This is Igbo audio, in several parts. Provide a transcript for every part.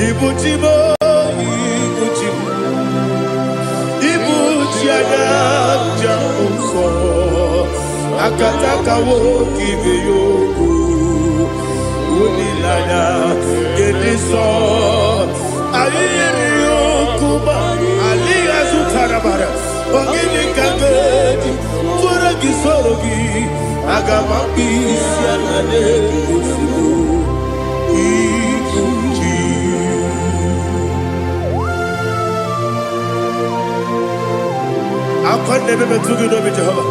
Ibu chi m, ibu chi m, ibu chi anya nja nsọ, akataka nwoke ibe ya okwu, olileanya nke ndị nsọ. Anyị nyere ya okwu ma alịghị azụtara mara. Ọ gịnị ka m ga-eji tụọrọ gị, soro gị? Aga m akpụ isi ala n'ozugbo. Ibu chi. Akwa na-eme metụ gị n'obi, Jehova.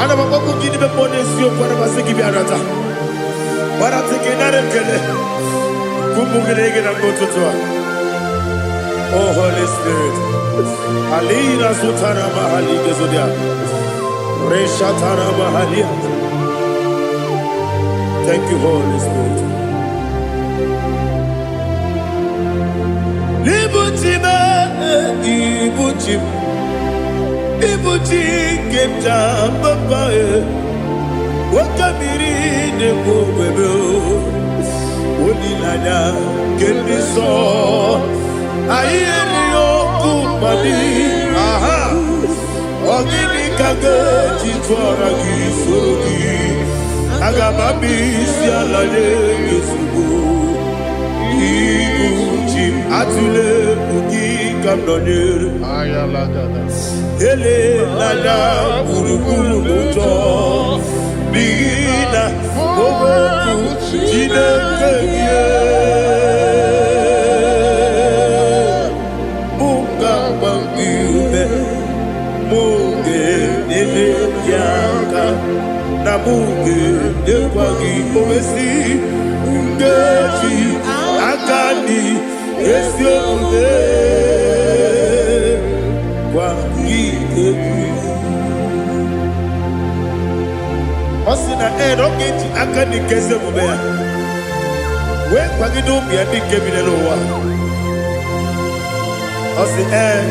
Ana m akpọkwu gị n'ime mmụọ n'eziokwu. Ana m asị gị bịa nata gbarata gị, nara ekele ụmụ gị na gị na mgbe ụtụtụ a. Oh, Holy Spirit. Alina sutara mahali gezodia. Reshatara mahalia. Thank you, Holy Spirit. Ibuchi m, ibuchi m, ibuchi nke m ji papa e. Oke mmiri na-ekwu ogbebe o. Olileanya nke ndị nsọ. Anyị erighị ọkụ mmadụ. Aha. Ọ gịnị ka ga-eji tụọrọ gị, soro gị? Aga m abịa isi ala nye gị ozugbo. Ibu chi m, atụla egwu, gị ka m nọnyere. Elela gburugburu n'ụjọ, n'ihi na okwu Chineke gị mụ ga-agba gị ume, mụ ga-enyere gị aka, na mụ ga-enyekwa gị owesi nkeji aka dị ezi omume gwa gị egwu. Ọ sị na ee, na ọ ga-eji aka dị nke ezi omume ya wee kwagide ụmụ ya ndị nke bi n'ụwa. Ọ sị ee,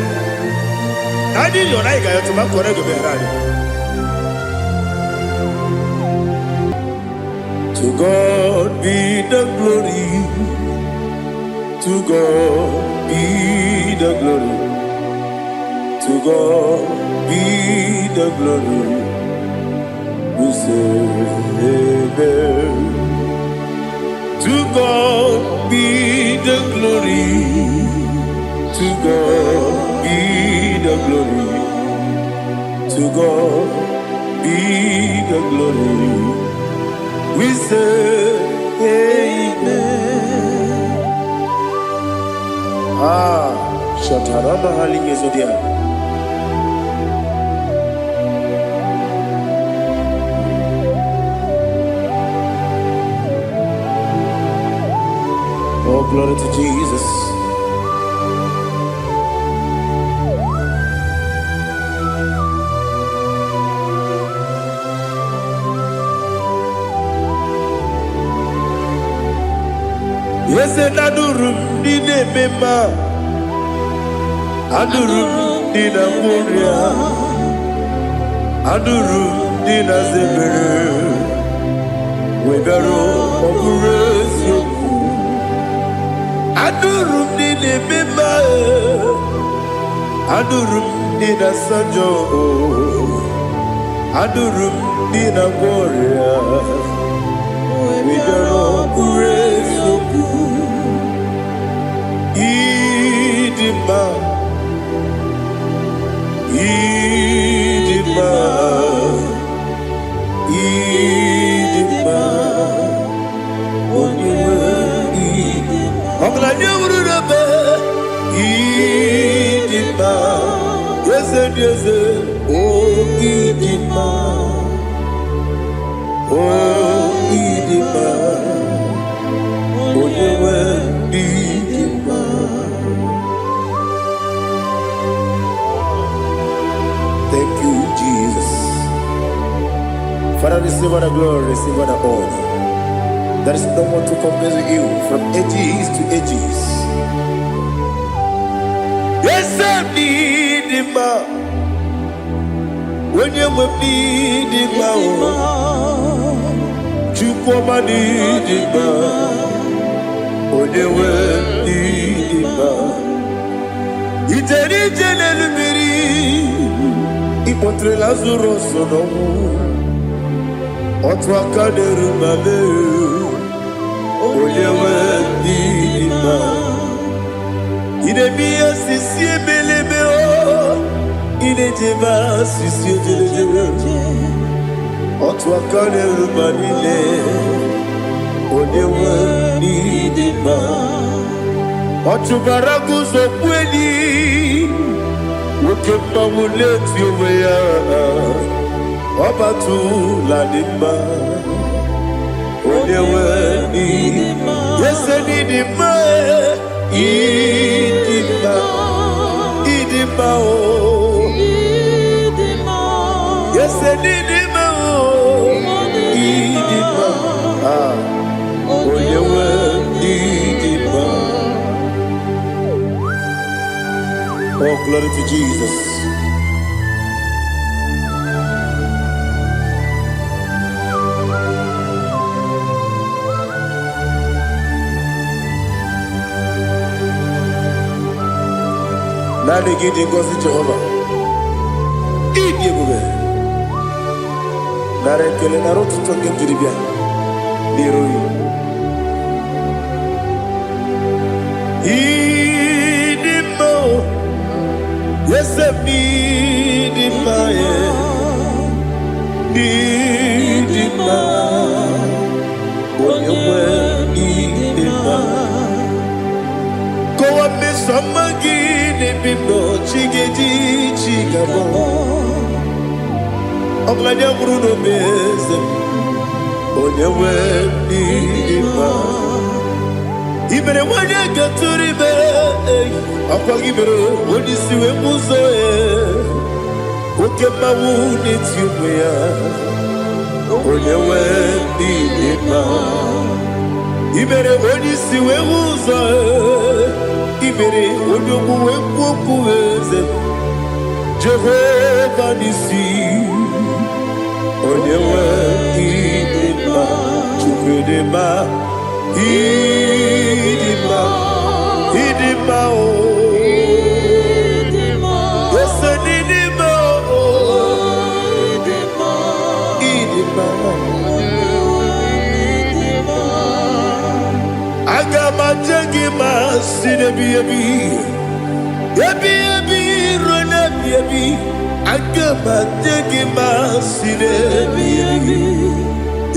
na anyị yọrọ, anyị ga-ayọtụ ma kọrọ ego meghere anyị. To God be the glory. To God be the glory. To God be the glory. We say amen. To God be the glory. To God be the glory. To God be the glory. We say amen. Ah, Shatarama Halingezodia. Oh, glory to Jesus. Eze na-adụrụ m ndị na-eme mma, adụrụ m ndị na-agwọ ọrịa, adụrụ m ndị na-aza ebere, wee bịaruo ọ bụrụ eziokwu. Adụrụ m ndị na-eme mma, adụrụ m ndị na-asa njọ, adụrụ m ndị na-agwọ ọrịa, wee bịaruo ọ bụrụ eziokwu. Ịdị mma, ịdị mma, ịdị mma, onye nwe ịdị. Ọgaranya wuru n'ebe ịdị mma, eze dị eze, o ịdị mma, o ịdị mma, onye nwe ịdị mma. Thank you, Jesus. Father, receive all the glory, receive all the honor. There is no one to compare with you from ages to ages. Eze m dị mma, onye nwe m dị mma o, Chukwu ọma dị mma, onye nwe Kpọtere Lazarus n'ọnwụ. Otu aka na-eru ma mee, onye nwe ndị mma. Ị na-eme ihe osisi ebelebe o, ị na-ejebe asịsị ejelejele. Otu aka na-eru ma niile, onye nwe ndị mma. Ọ chụbara guzo kweli, nwoke mmanwụ na-eti onwe ya, ọ batụla dị mma, onye nwe ndị ese n'ịdị mma, ịdị mma, ịdị mma o, ese n'ịdị mma o, ịdị mma, ah, onye nwe ịdị mma. Oh, glory to Jesus. Naanị gị dị ngọzi, Jehova. Ịdị ebube. Nara ekele, nara otuto nke m jiri bịa n'iru gị. Ịdị mma o, eze m, ịdị mma e, ịdị mma, onye nwe, ịdị mma. Kọwa mmeso ọma gị n'ebe m nọ, chi ga-eji chi ga-abọ. Ọgaranya nwụrụ n'obe, eze m, onye nwe, ịdị mma. I mere nwanyị gatụrụ ime, ọkwa gị mere onye isi wee mụ ụzọ ya. Oke mmanwụ na-eti onwe ya, onye nwe, ịdị mma. I mere onye isi wee hụ ụzọ, i mere onye ogbu wee kwuo okwu, eze m, Jehova n'isi, onye nwe, ịdị mma. Chukwu dị mma, ịdị mma, ịdị mma o, ese n'ịdị mma o, ịdị mma. Aga m aje gị ma si n'ebi ebi ebi ebi ruo n'ebi ebi. Aga m aje gị ma si n'ebi ebi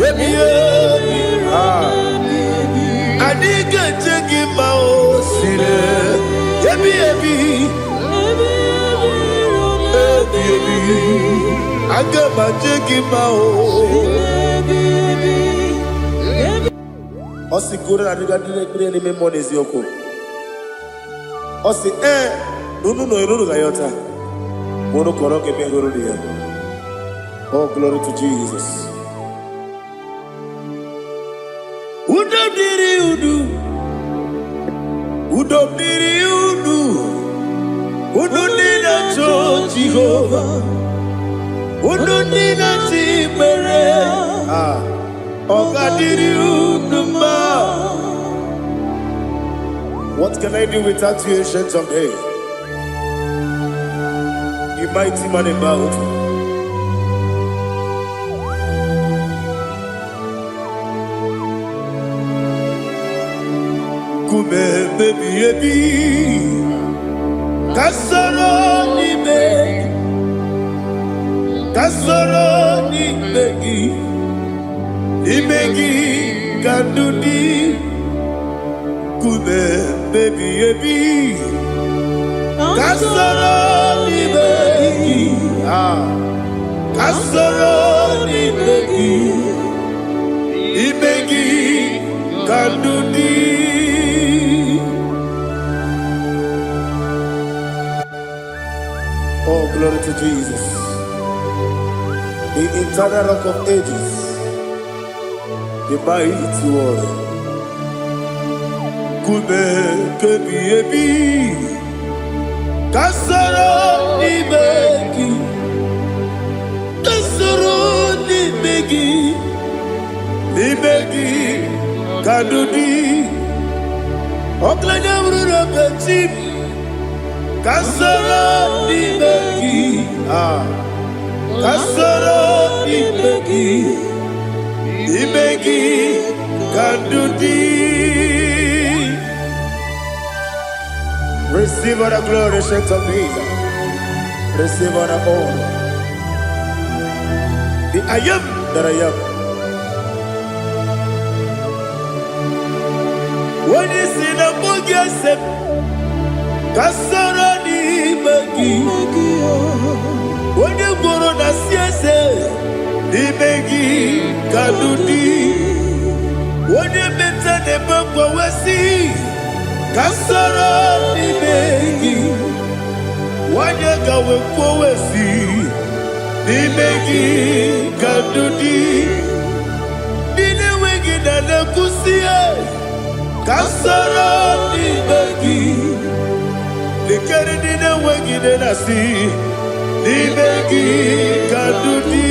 ebi ebi. Ah. Anyị ga-eje gị ma o si n'ebi ebi ebi ebi. Aga m aje gị ma o. Ọ sị goro na adịga ndị na-ekpere n'ime mmụọ n'eziokwu. Ọ sị ee na unu nọ unu ga-ayọta ma unu kọrọ ga-eme hụrụ ya. Oh, glory to Jesus. Udo dịrị unu, udo dịrị unu, unu ndị na-achọ Jehova, unu ndị na-achọ ikpere. Ah, ọ ga-adịrị unu mma. What can I do without you, Ancient of Days? You mighty man in battle. Nkume ebi ebi, ka soro n'ime gị, ka soro n'ime gị, n'ime gị ka ndụ dị. Nkume ebi ebi, ka soro n'ime gị, ah, ka soro n'ime gị, n'ime gị ka ndụ dị. Oh, glory to Jesus, the eternal Rock of Ages, the mighty warrior. Nkume kebi ebi, ka soro n'ime gị, ka soro n'ime gị, n'ime gị ka ndụ dị. Ọgaranya bụrụ n'obechi m, ka soro n'ime gị, ah. Ka soro n'ime gị, n'ime gị ka ndụ dị. Receive all the glory, Saint of Jesus. Receive all the honor. The I am that I am. Onye si na mụ gị ese m, ka soro n'ime gị. Onye gwụrụ na si eze, n'ime gị ka ndụ dị. Onye meta na-eme mgbanwe ka soro n'ime gị. Nwanyị ka wee kwuo si n'ime gị ka ndụ dị. Ndị na-enweghị na na-ekwusi ka soro n'ime gị. Lekere ndị na-enweghị nne na-asị n'ime gị ka ndụ dị.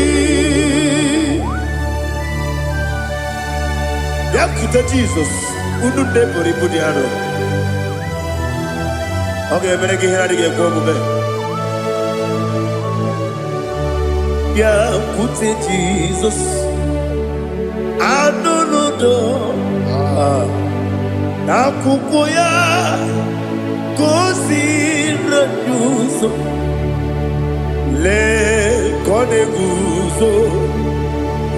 Bịakwute Jizọs, unu nne buru ibu dị arọ. Ọ ga-emere gị ihe na-adịghị ekwe omume. Bịakwute Jizọs, anụ n'udo n'akwụkwọ ya ka o si anyị ụzọ. Lee ka ọ na-eguzo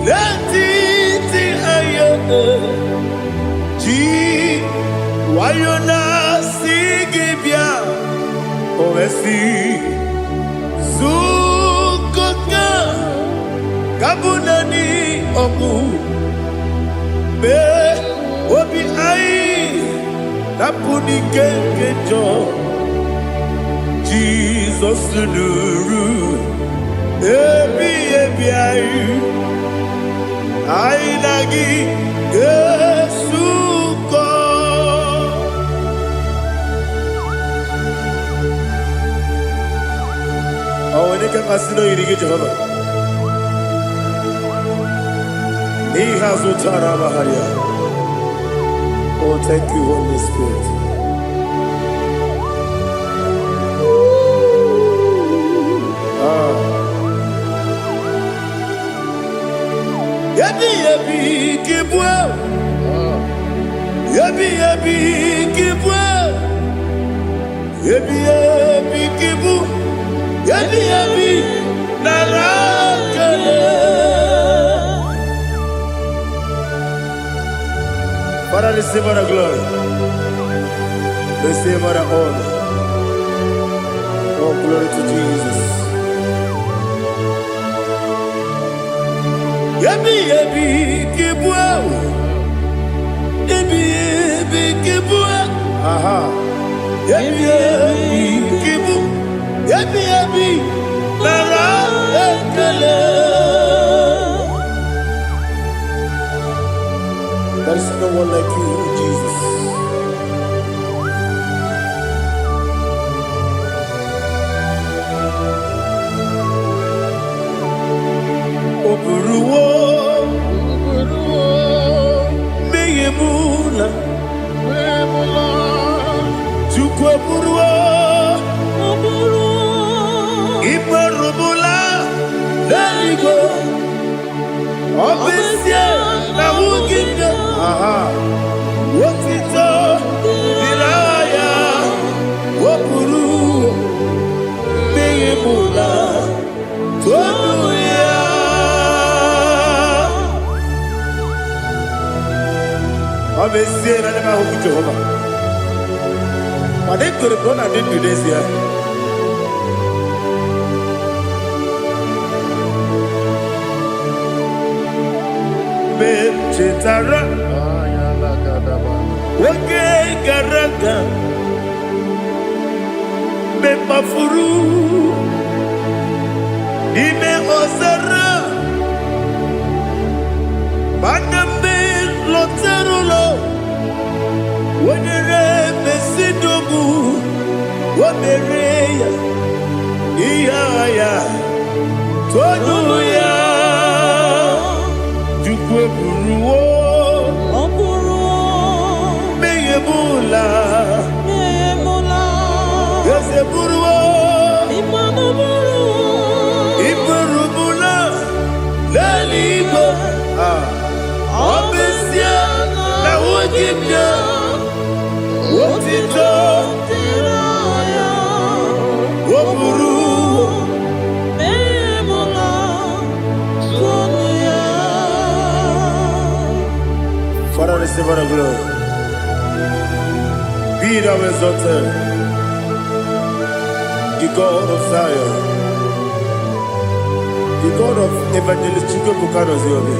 n'etiti anyị, ji nwayọ na-asị gị bịa. O wee sị zukọta ka bụ naanị ọgwụ mee obi anyị napụ n'ike nke njọ. Jizọs nụrụ ebi ebi anyị, anyị na gị ga-esukọ. Ọ nwere ike mmasị na oyiri gị, Jehova, n'ihe azụ tara amagharịa. Oh, thank you, Holy Spirit. Ah. Ebi ebi ka ịbụ, ebi ebi ka ịbụ, ebi ebi ka ịbụ, ebi ebi nara ekele. Father, receive all the glory. Receive all the honor. Oh, glory to Jesus. Ebi ebi ka ịbụ, ebi ebi ka ịbụ, aha. Ebi ebi ka ịbụ, ebi ebi nara ekele. There is no one like you, Jesus. O buruwo mmehie m na Chukwu eburuwo imerụbụla n'eluigwe. Ọ bụ ezie na ahụghị m gị, aha, otito dịrị aha ya. O buru mmehie m na tonu ya. Ọ bụ ezie na ndị m ahụghị Jehova, mana ekwere m na ọ na-adị ndụ n'ezie. Mgbe m chetara oge gara aga, mgbe m kpafuru n'ime ọzara, mana mgbe m lọtara ụlọ, wenyere mesidogbu o mere ya ihe agha ya tonu ya. Chukwu eburuwo Ọ bụrụ mmehie m ụla. emụla. Eze buruwo Ịmanụ bụrụ iburubula. gị bịa, otito dịrị ya. O buru Memula tonu ya. Father, receive all the glory. Be thou exalted, the God of Zion, the God of Evangelist Chukwuebuka Noziobi.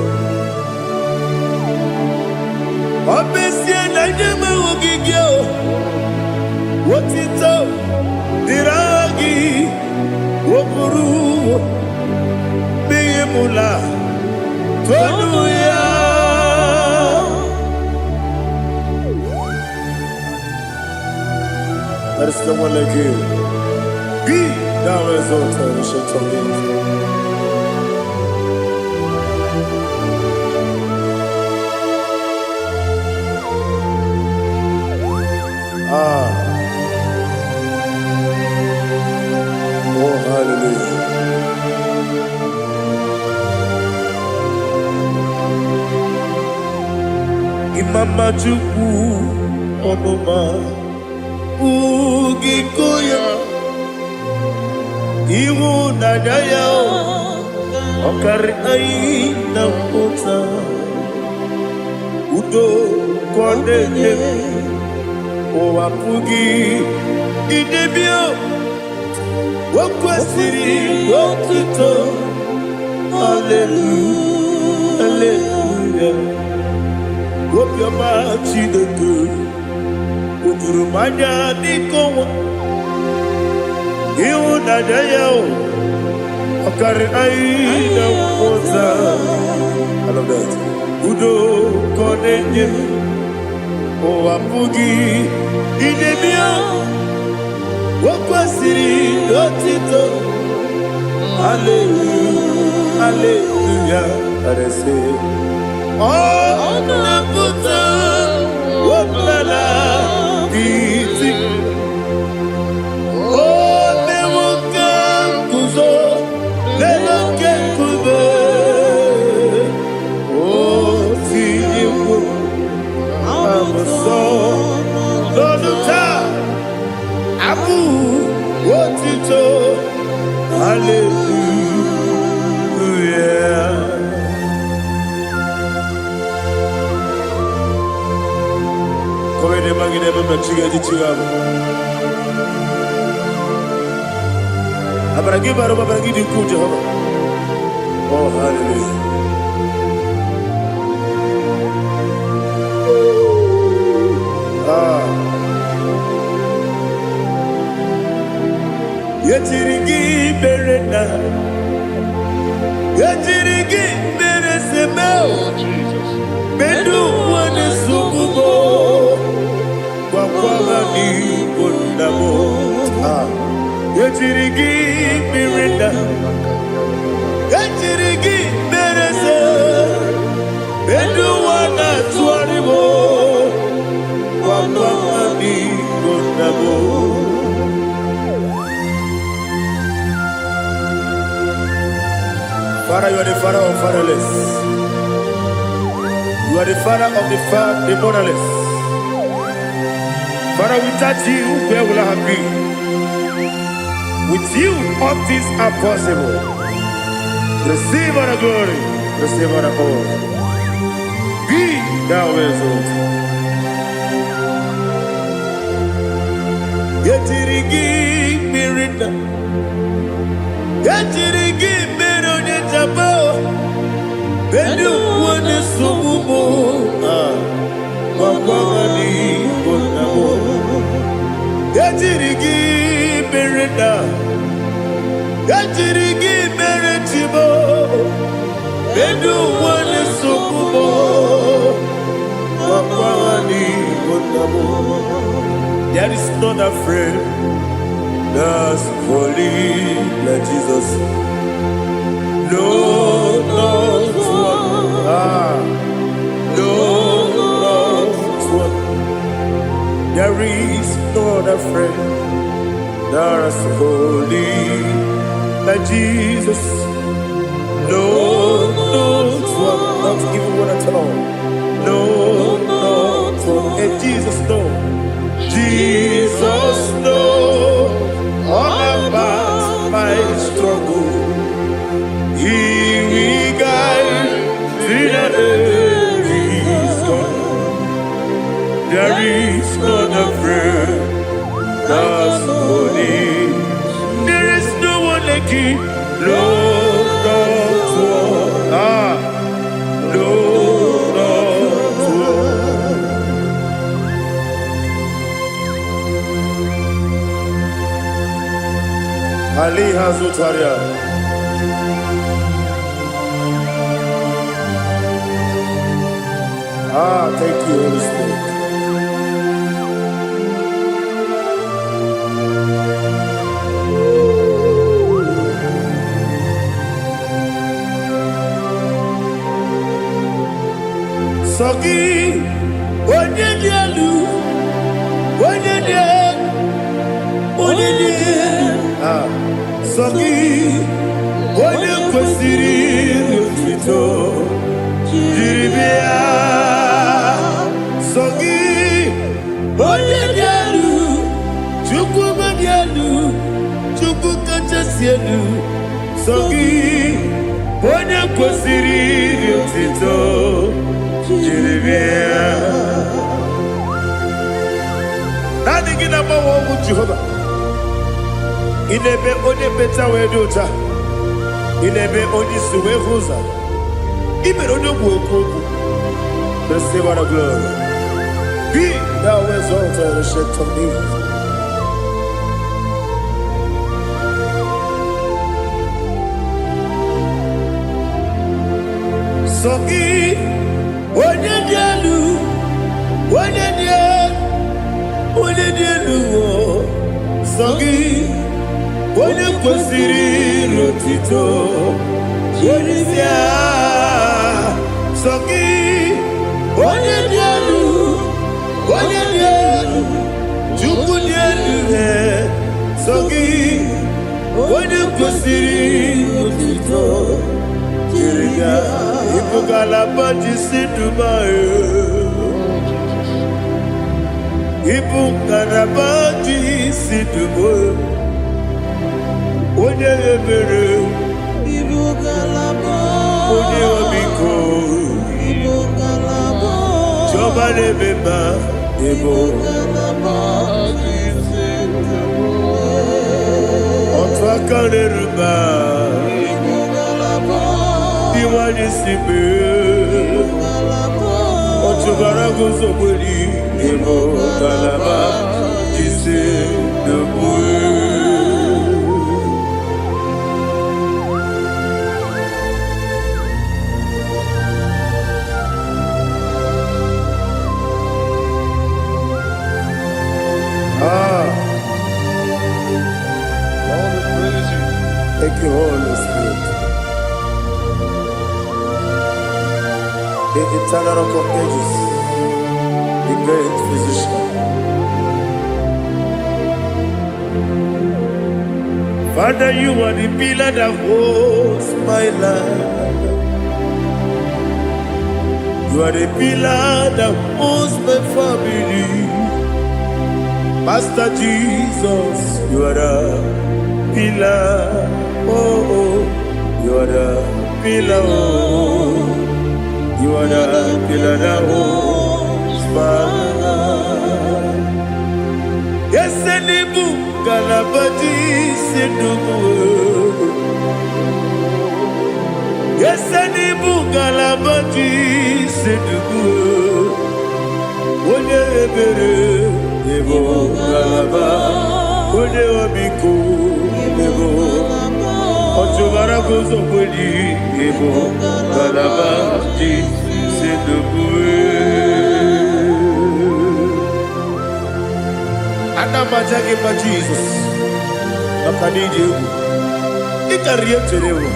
Ọ bụ ezie na ndị enweghị gị o, otito dịrị aha gị, o buru mụla tonu ya. There is no one like you. Be thou exalted, ancient of days. Ah, oh hallelujah. Imama Chukwu ọmụma ugiko ya, ịhụnanya ya ọkarị anyị na mpụta, udo ka ọ na-enye, ụwa pụghị idebe. O kwesịrị otuto, haleluya, haleluya. Obiọma Chineke o juru m anya n'ike ọnwa, ịhụnanya ya o ọkarị anyị na mmụta. I love that. Udo ka ọ na-enye, ụwa pụghị idebe ya. O kwesịrị otito, haleluya, haleluya. Arese ọ na-apụta ọbụla iti, o mewo ka nguzo n'elu oke nkume, o tinyewo abụsọ n'ọnụ taa abụ otito, haleluya. Kọwede magide ebe mmechi ga-eji chi ga abụ. Amara gị bara ụba, amara gị dị ukwuu, Jehova. Oh, hallelujah. Ah. Ejiri gị mere na ejiri gị mere seme. Oh, Jesus. Medu ụwa na-esogbu m, gwakwa ha n'igbo nna m. Ah. Ejiri gị mere na ejiri gị mere se medu ụwa na-atụgharị m, gwakwa ha n'igbo nna m. Father, you are the father of fatherless. You are the father of the motherless. Father, without you, where will I have been? With you, all things are possible. Receive all the glory, receive all the honor. Be thou exalted. Ejiri gị mmiri na ejiri gị mere onye jaba ndị ụwa na-esogbu m. Ah, gwakwa ha n'igbo nna m. Ejiri gị mere na ejiri gị mere chibo ndị ụwa na-esogbu m, gwakwa ha n'igbo nna m. There is not a friend that's holy like Jesus. No, not one. Ah, no, not one. There is no other friend that's holy like Jesus. No, not one. Not even one at all. No, not one. Aliha Zutaria. Ah, thank you, Holy Spirit. Sọ gị, onye dị elu, onye dị elu, onye dị elu. Ah, sọ gị, onye kwesịrị otuto jiri bịa. Sọ gị, onye dị elu, Chukwu dị elu, Chukwu kachasị elu. Sọ gị, onye kwesịrị otuto jiri bịa. Naanị gị na-agbanwe ọnwụ Jehova. Ị na-eme onye mmecha wee dị ụcha. Ị na-eme onye isi wee hụ ụzọ. Ị mere onye ogbu okwu okwu. Receive all the glory. Be thou exalted, ancient of days. Sọ gị, onye dị elu, onye dị elu, onye dị elu, o. Sọ gị, onye kwesịrị n'otito, onye si agha. Sọ gị, onye dị elu, onye dị elu, Chukwu dị elu, ee. Sọ gị, onye kwesịrị n'otito, jiri ya, ịbụ ngalaba ji si Dubai. Ịbụ ngalaba ji si Dubai. Onye ebere, Ibu ngalaba. Onye ọmịiko, Ibu ngalaba. Chiọma na-eme mma, ịbụ Ibu ngalaba ji otu aka na-eru mma, Ibu ngalaba. Iwanye si mee. Ngalaba. Ọchụbara guzogberi, ịbụ ngalaba ji si Dubai. Ah, Lord, we praise you. Thank you, Holy Spirit. The eternal rock of ages, the great physician. Father, you are the pillar that holds my life. You are the pillar that holds my family. Master Jesus, you are the pillar. Oh, oh, you are the pillar. Oh, you are the pillar that holds my life. Yesenibu kalabati sinubu. Yesenibu kalabati sinubu. Onye ebere ebo kalaba. Onye obiko ebo. Ọchụbara guzogbeli ebo kalabati sinubu. Ana m aja gị mma Jizọs maka na ịdị egwu. Ị karịrị ihe m chere ewu.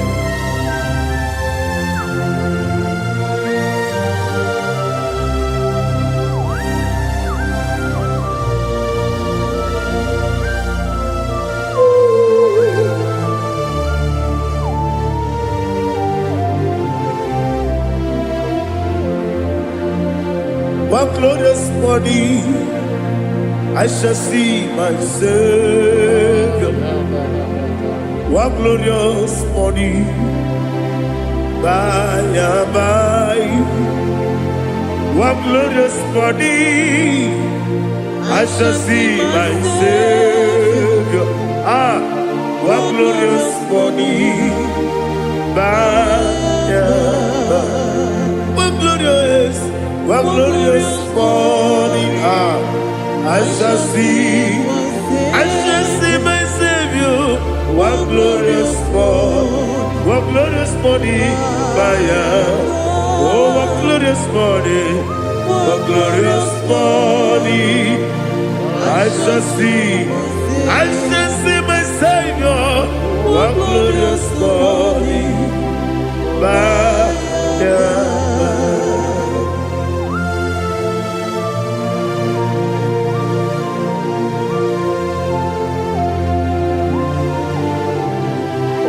One glorious morning, I shall see my Savior. One glorious morning, by and by. One glorious morning, I shall see my Savior. Ah, one glorious morning, by and by. One glorious, one glorious morning. Ah, I shall see, I shall see my Savior. One glorious morning, what glorious morning by Oh, what glorious morning, what glorious morning. I shall see my Savior. What glorious morning by and by.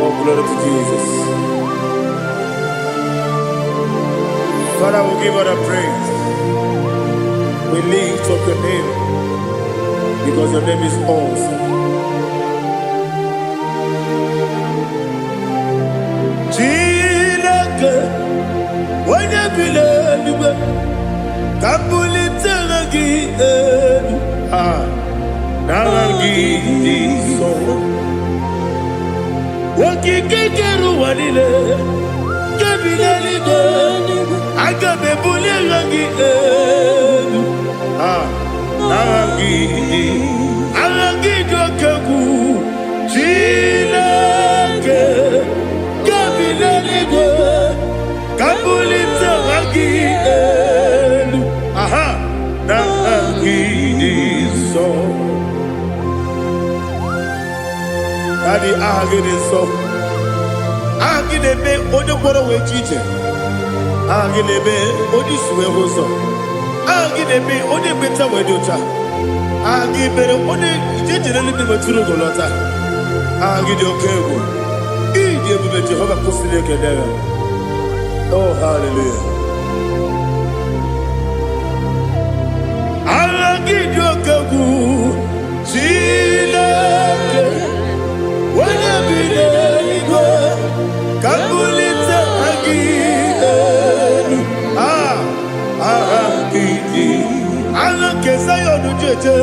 Oh, glory to Jesus. Father, we give all the praise. We lift up your name because your name is awesome. Chineke, onye bi n'eluigwe, ka m bulite aha gị elu. Ah, n'aha gị dị nsọ. Okike kere ụwa niile, nke bi n'eluigwe, aga m ebuli aha gị elu. Ah, n'aha gị dị, aha gị dị oke egwu. Chineke, nke bi n'eluigwe, ka m bulite aha gị elu. Aha, n'aha gị dị nsọ. Daddy, aha gị dị nsọ. Aha gị na-eme onye kwọrọ wee ji ije. Aha gị na-eme onye isi wee hụ ụzọ. Aha gị na-eme onye ekpenta wee dị ụcha. Aha gị mere onye ije jere eluigwe metụrụ ugo lọta. Aha gị dị oke egwu. Ịdị ebube Jehova kwụsịrị ekele ya. Oh, hallelujah. Aha gị dị oke egwu. Chineke, onye bi n'eluigwe, ka m bulite aha gị elu. Ah, aha gị dị. Aha nke Zion jeje.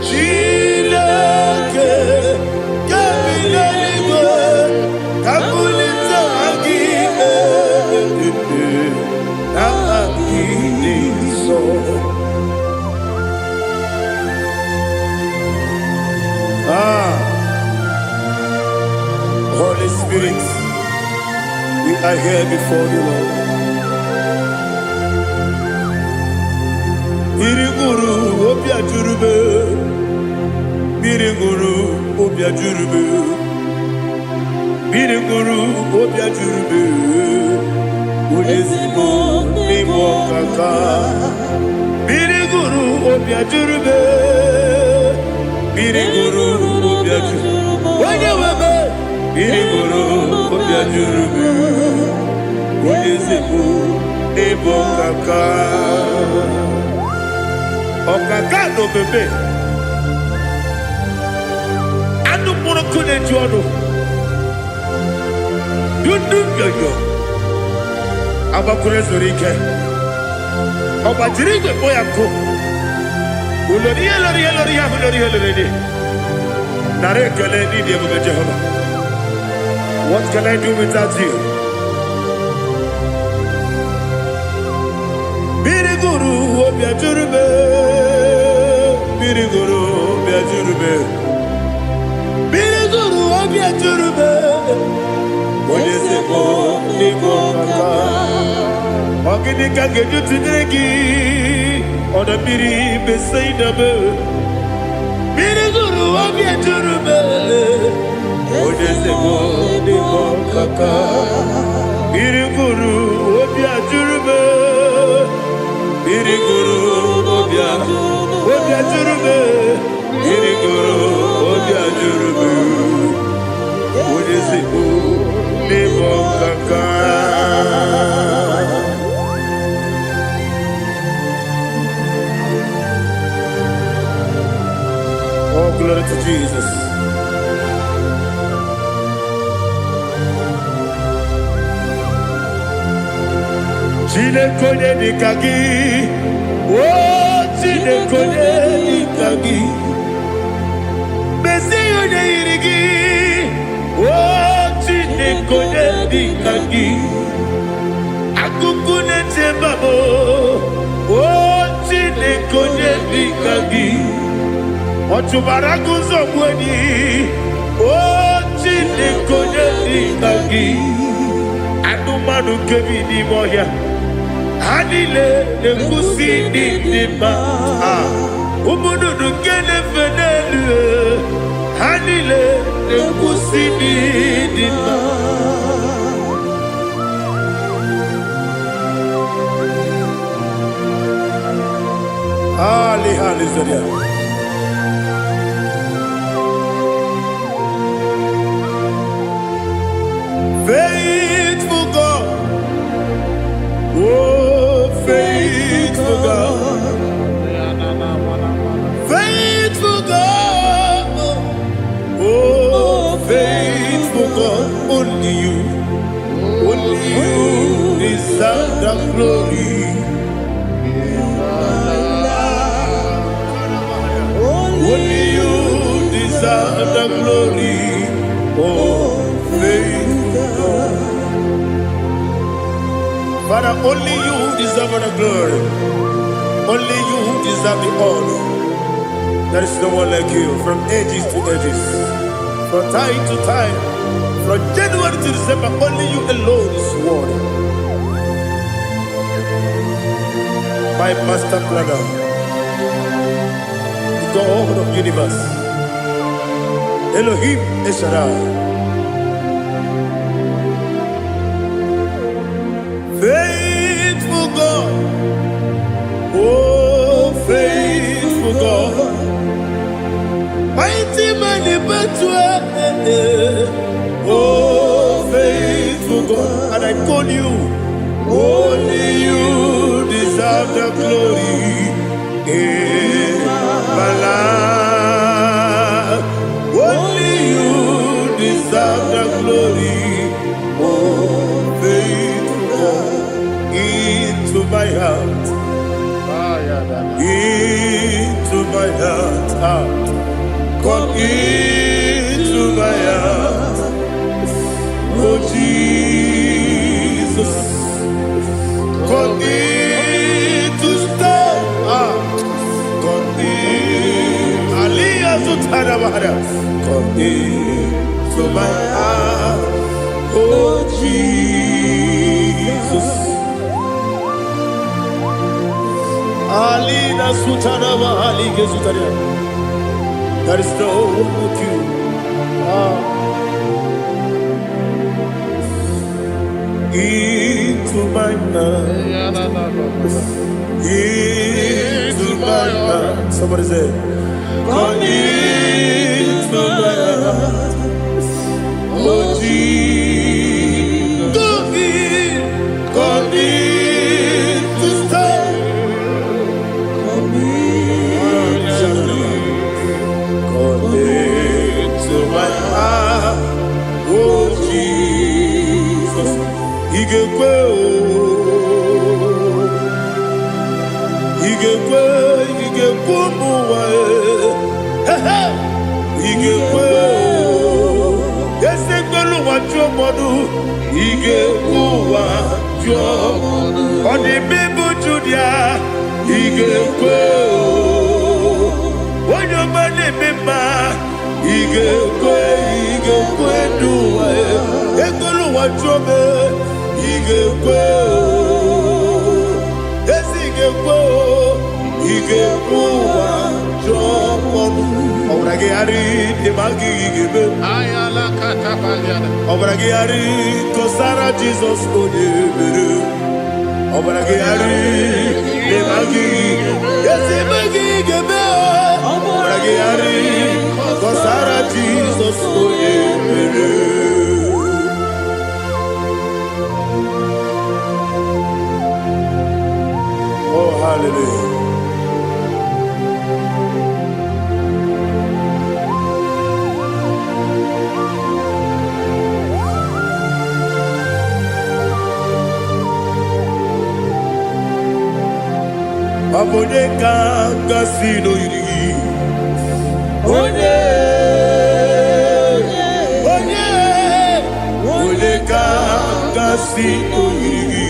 Chineke, nke bi n'eluigwe, ka m bulite aha gị elu. Aha gị dị nsọ. Ah, Holy Spirit, we are here before the Lord. Mmiri ṅụrụ obi ajụrụ m. Mmiri ṅụrụ obi ajụrụ m. Mmiri ṅụrụ obi ajụrụ m. Onye ezigbo n'ịbụ ọkaka. Mmiri ṅụrụ obi ajụrụ m. Mmiri ṅụrụ obi ajụrụ. Onye nwe m. Mmiri ṅụrụ obi ajụrụ m. Onye ezigbo n'ịbụ ọkaka. Ọkaka na omeme. Anụ mkpụrụ nkụ na-eju ọnụ. Dundu nyonyo. Agbakwuru ezuru ike. Ọ gbajiri igwe kpọ ya nkụ. Ulori ihe lori ihe lori ihe ahụ lori ihe lori dị. Nara ekele n'ịdị ebube Jehova. What can I do without you? Mmiri gụrụ obi ajụrụ m. Mmiri gụrụ obi ajụrụ m. Mmiri gụrụ obi ajụrụ m. Onye ezigbo n'ịbụ ọkaka. Ọ gịnị ka m ga-eji tụnyere gị? Ọdọ mmiri Besaida m. Mmiri gụrụ obi ejuru m. Onye ezigbo n'ịbụ ọkaka. Mmiri gụrụ obi ajụrụ m. Mmiri gụrụ obi ajụrụ m. Mmiri gụrụ obi ajụrụ m. Onye ezigbo n'ịbụ ọkaka. Oh, glory to Jesus. Chineke onye dịka gị, o Chineke onye dịka gị, mezie onye yiri gị, o Chineke onye dịka gị, akụkụ na-eche mba m, o Chineke onye dịka gị, ọ chụbara agụ nzọgbu enyi, o. Chineke, onye dị ka gị? Anụmanụ nke bi n'ime ọhịa, ha niile na-ekwusi n'ịdị mma. Ah, ụmụ nnụnụ nke na-efe n'elu, ha niile na-ekwusi n'ịdị mma. Ali, hallelujah. Faithful God, oh, faithful God, faithful God, oh, faithful God, only you deserve the glory. Only you deserve the glory, oh, faithful God. Father, only you deserve the glory. Only you deserve the honor. There is no one like you from ages to ages, from time to time, from January to December. Only you alone is worthy. My master planner, the God of universe, Elohim El Shaddai. Faithful God, oh, faithful God, mighty man in battle, oh, faithful God, and I call you, only you deserve the glory in my life. Only you deserve the glory, oh, faithful God, into my heart, into my heart, ah. Come into my heart, oh Jesus. Come in to stay. Ah, come in. Aliyah Zutara Bahara. Come in to my heart, oh Jesus. Alina Sutara Bahali Gezutaria. There is no one like you. Ah. Into my heart, into my heart. Somebody say, come into my heart, oh Jesus. Come in to stay. Come in. Come into my heart, oh Jesus. Ị ga-ekwe o, ị ga-ekwe, ị ga-ekwe ụmụ ụwa e. Ehe! Ị ga-ekwe o, eze kwelu ụwa jụọ mmadụ, ị ga-ekwe ụwa jụọ. Ọ dị mma Judia, ị ga-ekwe o. Onye ọma na-eme mma, ị ga-ekwe, ị ga-ekwe n'ụwa e. Ekwelu ụwa jụọ m, ị ga-ekwe o. Ezi ị ga-ekwe o, ị ga-ekwe ụwa jụọ ọnụ. Ọbara gị ghara ịdị ma gị ga-eme. Ọbara gị ghara kọsara Jizọs onye mere. Ọbara gị ghara ịdị ma gị ezi ma gị ga-eme. Ọbara gị ghara kọsara Jizọs onye mere. Oh, hallelujah. Ọ bụ onye ka gasị n'oyiri gị? Onye, onye, onye ka gasị n'oyiri gị?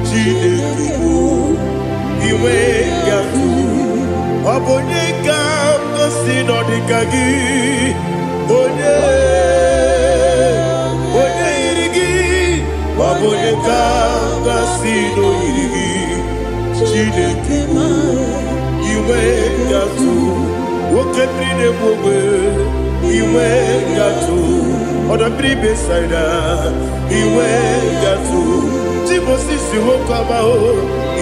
Chineke bụ inwe gatụ. Ọ bụ onye ka gasị n'ọdịka gị? Onye, Ọ bụ onye ka gasị n'oyiri gị, Chineke? Inwe gatụ oke mmiri na-egbu ogbe, inwe gatụ ọdọ mmiri Besaida, inwe gatụ Timosisi nwoke ọma o,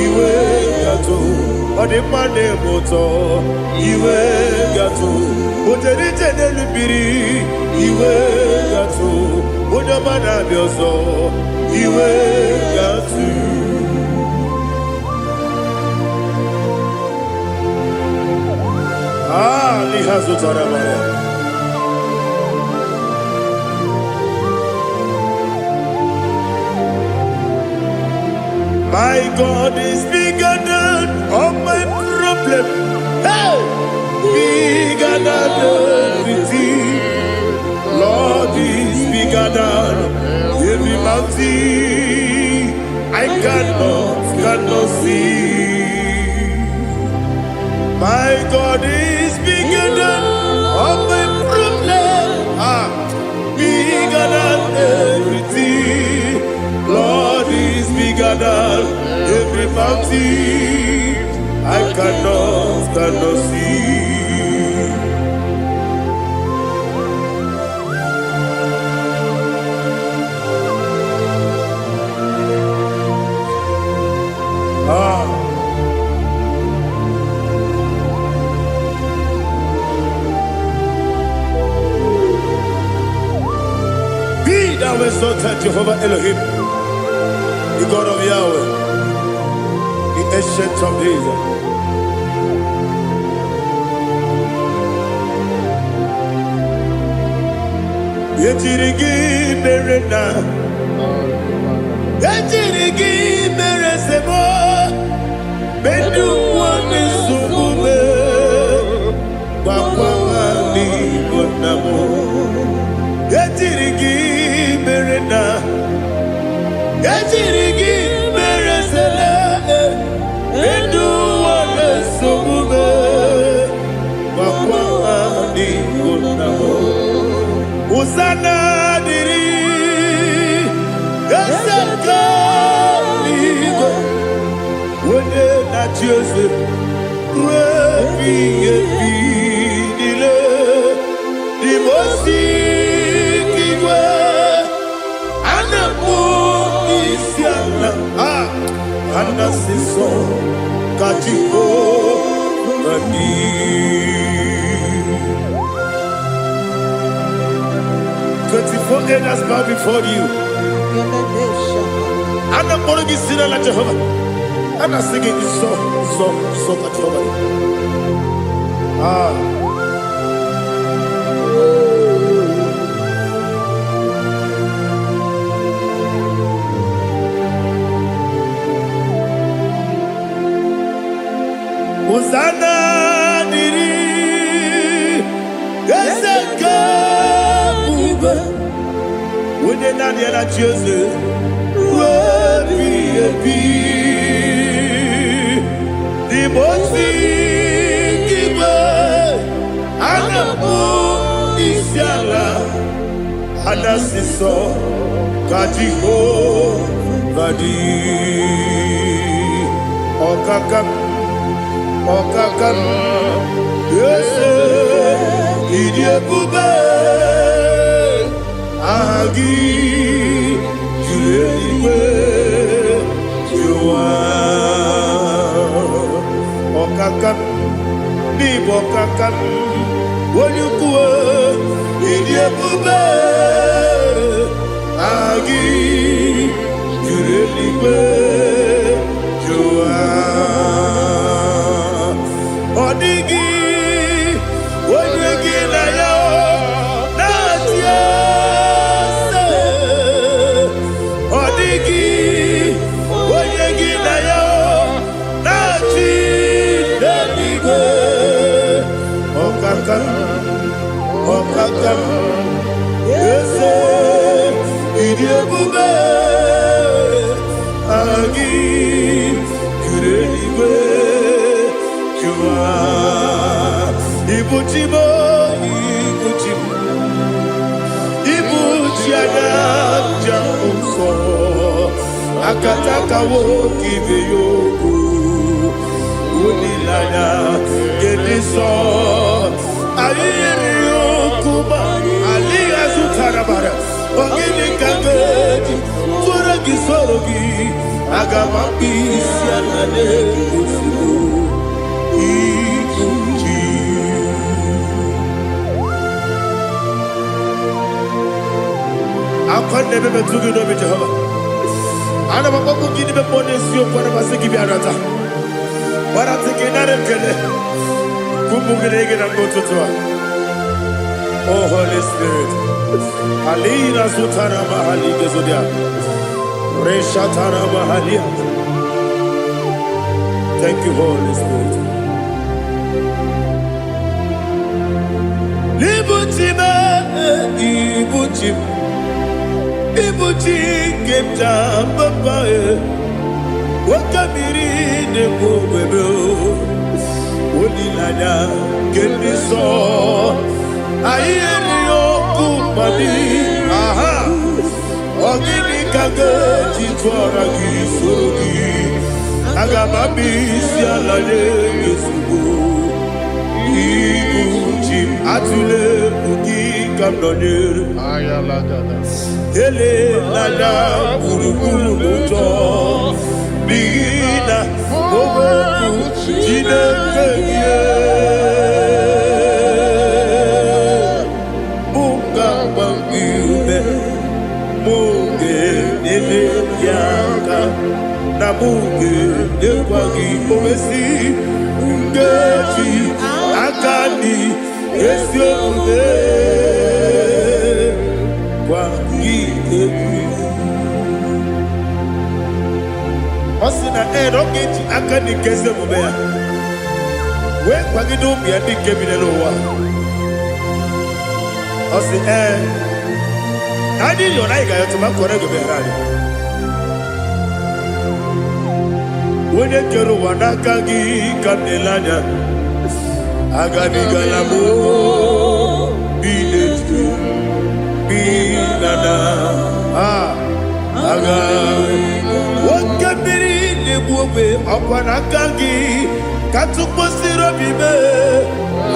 inwe gatụ ọdịmma na-eme ụtọ, inwe gatụ ojere ije n'elu mmiri, inwe gatụ onye ọma na-abịa ọzọ, inwe gatụ. Ah, liha zụtara mara. My God is bigger than all my problem. Hey! Bigger than everything. Lord is bigger than every mountain I cannot see. My God is bigger than all my problems. Ah, bigger than everything. Lord is bigger than every mountain I cannot see. Ah. Be thou exalted, Jehovah Elohim, the God of Yahweh, the Ancient of Days. Ejiri gị mere na ejiri gị mere sebo ndị ụwa na-esogbu m gwakwa ha n'Igbo nna m. Ejiri gị mere na ejiri gị mere sele ndị ụwa na-esogbu m gwakwa ha n'Igbo nna m. Hosanna dịrị eze nke eluigwe, onye na-achị eze ruo ebighị ebi niile. Dị nke igwe a na-akpọ isi ala, a na-asị nsọ ka Jehova dị. 24 elders bow before you. A na-akpọrọ gị si n'ala Jehova. A na-asị gị nsọ, nsọ, nsọ ka Jehova dị. Ah. Hosanna dịrị eze nke ebube, onye naanị ya na-achị eze ruo ebighị ebi. N'ime nke igwe a na-akpọ isi ala, a na-asị nsọ ka Jehova dị. Ọkaka m, ọkaka m, eze, ịdị ebube, aha gị juru eluigwe juru ụwa. Ọkaka m, n'ịbụ ọkaka m, onye ukwu, ịdị ebube, aha gị juru eluigwe juru ụwa. Ọ dịghị onye gị na ya na-achị eze. Ọ dịghị onye gị na ya na-achị n'eluigwe. Ọkaka m, ọkaka m, eze, ịdị ebube, aha gị juru eluigwe juru ụwa. Ibu chi m, ibu chi m, ibu chi anya njem nsọ. Akataka nwoke ibe ya okwu. Olileanya nke ndị nsọ. Anyị yiri ya okwu ma alịghị azụtara bara. Ọ gịnị ka m ga-eji tụọrọ gị soro gị? Aga m akpụ isi ala n'ozugbo. Ibu ji. Akwa na-ebe metụ gị n'obi Jehova. Ana m akpọkwu gị n'ime mmụọ n'eziokwu, ana m asị gị bịa nata. Gbarata gị nara ekele. Kwupụ gị na gị na mgbe ụtụtụ a. Oh Holy Spirit. Alina zutara mahali gezodia. Reshatara mahalia. Thank you, Holy Spirit. Ibuchi m, ibuchi m, ibuchi nke m ji papa e. Nwoke mmiri na-ekwu ogbebe o. Olileanya nke ndị nsọ. Anyị erighị ọkụ mmadụ. Aha. Ọ gịnị ka m ga-eji tụọra gị soro gị? Aga m abịa isi ala nye gị ozugbo. Ibu ji m, atụla egwu, gị ka m nọnyere. Elela gburugburu n'ụjọ, n'ihi na okwu Chineke gị mụ ga-agba gị ume, mụ ga-enyere gị aka, na mụ ga-enyekwa gị owesi nkeji aka dị ezi omume gwa gị egwu. Ọ sị na ee, na ọ ga-eji aka dị nke ezi omume ya wee kwagide ụmụ ya ndị nke bi n'ụwa. Ọ sị ee, na anyị yọrọ, anyị ga-ayọtụ ma kọrọ ego bịara anyị. Onye kere ụwa, n'aka gị ka m na-ele anya. Agabigala m bi n'etu bi na na aga oke mmiri na-egbu ogbe, ọkwa n'aka gị ka tụkwasịrị obi mee.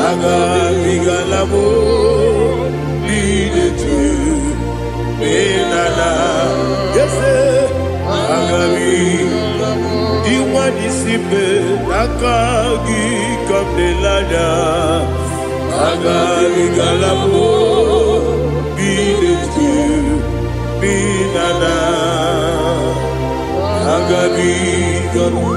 Agabigala m bi n'etu bi na na eze agabi inwa n'isi mbe, n'aka gị ka m na-ele anya. Agabigala m bi n'etu bi na na agabigala.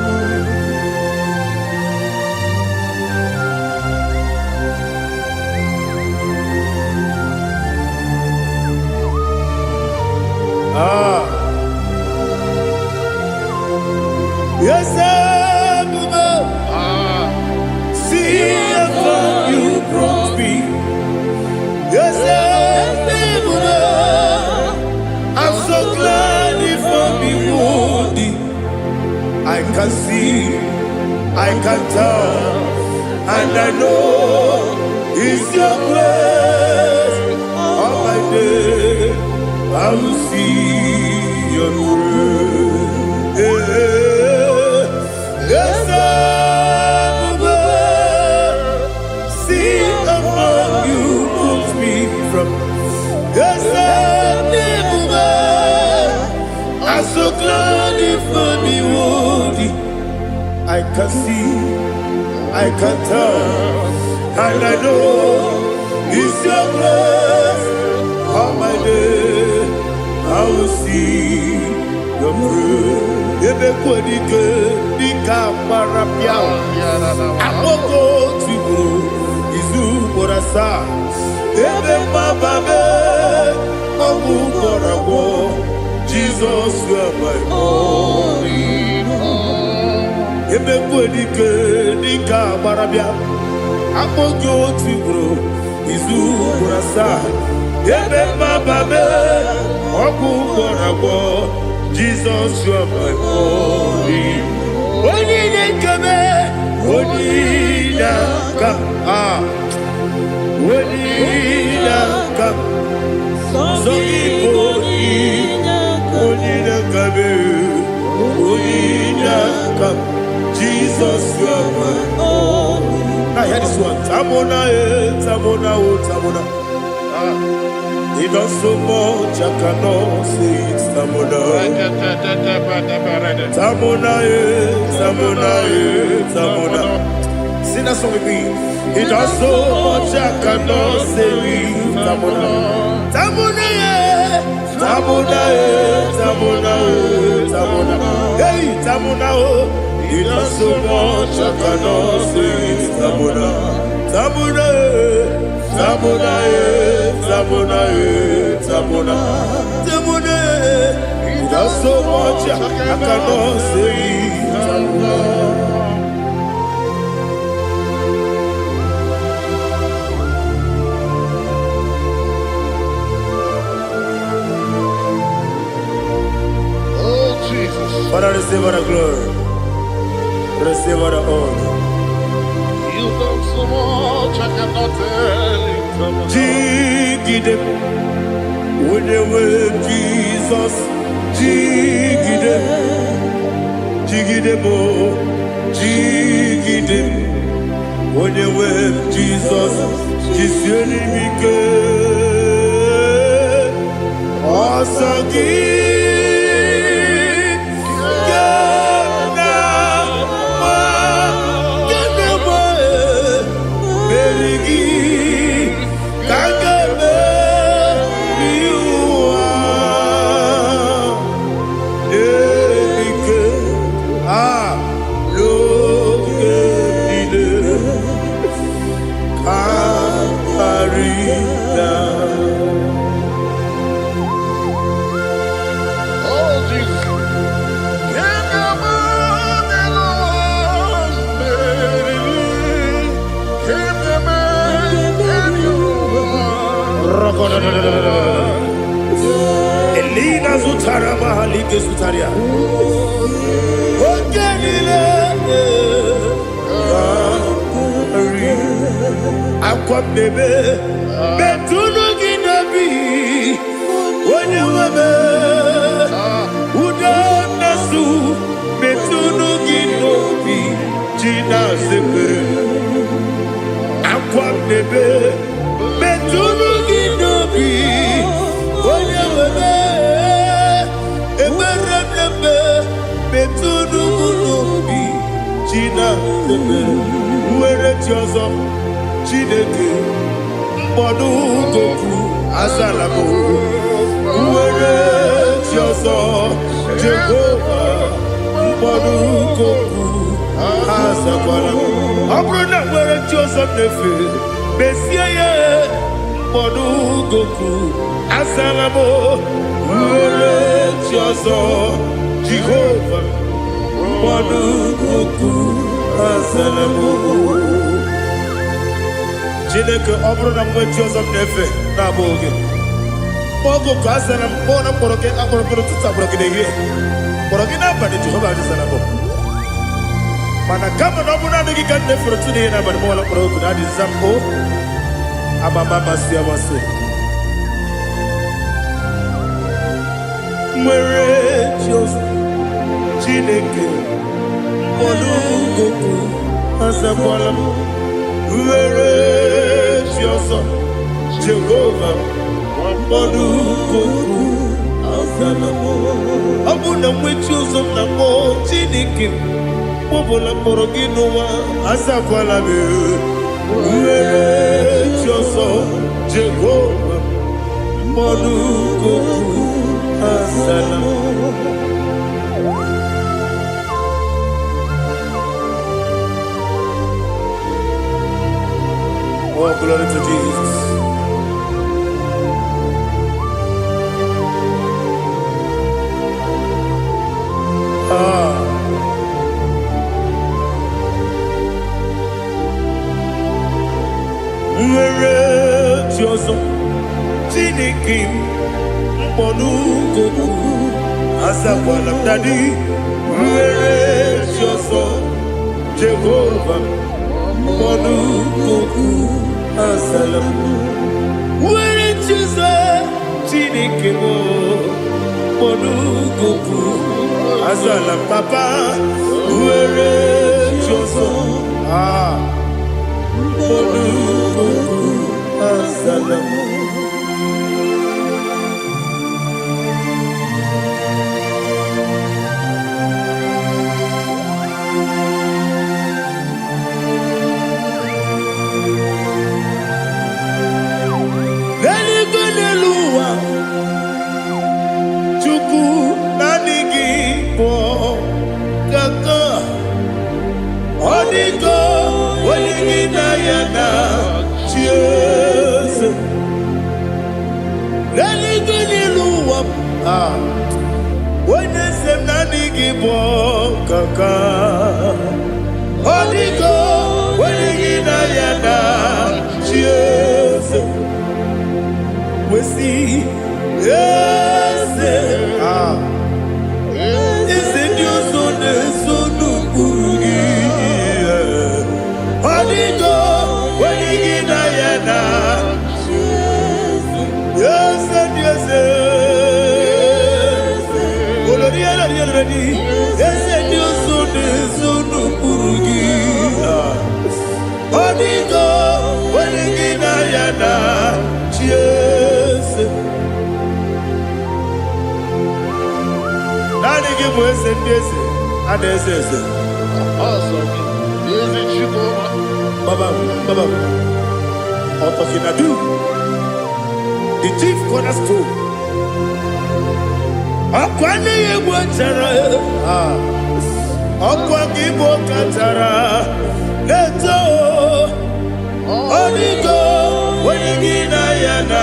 Ah. Yes, Ebube, see how far you brought me. Yes, Ebube, I'm so glad you found me worthy. I can see, I can tell, and I know it's your grace. All my day, I will see your grace. Yes, Ebube, see how far you put me from. Yes, Ebube, I'm so glad you found me worthy. I can see, I can tell, and I know it's your grace. All my day, I will see your grace. Ebe kwadike dịka gbara pịa akpọkọ tigburu izu ugboro asaa, ebe mgbaba mee ọgwụ gwọrọ agwọ. Jizọs, you are my all. Ebe dike dịka agbara bịa akpọ gị otu ugboro izu ugboro asaa, ebe mgbaba mee ọgwụ gwọrọ agwọ. Jizọs, you are my all. Onye na-ekebe, onye na-aka a, onye na-aka sọ gị bụ onye na-akabe. Jesus, you are my All in Now hear this one. Tamona, eh, Tamona, oh, Tamona. Ah. He does so much, I cannot say it. Tamona. Tamona, eh, Tamona, eh, Tamona. Sing that song with me. He does so much, I cannot say it. Tamona. Tamona, eh, Tamona, eh, Tamona, eh, Tamona. Hey, Tamona, oh. He does so much, I cannot say it. Tamona. Tamona, eh, Tamona, eh, Tamona, eh, Tamona. Tamona, eh. He does so much, I cannot say it. Tamona. Oh, Jesus. Father, receive all the glory. Receive all the honor. You've done so much, I cannot tell it. Jigide, onye Jesus, jigide, jigide mo, jigide, onye nwe Jesus, jisie m ike. Ọsọ gị ka m na-agba, ka m na-agba, meri gị ka m ga-emeri ụwa. Ike a n'oge niile ka karịa. Oh, Jesus. Can you imagine? Can you imagine? Elina zutara mahalike zutaria. Oge niile karị. Akwa mmebe metụnụ gị n'obi onye nwebe udo na-asụ metụnụ gị n'obi ji na-azepere akwa mmebe metụnụ gị n'obi onye nwebe ekpere mmemme metụnụ m n'obi ji na-azepere nwere chi ọzọ Chineke mkpọdụ goku azala m nwere chi ọzọ Jehova mkpọdụ goku azakwala m ọ bụrụ na nwere chi ọzọ m na-efe mezie ya mkpọdụ goku azala m nwere chi ọzọ Jehova mkpọdụ goku azala m. Chineke, ọ bụrụ na m nwee chi ọzọ m na-efe na-abụghị gị, oge ka a zara m kpọọ na mkpọrọ gị akpọrọ mkpọrọ ụtụtụ, akpọrọ gị n'ehihie, kpọrọ gị n'abalị, Jehova azara m. Mana kama na ọ bụrụ naanị gị ka m na-efere ụtụtụ n'ehihie n'abalị, mọla mkpọrọ oku na adịza m o amama amasị amasị nwere chi ọzọ Chineke mkpọrọ goku azakwala m nwere chi ọzọ Jehova mkpọrọ goku azala m. Ọ bụ na nwe chi ọzọ m na-akpọ Chineke m ọbụla mkpọrọ gị n'ụwa azakwala m nwere chi ọzọ Jehova mkpọrọ goku azala m. Oh, glory to Jesus. Ah. Nwere chi ọzọ Chineke m mkpọrọ goku azakwala m. Daddy, nwere chi ọzọ Jehova mkpọrọ goku azala m nwere chi ọzọ Chineke m mkpọrọ goku azala m. Papa, nwere chi ọzọ. Ah, olu azala m. N'eluigwe, n'elu ụwa, Chukwu, naanị gị bụ kaka. Ọ dịgo onye gị na ya na chi eze. N'eluigwe, n'elu ụwa, ah, onye eze m, naanị gị bụ kaka. Ọ dịgo onye gị na ya na chi eze. Wesi eze, ah, eze ndị ọzọ na-eso n'ụkpụrụ gị. Ọ dịgo onye gị na ya na eze ndị eze. Olori elori elori, eze ndị ọzọ na-eso n'ụkpụrụ gị. Ọ dịgo onye gị na ya na chi eze. Naanị gị bụ eze ndị eze a na-eze eze. Ọsọ gị, ezi Chukwu. Baba, Baba, Otokinadu, the chief cornerstone. Ọkwa n'ihi egwu chara, ọkwa gị bụ kachara na-eto. Ọ dịgo onye gị na ya na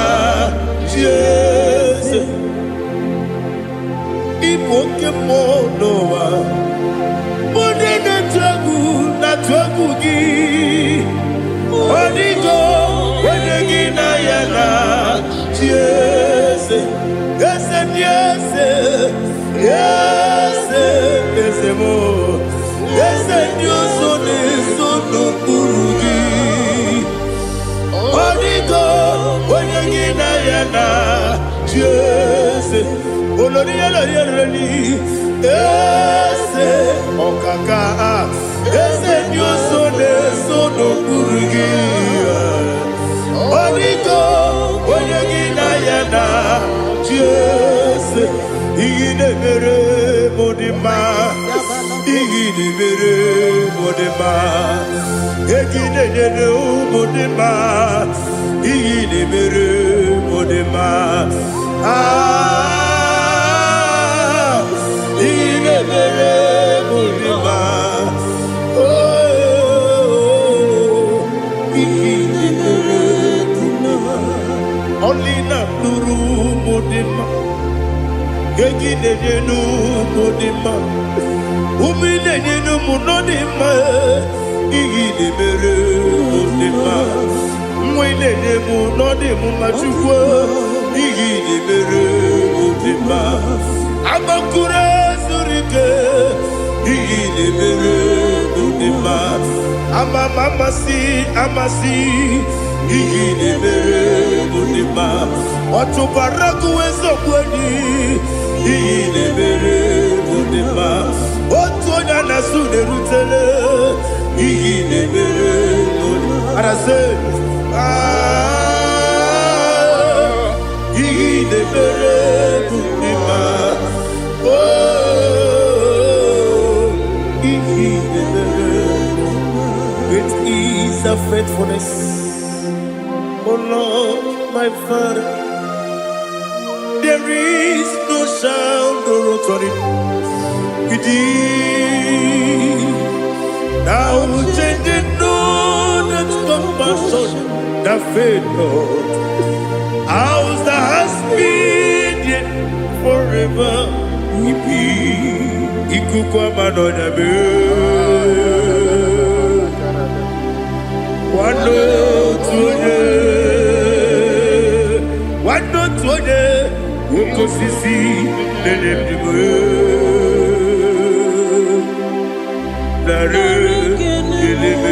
chi eze. Ịbụ oke mmụọ n'ụwa, ndị na-etu egwu na-atụ egwu gị. Ọ dịgo onye gị na ya na chi eze. Eze ndị eze, eze, eze m, eze ndị ọzọ na-eso n'okpuru gị. Ọ dịgo onye gị na ya na chi eze. Olori olori olori, eze ọkaka, eze ndị ọzọ na-eso n'okpuru gị. Ọ dịgo onye gị na ya na chi eze. Ihe na-emere m dị mma, ihe na-emere m dị mma, ego ị na-enyere ụmụ dị mma, ihe na-emere m dị mma. Ah, ihe na-emere m dị mma. Oh, ihe na-emere dị mma. Ọlị na-alụrụ ụmụ dị mma, ego ị na-enye n'ụmụ dị mma, ụmụ ị na-enye n'ụmụ nọ dị mma. Ihe ị na-emere mụ dị mma, nwa ị na-enye m nọ dị m mma. Chukwu, ihe ị na-emere mụ dị mma. Agbakụrụ zuru ike, ihe ị na-emere mụ dị mma. Ama m amasị amasị, ihe ị na-emere mụ dị mma. Ọchụbara gụwa eziokwu enyi, ihe ị na-emere mụ dị mma. Otu onye a na-asụ na-erutele, ihe ị na-emere mụ dị mma. Arasị, ah, ihe ị na-emere mụ dị mma. Oh, ihe ị na-emere. Great is thy faithfulness, O Lord, my Father. There is no shadow of turning with thee. Thou changest not thy compassions, they fail not. As thou hast been, yet forever we be. Ikuku ama n'ọnya mee. Nwanne otu onye, nwanne otu onye, oke osisi na-enye ndụ. Narị ekele m.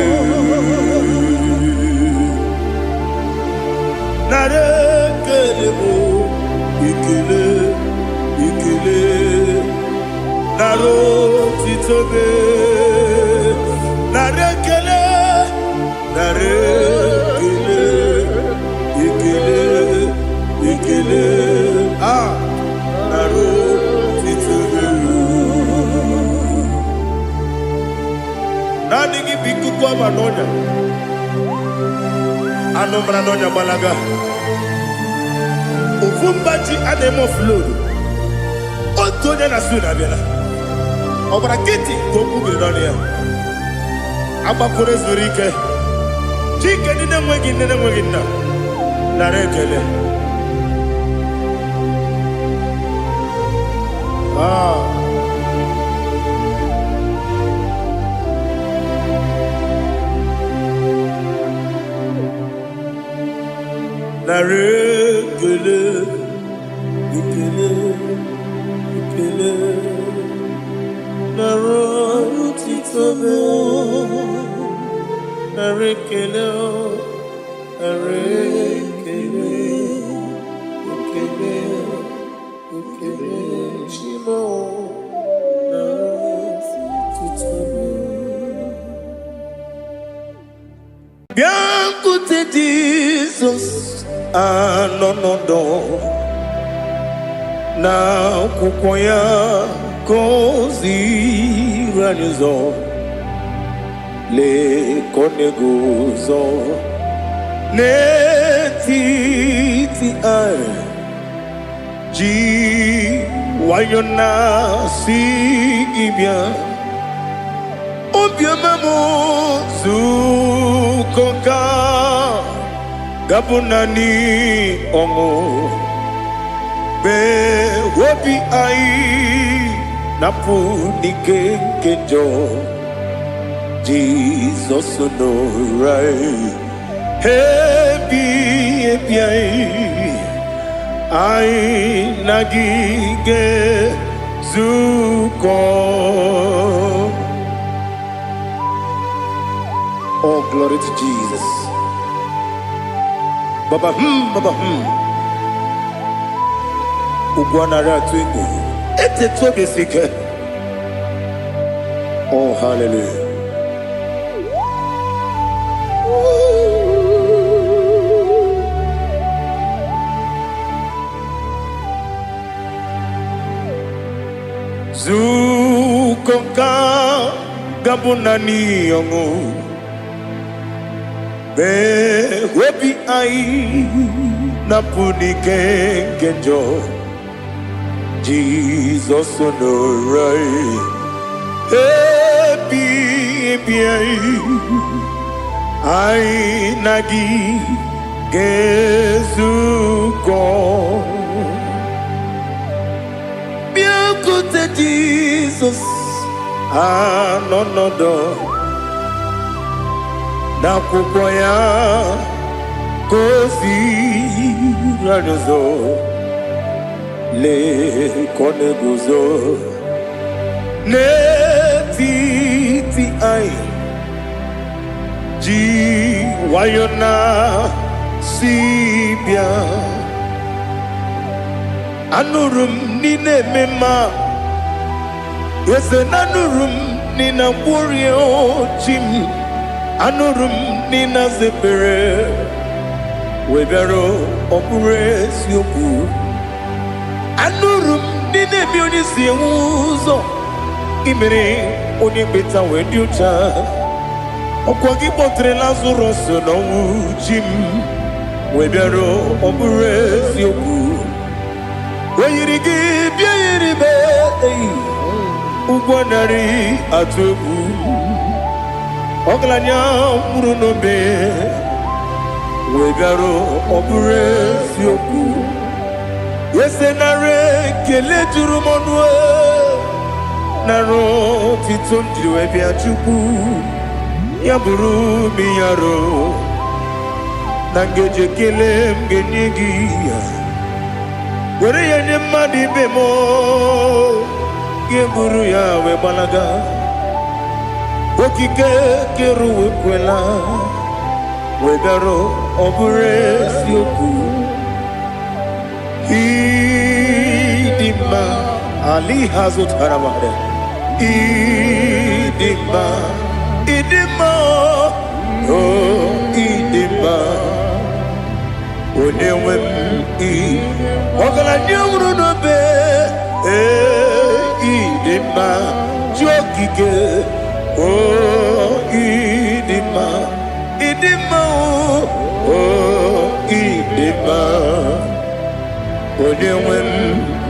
Narị ekele m, ekele, ekele, narị otito m. Anụ mara n'ọnya gbalaga. Ofu mba ji a na-eme offload. Otu onye na su na-abịala. Ọ gbara nkịtị ka okwu biri n'ọnụ ya. Agbakọrọ zuru ike. Chike ndị na-enweghị nne na-enweghị nna. Nara ekele. Ah. Nara ekele, ekele, ekele. Nara otito m. Nara ekele, nara ekele, ekele, ekele. Chi m o, nara otito m. Bịakwute Jizọs anọ n'ọdọ na akwụkwọ ya ka o ziri anyị ụzọ. Lee ka ọ na-eguzo n'etiti anyị ji nwayọ na-asị gị bịa. Obiọma m, zukọ ka gabụ naanị ọṅụ mgbe obi anyị na-apụ n'ike nke njọ. Jizọs nọrọ anyị ebi ebi anyị, anyị na gị ga-ezukọ. Oh, glory to Jesus. Baba baba. Ugwu anaghị atụ egwu. Etetu obi esi ike. Oh, hallelujah. Zukọ ka gabụ naanị ọṅụ mgbe obi anyị na-apụ n'ike nke njọ. Jizọs nọrọ anyị ebi ebi anyị, anyị na gị ga-ezukọ. Bịakwute Jizọs anọ n'ọdọ n'akwụkwọ ya ka o ziri anyị ụzọ. Lee ka ọ na-eguzo n'etiti anyị ji nwayọ na si bịa. Anụrụ m n'ị na-eme mma, eze na anụrụ m n'ị na-agwọrie chi m. Anụrụ m n'ị na-aza ekpere wee bịara. Ọ bụrụ eziokwu, anụrụ m n'ị na-eme onye si enwe ụzọ imere onye mkpeta wee dị ụcha. Ọkwa gị kpọtere Lazarọs n'ọnwụ, chi m, wee bịara. Ọ bụrụ eziokwu, o yiri gị bịa yiri be eyi ụgwọ narị atụ egwu. Ọgaranya nwụrụ n'obe wee bịara. Ọ bụrụ eziokwu, eze, nara ekele juru m ọnụ, nara otito m jiri wee bịa. Chukwu, ya bụrụ m yaro na ngeji ekele m ga-enye gị ya, were ya nye mmadụ ibe m, gị buru ya wee gbalaga. Okike kere uwe kwela wee bịarụ. Ọ bụrụ eziokwu, ịdị mma ali ha zụtara mmadụ. Ịdị mma, ịdị mma, o ịdị mma, onye nwe m. Ị ọgaranya nwụrụ n'obe, ee, ịdị mma, chi okike, o ịdị mma, ịdị mma, o. Onye nwe m,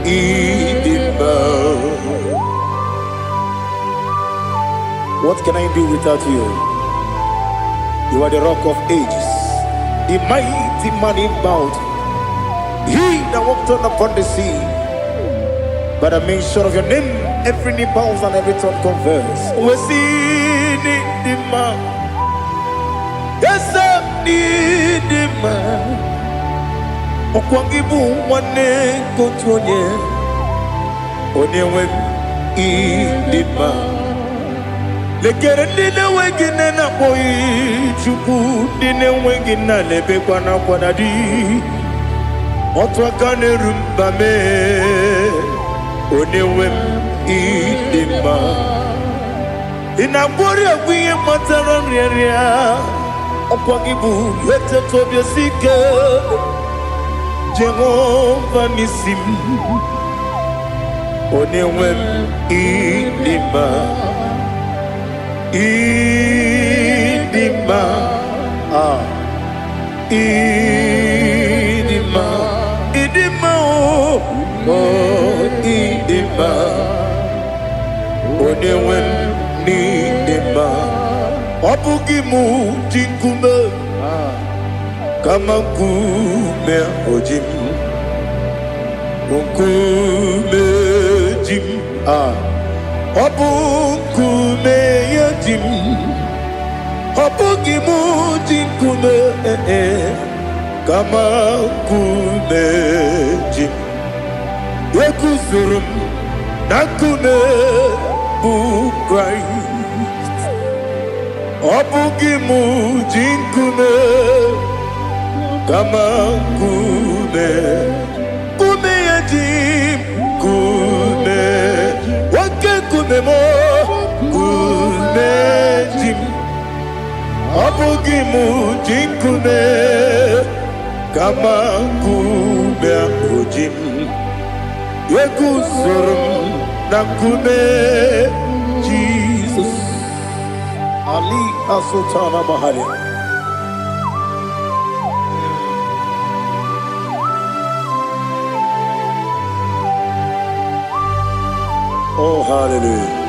ịdị mma. What can I do without you? You are the Rock of Ages, the mighty man in battle, he that walked on upon the sea. By the mention of your name, every knee bows and every tongue confess. Wesi n'ịdị mma, eze m n'ịdị mma. Ọkwa gị bụ nwanne nke otu onye, onye nwe m, ịdị mma. Lekere ndị na-enweghị nne na-akpọghị Chukwu, ndị na-enweghị nna na-ebekwa n'akwa na di. Otu aka na-eru mba mee, onye nwe m, ịdị mma. Ị na-agwọrị ọgwụ ihe kpatara nrịanrịa. Ọkwa gị bụ eteta obi esi ike, Jehova n'isi m. Onye nwe m, ịdị mma, ịdị mma, ah, ịdị mma, ịdị mma o, oh, ịdị mma. Onye nwe m, n'ịdị mma. Ọ bụghị mụ ji nkume, kama nkume oji m, nkume ji m, ah. Ọ bụ nkume ya ji m. Ọ bụghị mụ ji nkume, eh, eh, kama nkume ji m. Eguzoro m na nkume bụ Kraịst. Ọ bụghị mụ ji nkume, kama nkume, nkume ya ji m. Nkume, oke nkume m, nkume ji m. Ọ bụghị mụ ji nkume, kama nkume ahụ ji m. Eguzoro m na nkume Jizọs. Ali Asultana Mahali. Oh, hallelujah.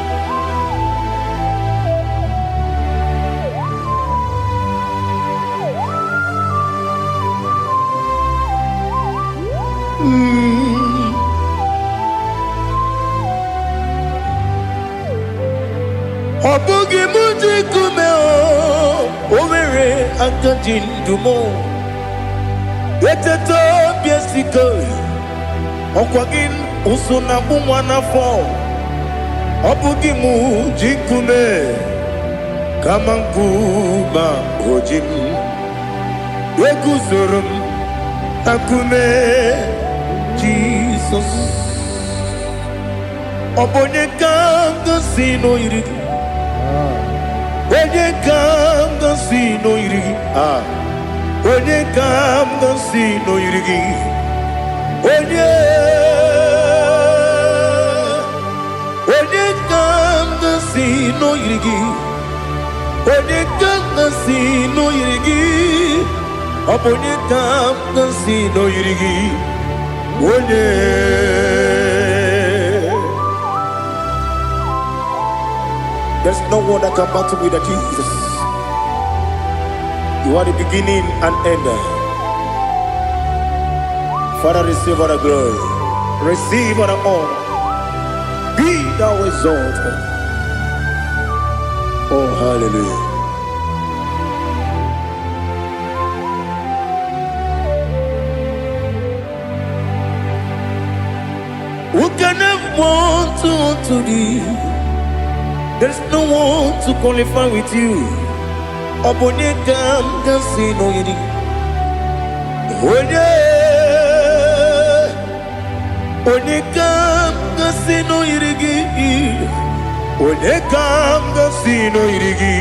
Ọ bụghị mụ ji nkume o, o nwere aka ji ndụ m. Eteta obi esike, ọkwa gị ụsụ na agbụ nwa n'afọ. Ọ bụghị mụ ji nkume, kama nkume o ji m. Eguzoro m na nkume Jizọs. Ọ bụ onye ka m gosi n'oyiri gị? Onye ka m gosi n'oyiri gị? Ah, onye ka m gosi n'oyiri gị? Onye, onye ka m gosi n'oyiri gị? Onye ka m gosi n'oyiri gị? Ọ bụ onye ka m gosi n'oyiri gị? Onye. There's no one that can battle with the Jesus. You are the beginning and end. Father, receive all the glory. Receive all the honor. Be thou exalted. Oh, hallelujah. Who can have one to thee? There's no one to qualify with you. Ọ bụ onye ka m ga-asị n'oyiri? Onye, onye ka m ga-asị n'oyiri gị? Onye ka m ga-asị n'oyiri gị?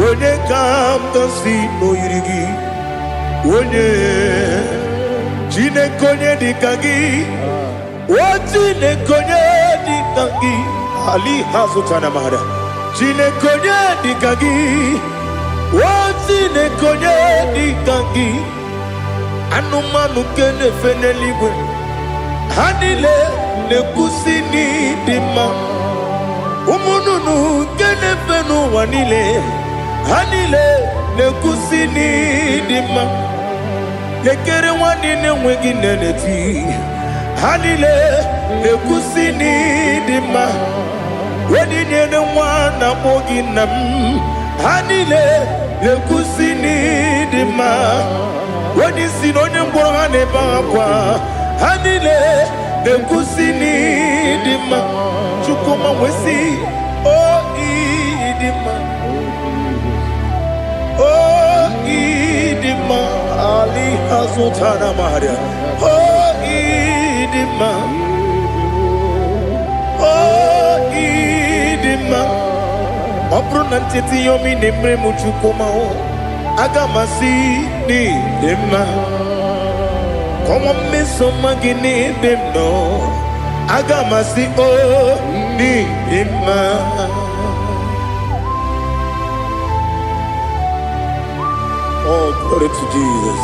Onye ka m ga-asị n'oyiri gị? Onye, Chineke, onye dị ka gị? O Chineke, onye dị ka gị? Ali hazụtana mara. Chineke, onye dị ka gị? O Chineke, onye dị ka gị? Anụmanụ nke na-efe n'eluigwe, ha niile na-ekwusi n'ịdị mma. Ụmụ nnụnụ nke na-efe n'ụwa niile, ha niile na-ekwusi n'ịdị mma. Lekere nwanne na-enweghị nne na-eti, ha niile na-ekwusi n'ịdị mma. Onye nyere nwa na-akpọ gị nna m, ha niile na-ekwusi n'ịdị mma. Onye isi na onye ngwọrọ ha na-ebe akwa, ha niile na-ekwusi n'ịdị mma. Chukwuma nwesị o ịdị mma, o ịdị mma. Ali azụtara maria, o ịdị mma, o ịdị mma. Ọ bụrụ na ncheta ihe ọma ị na-emere m, Chukwuma, aga m asị n'ịdị mma. Kọnwa mmeso ọma gị n'ebe m nọ, aga m asị o n'ịdị mma. Oh, glory to Jesus.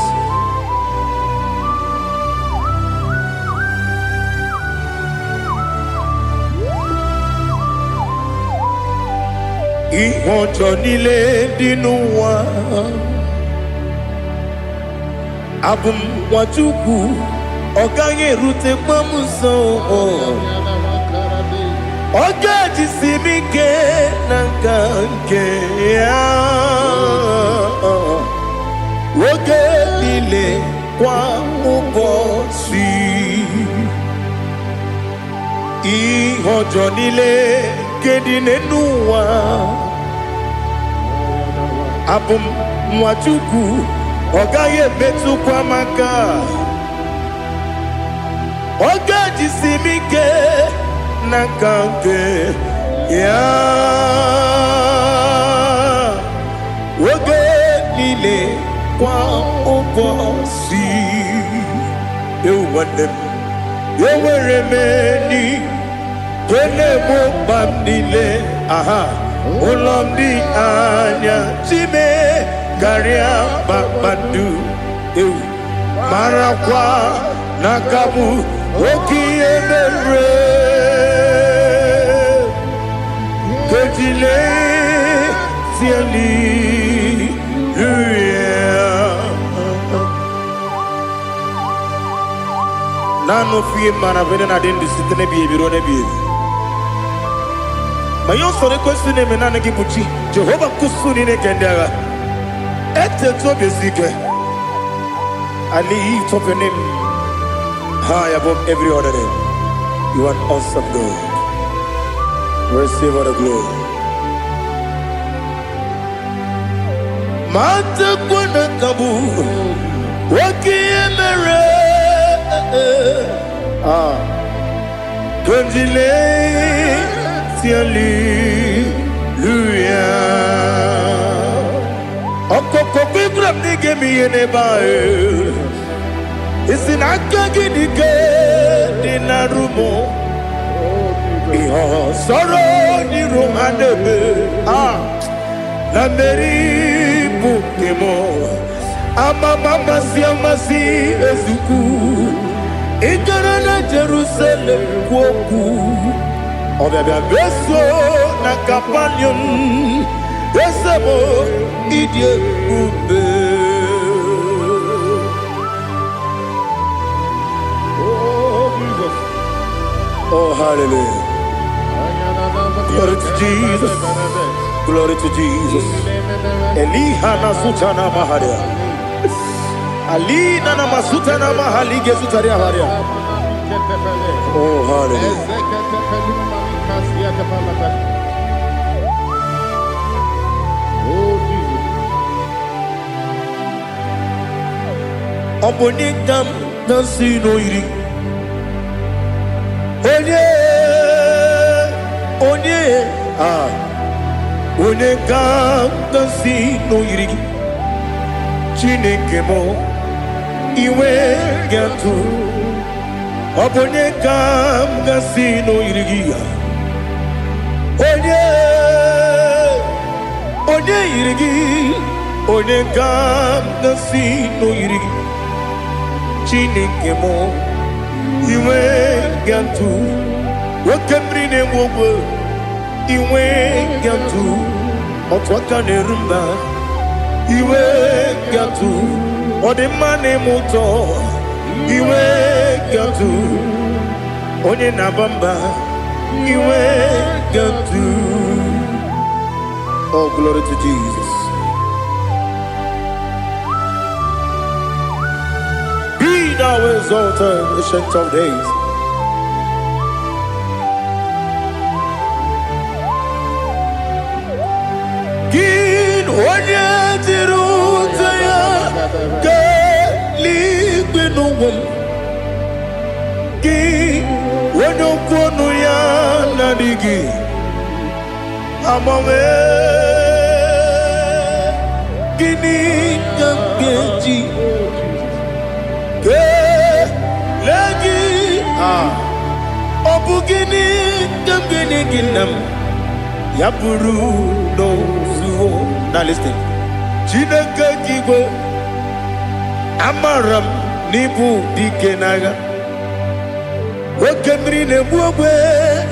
Ihe ọjọọ niile dị n'ụwa, abụ m nwa Chukwu, ọ gaghị erutekwa m nso. Ọ ga-ejisi m ike na nka nke ya oge niile, kwa ụbọchị. Ihe ọjọọ niile nke dị n'ụwa, abụ m nwa Chukwu, ọ gaghị emetụkwa m aka. Ọ ga-ejisi m ike na nka nke ya oge niile, kwa ụbọchị. Ewu nwanne m, enwere m enyi nke na-egbo mkpa m niile. Aha ụlọ m dị anya chime karịa kpakpando. Ewu, marakwa na aka bụ oke ihe mere kejile hallelujah. Naanị ofu ihe mara bụ na adị ndụ site n'ebighị ebi ruo n'ebighị ebi. Ma ihe usoro ekwesị na-eme, naanị gị bụ chi Jehova nkwụsụ niile nke ndị agha. Etetu obi esi ike. I lift up your name high above every other name. You are an awesome God. Receive all the glory. Matakwa na ka bụ oke ihe mere. Ah, Kondile hallelujah. Ọkọkọ gbígbà m n'ige m ihe n'ebe ahụ. Isi na aka gị dị ike dị na rumo. Ihe ọsọrọ n'iru ha na-eme. Ah, na mmeri bụ nke m. Amama amasị amasị ezukwu. Ị gara na Jerusalem kwuo okwu. Ọbịabịa meso na Kapanium. Eze m, ịdị ebube. Oh, Jesus. Oh, hallelujah. Glory to Jesus. Glory to Jesus. Eliha na sutana maharia. Alina na masutana mahalige sutaria haria. Oh, hallelujah. Oh, Jesus. Ọ bụ onye ka m na-asị n'oyiri? Onye, onye, ah, onye ka m na-asị n'oyiri gị? Chineke m, iwe ga-atụ. Ọ bụ onye ka m ga-asị n'oyiri gị? Onye, onye yiri gị? Onye ka m ga-asị n'oyiri gị? Chineke m, inwe gatụ. Oke mmiri na-egbu ogwe, inwe gatụ. Otu aka na-eru mba, iwe gatụ. Ọ dị mma na-eme ụtọ, iwe gatụ. Onye na-aba mba, iwe gatụ. Oh, glory to Jesus. Be thou exalted, Ancient of Days. Gị onye jiri ute ya keeluigwe n'ụwa m, gị onye okwu ọnụ ya na-adịghị agbanwe, gịnị ka m ga-eji kelee gị? Ah, ọ bụ gịnị ka m ga-enye gị, nna m, ya bụrụ n'ozuo? Now listen. Chineke nke igwe, amara m n'ịbụ dike n'agha. Oke mmiri na-egbu ogbe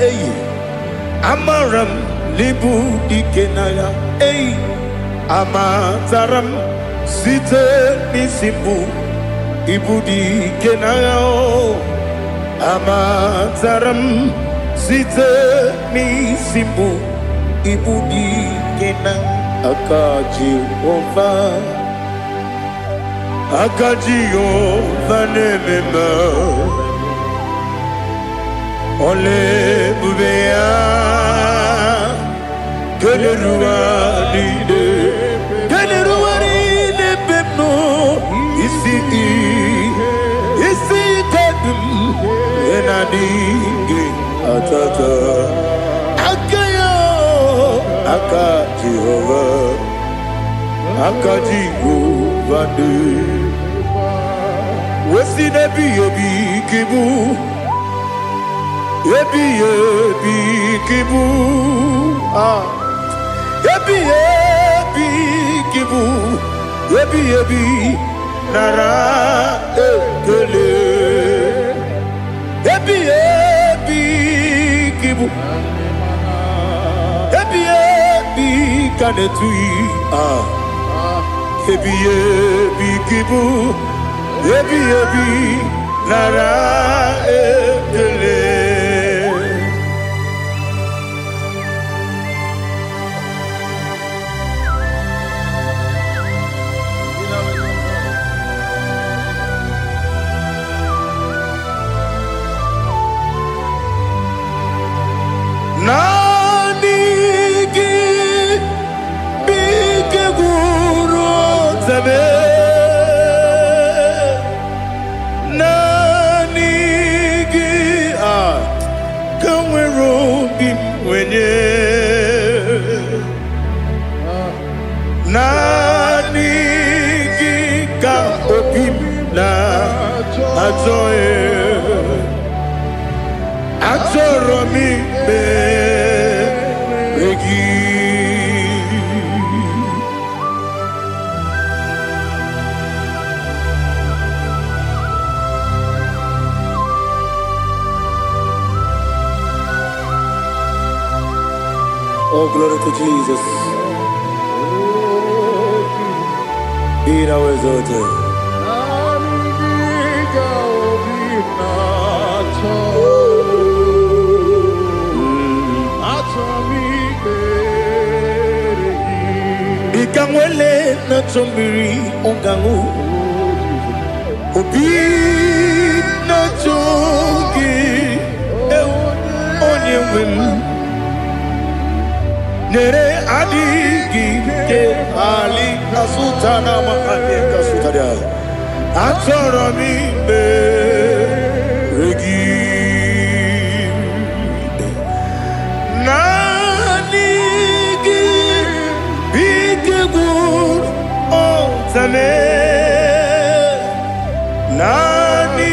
eyi, amara m n'ịbụ dike n'agha eyi. Amatara m site n'isi mbụ, ịbụ dike n'agha o. Amatara m site n'isi mbụ, ịbụ dike na aka Jehova, aka Jehova na-eme mma. Ọla ebube ya kelere ụwa niile, kelere ụwa niile ebe m nọ. Isi ike dị m ihe na-adịghị atata aka ya. Aka Jehova, aka Jehova dị wesi n'ebighị ebi ka ịbụ, ebighị ebi ka ịbụ. Ah, ebighị ebi ka ịbụ, ebighị ebi, nara ekele. Ebighị ebi ka ịbụ, ebighị ebi ka na-etughị. Ah, ebighị ebi ka ịbụ, ebighị ebi, nara ekele. Naanị gị bụ ike gwụrụ ọtabe. Naanị gị a ka nwere obi m nwenye. Naanị gị ka obi m na-achọ. Achọrọ m ikpere gị. Oh, glory to Jesus. Be thou exalted. Naanị gị ka obi m na-achọ. Achọ m ikpere gị. Dịka nwele na-achọ mmiri ọ ga-aṅụ, obi na-achọ gị, ewu, onye nwe m. Nyere adịghị ike ali kasuta na ma ali kasuta ya. Achọrọ m ikpere gị. Naanị gị bụ ike gwụrụ ọtame. Naanị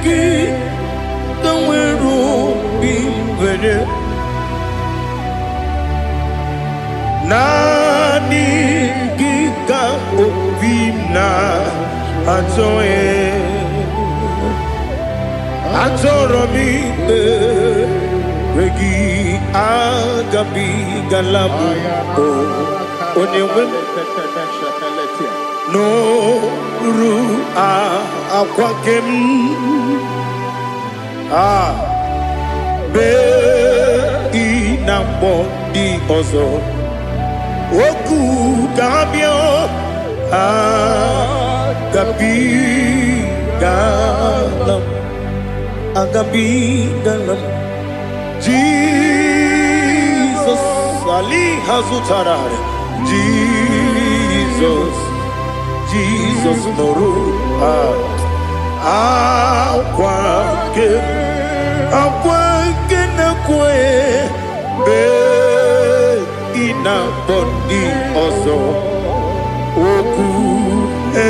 gị ka nwere obi nwere. Naanị gị ka obi m na-achọ. Achọrọ m ikpere gị, agabigala m o onye nwe m n'oru akwa nke m a bee ị na mgbọ ndị ọzọ okwu ga-abịa agabigala m, agabigala m. Jizọs ali ha zụtara Jizọs, Jizọs nụrụ akwa nke akwa nke na-ekwe mgbe ị na-akpọ ndị ọzọ okwu e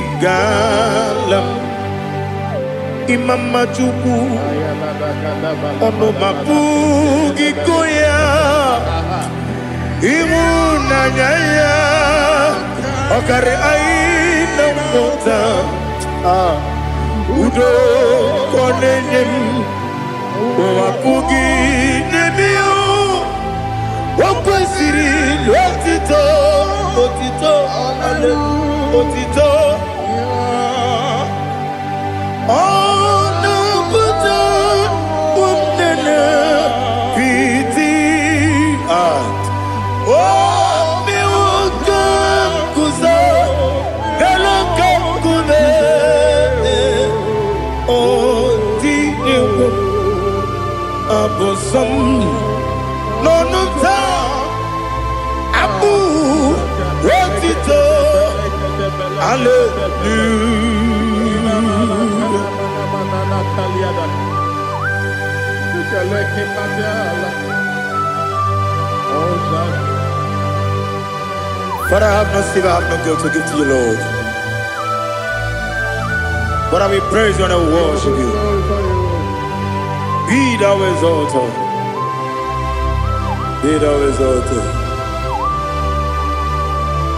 agabigala m. Ịma mma Chukwu, ọnụ ma pụghị ịkọ ya. Ịhụnanya ya ọkarị anyị na nghọta. Ah, udo ka ọ na-enye m, ụwa pụghị n'ebe ya. O kwesịrị otito, otito, otito. Ọ na-apụta ụmụnne piti. Ah, o mewo ka m guzo elu ka nkume. O tinyewo abụ nsọ m n'ọnụ m taa, abụ otito, hallelujah. Father, I have no silver, I have no gold to give to you, Lord. But I will praise you and I will worship you. Be thou exalted. Be thou exalted.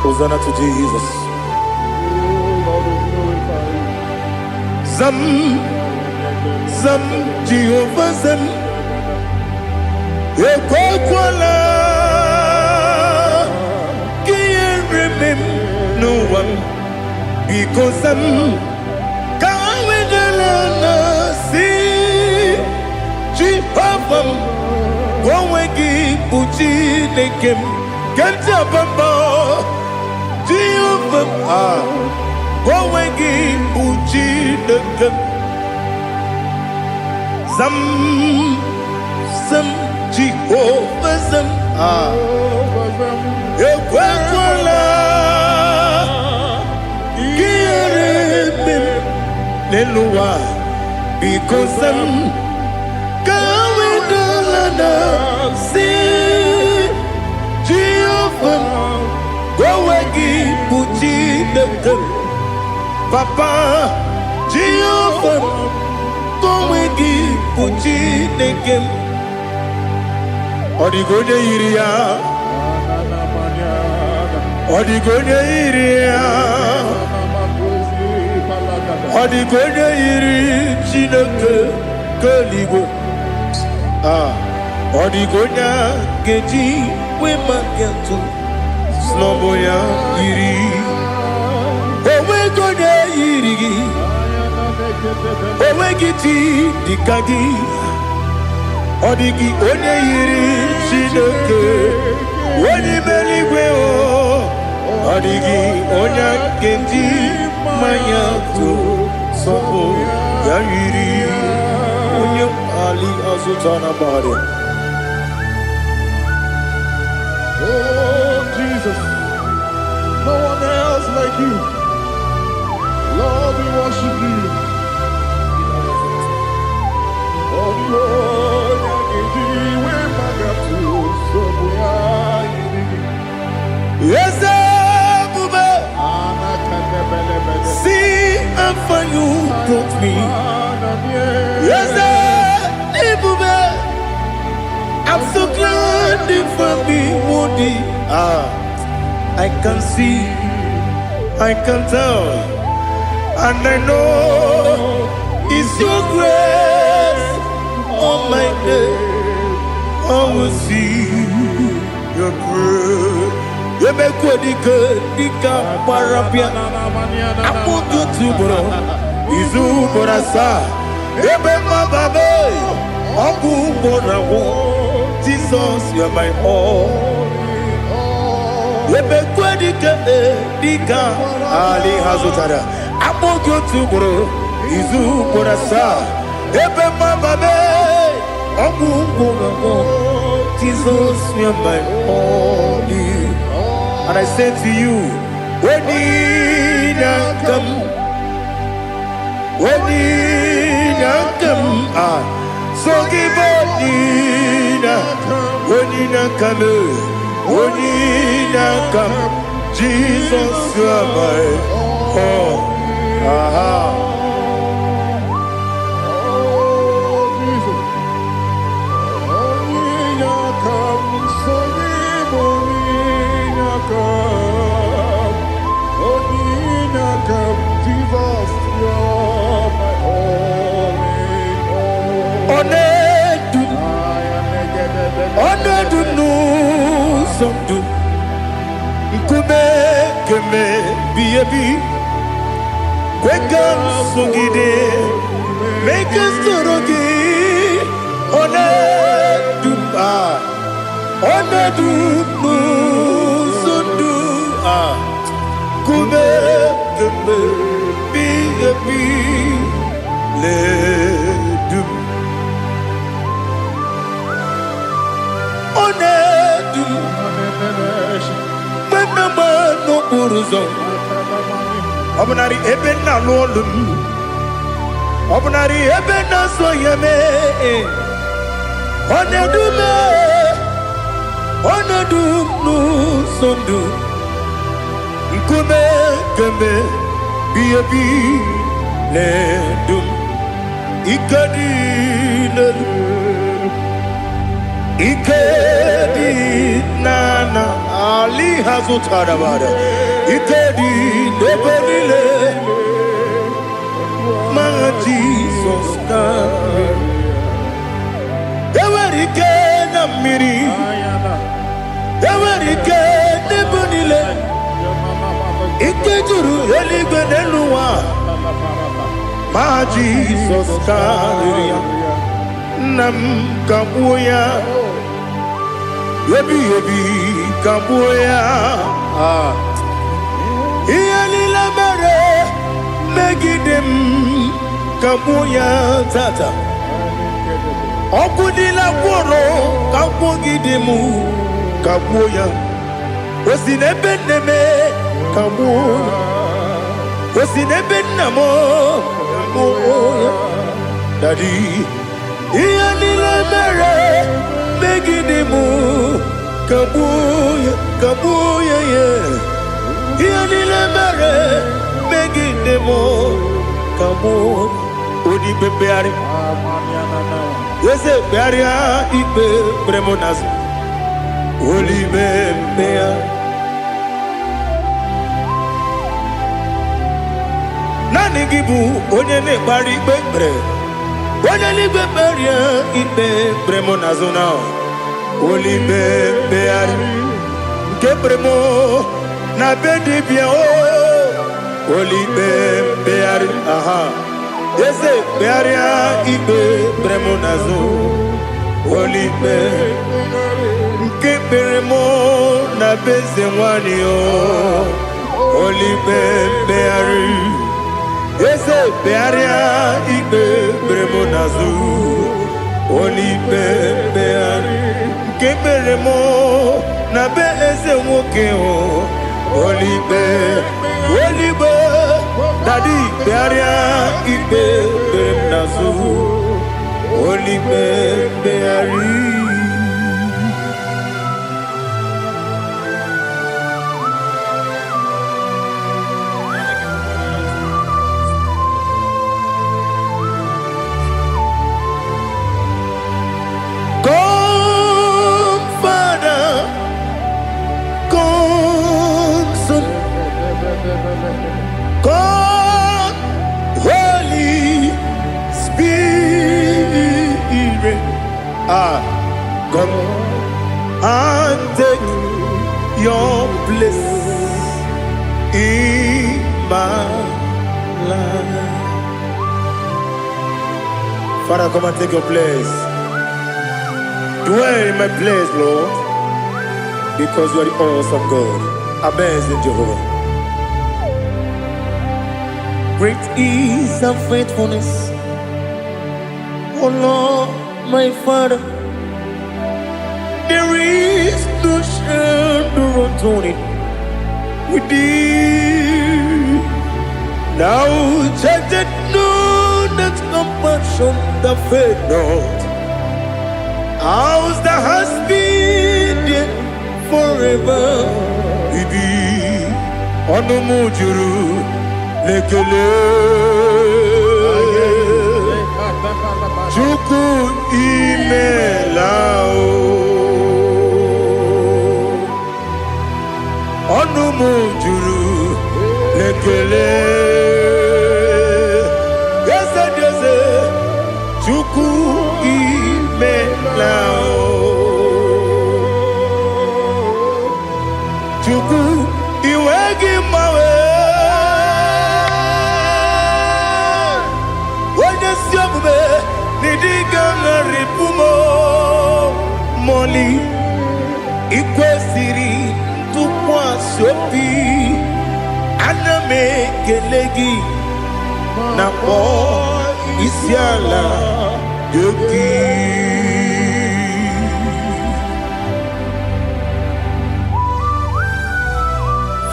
Hosanna to Jesus. Zam, Zam, Jehovah Zam. Ekwekwala ka ihere mee m n'ụwa m. Biko zam, ka wedala na si Jehova m, ka onwe gị bụ Chineke m nke m ji aba mba. Jehova m, ah, ka onwe gị bụ Chineke m. Zam, zam, Jehova zam, ah, ekwekwala ka ihere mee m n'elu ụwa. Biko zam, ka wedala na si Jehova m, ka onwe gị bụ Chineke m. Papa, Jehova m, ka onwe gị bụ Chineke m. Ọ dịghị onye yiri ya, ọ dịghị onye yiri ya, ọ dịghị onye yiri Chineke nke eluigwe. Ah, ọ dịghị onye a ga-eji wee maka atụ snọbụ ya yiri. Onweghị onye yiri gị, onweghị chi dịka gị. Ọ dịghị onye yiri Chineke onye ime eluigwe o. Ọ dịghị onye a ga-eji mmanya tụ sọpụ ya yiri onye ali azụta na gbara. Oh, Jesus, no one else like you. Lord, we worship you. Oh, the onye ga-eji wee magatu nsogbu ya yiri gị. Eze ebube, Anakadebelebele. See how far you brought me. Eze ebube, I'm so glad you found me worthy. Ah, I can see, I can tell. And I know it's your grace all my day. I will see your grace. Emekwe dike dike gbara bịa akpụkpọ otu ugboro izu ugboro asaa ebe mmaba m ọgwụ ugboro agwụ. Jesus, you are my all. Emekwe dike dike ali ha zụtara akpọ gị otu ugboro izu ugboro asaa ebe mmaba m ọgwụ ugboro agwụ. Jesus, you are my all. And I say to you, when come, when come, ah, so give when come, when come, Jesus, you are my all. Aha. Oh, Jesus. Onye aka m, so gị bụ onye aka m. Onye aka m, Jesus, you're my all in all. Ọ na-edu m, ọ na-edu m n'ụzọ ndụ nkume keme bi ebi kwe ka m sogide mee ka m soro gị. Ọ na-edu m, ah, ọ na-edu m n'ụzọ ndụ a nkume keme bi ebi na-edu m. Ọ na-edu m mgbe m na-agba n'okporo ụzọ ọ bụnarị ebe m na-alụ ọlụ m ọ bụnarị ebe m na-azụ ahịa mee ọ na-edu m, ọ na-edu m n'ụzọ ndụ nkume kemgbe bi ebi na-edu m. Ike dị n'elu ike dị n'ana ali ha zụtara bara ike dị n'ebe niile ma Jizọs karịrị. Enwere ike na mmiri enwere ike n'ebe niile ike juru eluigwe n'elu ụwa ma Jizọs karịrị ya. Nna m kagbuo ya ebighị ebi kagbuo ya. Ah. Ihe niile mere megide m kagbuo ya tata ọgwụ niile gwụrụ kagbuogide m kagbuo ya o si n'ebe nne m kagbuo ya o si n'ebe nna m kagbuo ya. Daddy, ihe niile mere megide m kagbuo ya kagbuo ya ya ihe niile mere megide m kagbuo. Onye ikpe mkpegharị eze kpegharịa ikpe kpere m n'azụ olibe mkpegharị naanị gị bụ onye na-ekpegharị ikpe kpere onye n'igwe kpegharịa ikpe kpere m n'azụ na olibe mkpegharị nke kpere m na be dibịa o olibe mkpegharị aha eze kpegharịa ikpe kpere m n'azụ olibe nke kpere m na be eze nwanyị o olibe mkpegharị eze kpegharịa ikpe kpere m n'azụ olibe mkpegharị nke kpere m na be eze nwoke o olibe oligbe. Daddy, kpegharịa ikpe kpere m n'azụ olibe mkpegharị. Come, Father, come, Son, come, Ah, come and take your place in my life. Father, come and take your place. Dwell in my place, Lord, because you are the awesome God, amazing Jehovah. Great is thy faithfulness, O Lord, my Father. There is no shadow of turning with thee. Thou changest not thy compassions, they fail not. As thou hast been there forever, be. Ọnụ m juru n'ekele. Chukwu, imela o. Ọnụ m juru n'ekele. Eze dị eze, Chukwu, imela o. Chukwu, iwe gị mgbanwe. Onye ezi omume n'ịdị ga-agharịpụ m mọli. Ikwesịrị ntụkwasị obi, ana m ekele gị na kpọọ isi ala nye gị.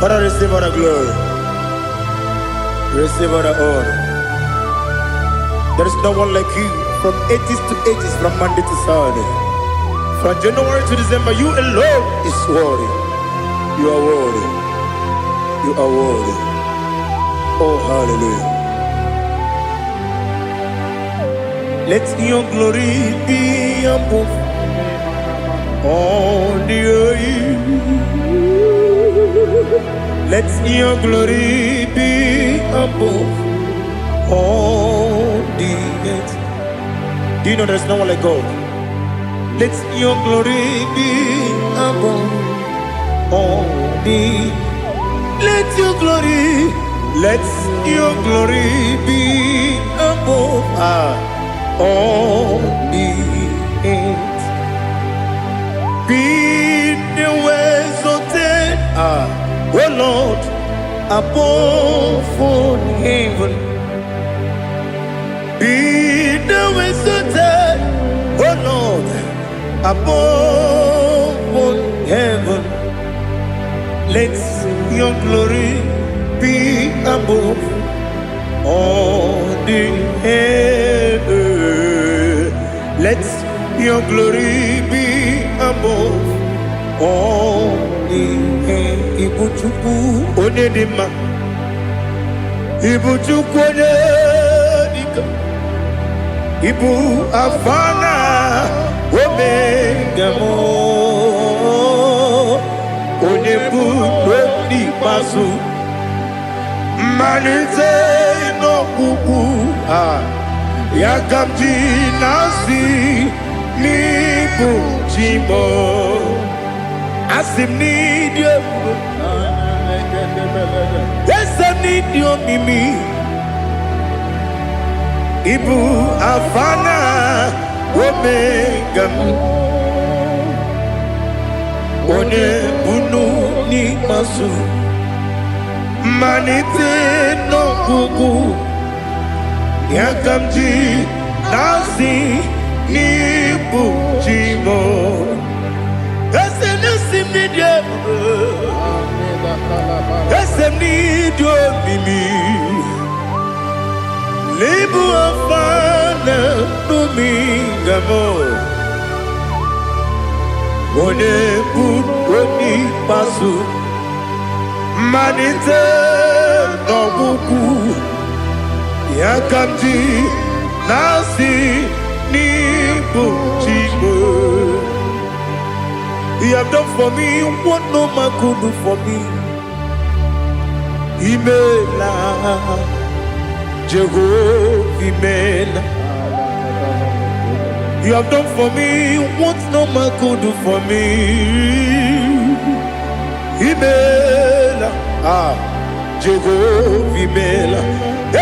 Father, receive all the glory. Receive all the honor. There is no one like you from ages to ages, from Monday to Saturday. From January to December, you alone is worthy. You are worthy. You are worthy. Oh, hallelujah. Let your glory be above all the earth. Let your glory be above all the earth. Do you know there's no one like God? Let your glory be above all the. Let your glory, let your glory be above all the earth. Be thou exalted, O Lord, above all heaven. Be thou exalted, O Lord, above all heaven. Let your glory be above all the heaven. Let your glory be above all the heaven. Ibu Chukwu onye dị mma. Ibu Chukwu onye dịka. Ibu Alfa na Omega m. Onye bụ n'ikpeazụ. Mmalite n'ọgwụgwụ a ya ka m ji na-asị n'ịbụ chi m. Asị m n'ịdị ebube, eze m, n'ịdị omimi. Ịbụ Alfa na Omega m, onye bunu n'ikpeazụ, mmalite n'ọgwụgwụ ya ka m ji na-asị n'ịbụ chi m. Eze na-esi m n'ịdị ebube, eze m, n'ịdị omimi. N'ịbụ Alfa na Omega m, onye bụ onye ikpeazụ, mmalite n'ọgwụgwụ ya ka m ji na-asị n'ịbụ chi m. You have done for me what no man could do for me. Imela, Jehovah, imela. You have done for me what no man could do for me. Imela, ah, Jehovah imela.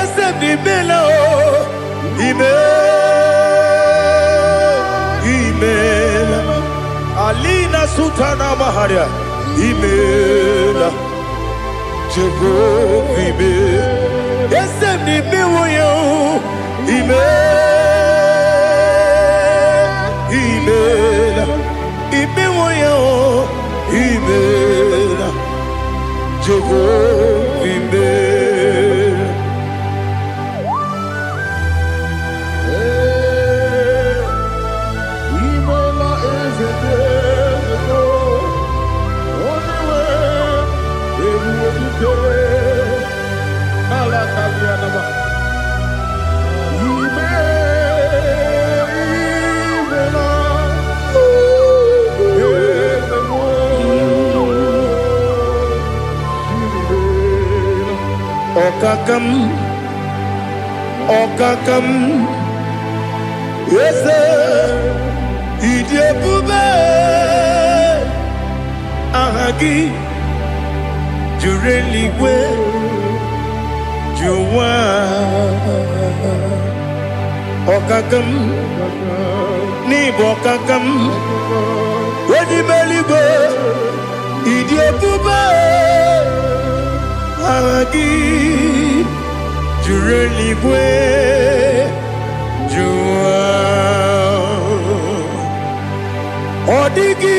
Eze m imela o, imela, imela. Alina Sultana Maharia, imela, Jehovah imela. Eze m imewo ya o, imela, imela, imewo ya o, imela, Jehovah imela. Ee, imela eze dị eze, onye nwe ebube dike n'ala kalianama. Ime, imela eze m, imela. Ọkaka m, ọkaka m, eze, ịdị ebube, aha gị juru eluigwe ju ụwa. Ọkaka m, n'ịbụ ọkaka m, onye ime eluigwe, ịdị ebube, aha gị juru eluigwe ju ụwa. Ọ dịghị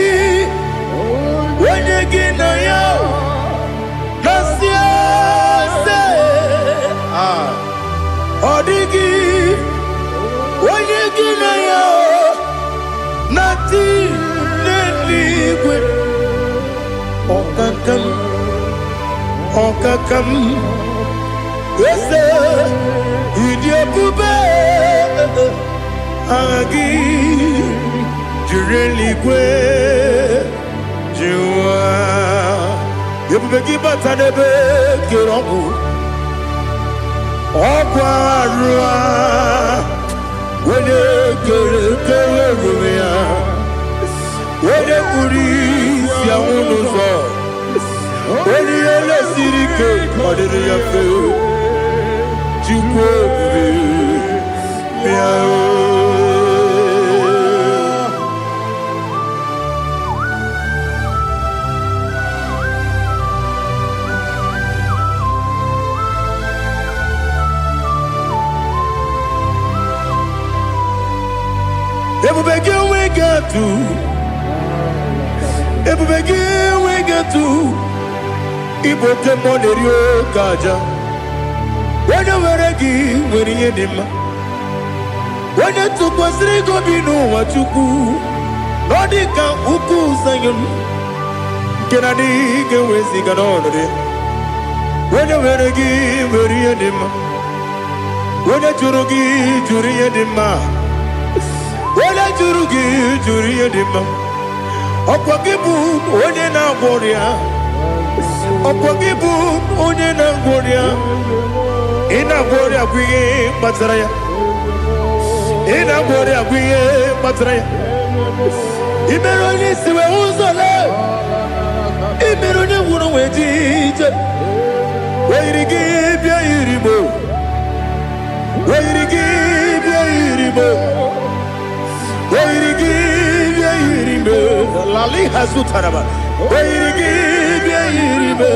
onye gị na ya na-asị eze. Ah, ọ dịghị onye gị na ya na-atị n'eluigwe. Ọkaka m, ọkaka m, eze, ịdị ebube, aha gị juru eluigwe ju ụwa. Ebube gị bata n'ebe kere ọgwụ, ọgwụ arụ a, onye kere kere ebube ya, onye kpuru isi anwụ n'ụzọ, onye ihe lesiri ike ọ dịrị ya mfe. Chukwu ebube, bịa o. Ebube gị enweghị atụ, ebube gị enweghị atụ. Ịbụ oke mmụọ na-eri oke aja. Onye nwere gị nwere ihe dị mma. Onye tụkwasịrị gị obi n'ụwa, Chukwu, na ọ dị ka ukwu Zayọn nke na adịghị ga-eweziga n'ọnọdụ ya. Onye nwere gị nwere ihe dị mma. Onye jụrụ gị jụrụ ihe dị mma. Onye jụrụ gị jụrụ ihe dị mma. Ọkwa gị bụ onye na-agwọ ọrịa, ọkwa gị bụ onye na-agwọ ọrịa. Ị na-agwọ ọrịa bụ ihe kpatara ya. Ị na-agwọ ọrịa bụ ihe kpatara ya. Ị mere onye isi wee ụzọ lee, ị mere onye nwụrụ wee ji ije. Oyiri gị bịa yiri mo, oyiri gị bịa yiri mo, oyiri gị bịa yiri mo. Lali hazutaraba. Oyiri gị bịa yiri mo.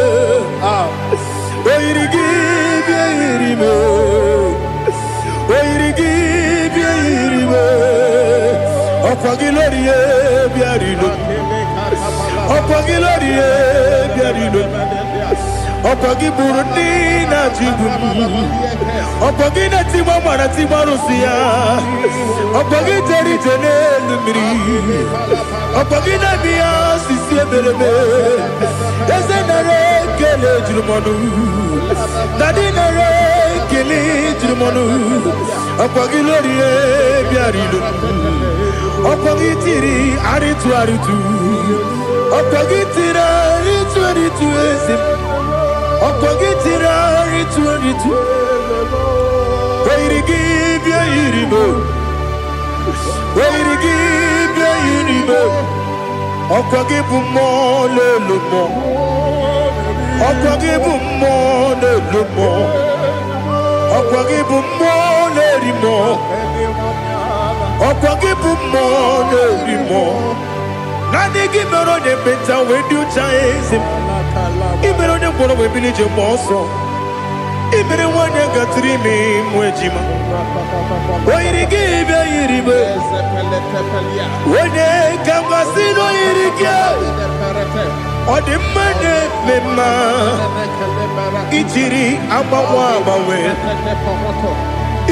Ah, oyiri gị bịa yiri mo, oyiri gị bịa yiri mo. Ọkwa gị lórí ye bịa rilo, ọkwa gị lórí ye bịa rilo, ọkwa gị gburu ndị na-achị igbu m, ọkwa gị na-etigba mara tigba arụsị ya, ọkwa gị jere ije n'elu mmiri, ọkwa gị na-eme ya osisi emereme. Eze, nara ekele juru m ọnụ. Daddy, nara ekele juru m ọnụ. Ọkwa gị lórí bịara ilo, ọkwa gị tiri arịtụ arịtụ, ọkwa gị tiri arịtụ arịtụ. Eze m, ọkwa gị tiri arịtụ arịtụ. Oyiri gị bịa yiri m. O yiri gị bịa yiri ibe. Ọkwa gị bụ mmụọ na-elu mmụọ. Ọkwa gị bụ mmụọ na-elu mmụọ. Ọkwa gị bụ mmụọ na-eri mmụọ. Ọkwa gị bụ mmụọ na-eri mmụọ. Naanị gị mere onye ekpenta wee dị ụcha, eze m. Ị mere onye ngwọrọ wee bili ije mgbe ọsọ. Ị mere nwaanyị gatụrụ ime mụ ejima. O yiri gị bịa yiri ibe. Onye ka mmasị na o yiri gị. Ọ dị mma na-eme mma. Ijiri agbanwe agbanwe.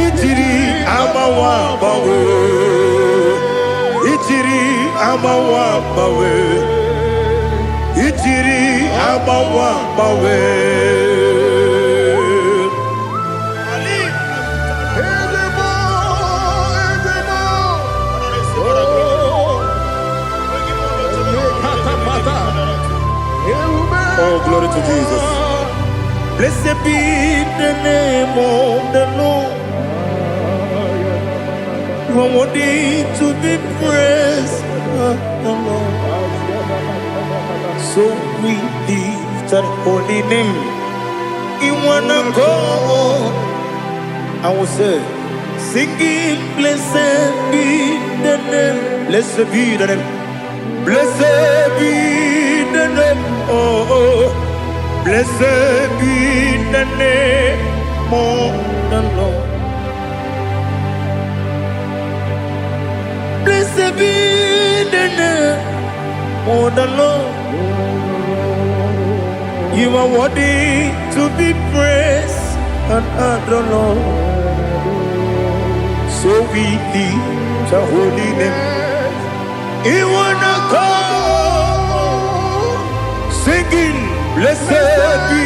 Ijiri agbanwe agbanwe. Ijiri agbanwe agbanwe. Ijiri agbanwe agbanwe. Ali. Eze m, eze m. Oh, glory to Jesus. Blessed be the name of the Lord. You are worthy to be praised, the Lord. So we lift that holy name. In one accord, I will say, singing, blessed be the name. Blessed be the name. Blessed be the name. Oh. Blessed be the name of the Lord. Blessed be the name of the Lord. You are worthy to be praised and adored, Lord. So we lift the holy name. You wanna come singing, blessed be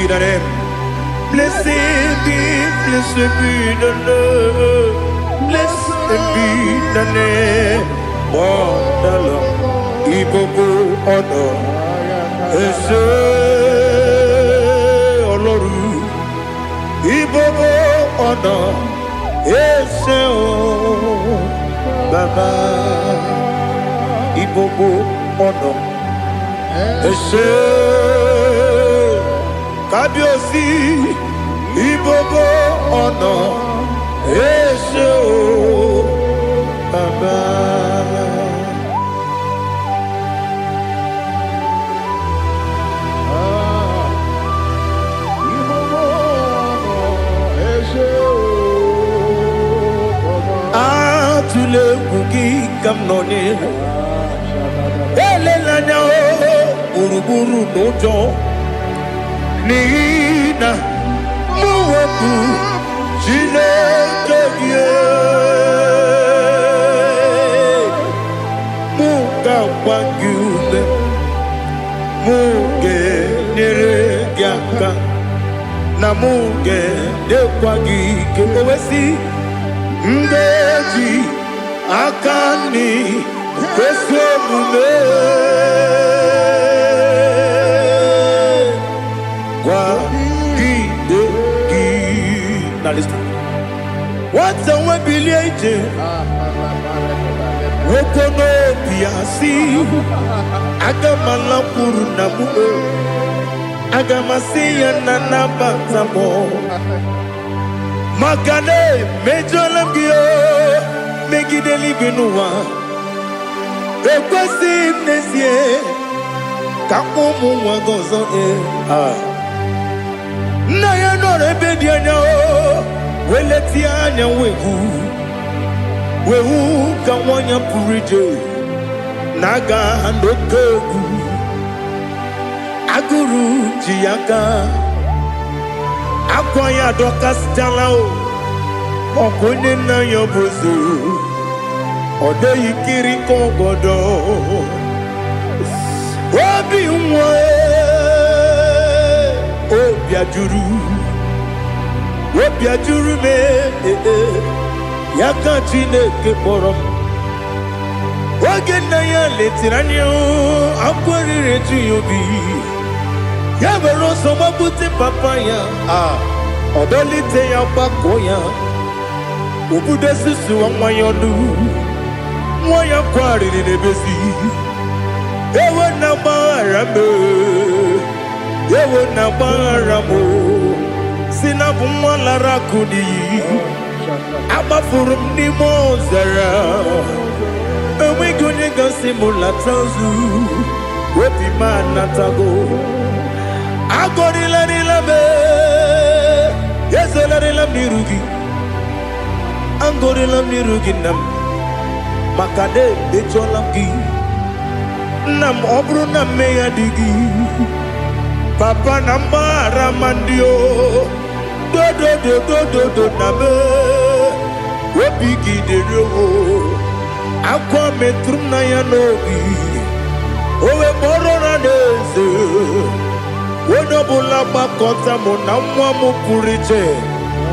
the name. Blessed be the name. Blessed be the name of the Lord. Ìgbogbo ọ̀nà ẹ ṣé Ọlọ́run. Ìgbogbo ọ̀nà ẹ ṣé o Bàbá. Ìgbogbo ọ̀nà ẹ ṣé Kábíyèsí. Ìgbogbo ọ̀nà ẹ ṣé o Bàbá. Ìgbogbo ọ̀nà ẹ ṣé o Bàbá. Atụla egwu, gị ka m nọ n'ihu. Elela anya o gburugburu n'ụjọ, n'ihi na mụ wepụ Chineke gị. Mụ ga-agba gị ume, mụ ga-enyere gị aka, na mụ ga-enyekwa gị ike. O wee sị, m ga-eji aka nri ezi omume kwagide gị. Na listen. Nwata nwe bilie ije, nwoke n'obi ya si, aga m alakwuru nna m o. Aga m asị ya na nabata m, maka na emejọla m gị o megide eluigwe n'ụwa. Ekwesịghị m n'ezie ka mkpọ ụmụ nwa gị ọzọ. Ee. Ah. Nna ya nọrọ ebe dị anya o wee letie anya wee hụ wee hụ ka nwa ya pụrụ ije na-aga n'oke egwu. Agụrụ ji ya aka, akwa ya adọkasịchala o. Ọkwa onye nna ya bụ eze, ọ dịghị kiri ka ọgọdọ obi nwa. Obi ajụrụ, obi ajụrụ m. Ee, ya ka Chineke kpọrọ m. Oge nna ya letere anya, akwa riri eju ya obi. Ya were ọsọ gbapute papa ya, a ọ dọlite ya, gbakọọ ya. Obodo susuwa nwa ya ọnụ, nwa ya kwarịrị n'ebezi. Ewo na gbaghara m, ewo na gbaghara m, si na bụ nwa lara akụ n'iyi. Agbafuru m n'ime ọzara, enweghị onye gasị m lata ozu. Obi m anatago. Agọrịlarịla m, ezelarịla m n'iru gị. Agọrịla m n'iru gị, nna m, maka na emejọla m gị, nna m. Ọ bụrụ na mmehie dị gị, papa, na mgbaghara ma ndị o dodododododo na m obi gị dịrị o. Akwa metụrụ m na ya n'obi, o wee kpọrọ na n'eze onye ọbụla gbakọta mụ na nwa m pụrụ iche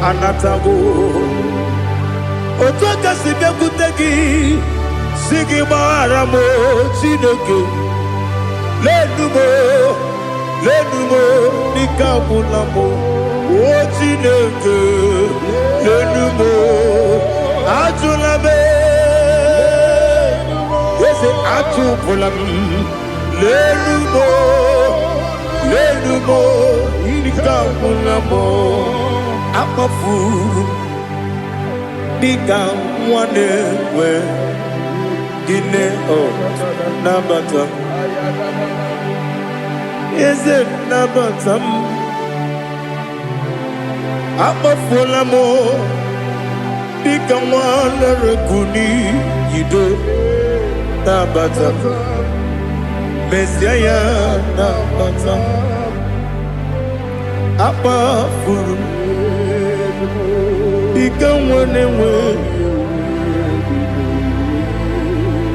anatago. Otu aka si bịakwute gị, si gị gbaghara m, Chineke. Lenu m, lenu m, n'ike agwụla m. O Chineke, lenu m, ajụla m. Eze, achụpụla m. Lenu m, lenu m, ike agwụla m. Akpafuru m dịka nwa na-enwe gịnị o. Nabata m, eze, nabata m. Akpafuola m dịka nwa lere n'iyido. Nabata m, mezie ya, nabata m. Akpafuru m dịka nwa na-enwe,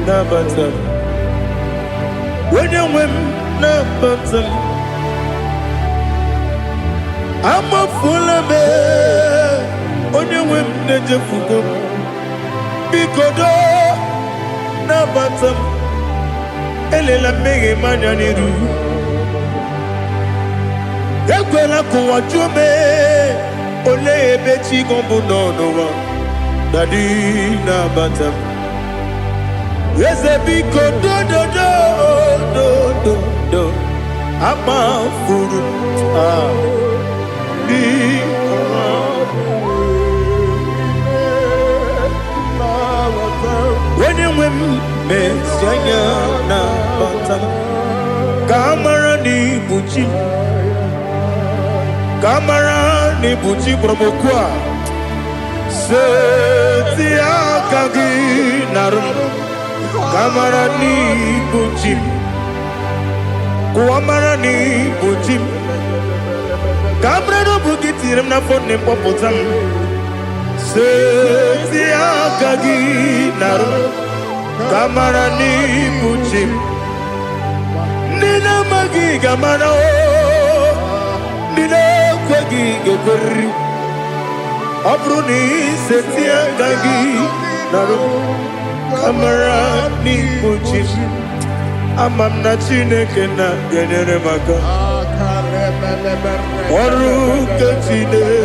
nabata m. Onye nwe m, nabata m. Amafuola m, onye nwe m, na-ejefugo m. Biko doo, nabata m. Elela mmehie m anya n'iru. Ekwela ka ụwa jụọ m, olee ebe chi gị bụ nọ n'ụwa. Daddy, nabata m. Eze, biko, dododo dododo. Akpafuru m, ah, biko. Onye nwe m, mezi anya, nabata m, ka a mara na ibu chi m, ka a mara na ibu chi kpọrọ m okwu a. Seti aka gị narụ m, ka a mara na ibu chi m. Kụwa mara na ibu chi m, ka a mara na ọ bụ gị tinyere m n'afọ nne m, kpọpụta m. Seti aka gị narụ m, ka a mara na ibu chi m. Ndị na-amaghị ga-amara o, ndị na-ekweghị ga-ekweriri. Ọ bụrụ na iseti aka gị narụ m, ka mara n'ibu chi m. Ama m na Chineke na ga-enyere m aka. Ọrụ nke Chineke.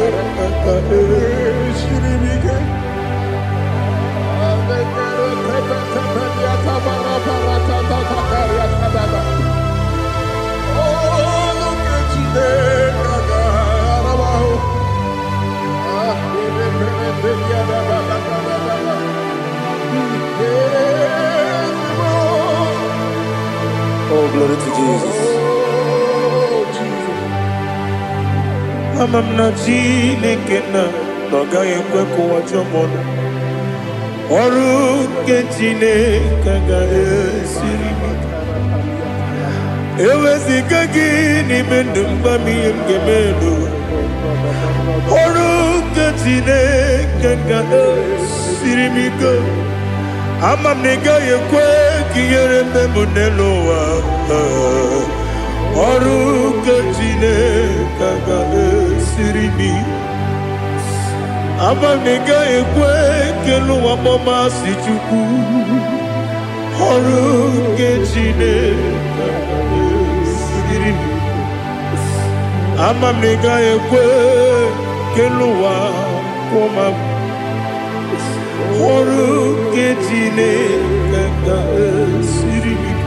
Oh, glory to Jesus. Ama m na Chineke na ọ gaghị ekwe ka ụwa jụọ m ọnụ. Ọrụ nke Chineke agaghị esiri m ike. Eweziga gị n'ime ndụ m, gwa m ihe m ga-eme n'ụwa. Ọrụ nke Chineke ga-esiri m ike. Ama m na ị gaghị ekwe ka ihere mme m n'elu ụwa. Ọrụ nke Chineke ga-esiri m ike. Ama m na ị gaghị ekwe ka elu ụwa kpọmasị Chukwu. Ọrụ nke Chineke ga-esiri m ike. Ama m na ị gaghị ekwe ka elu ụwa kwụọ m. Ọrụ nke Chineke ga-esiri m ike.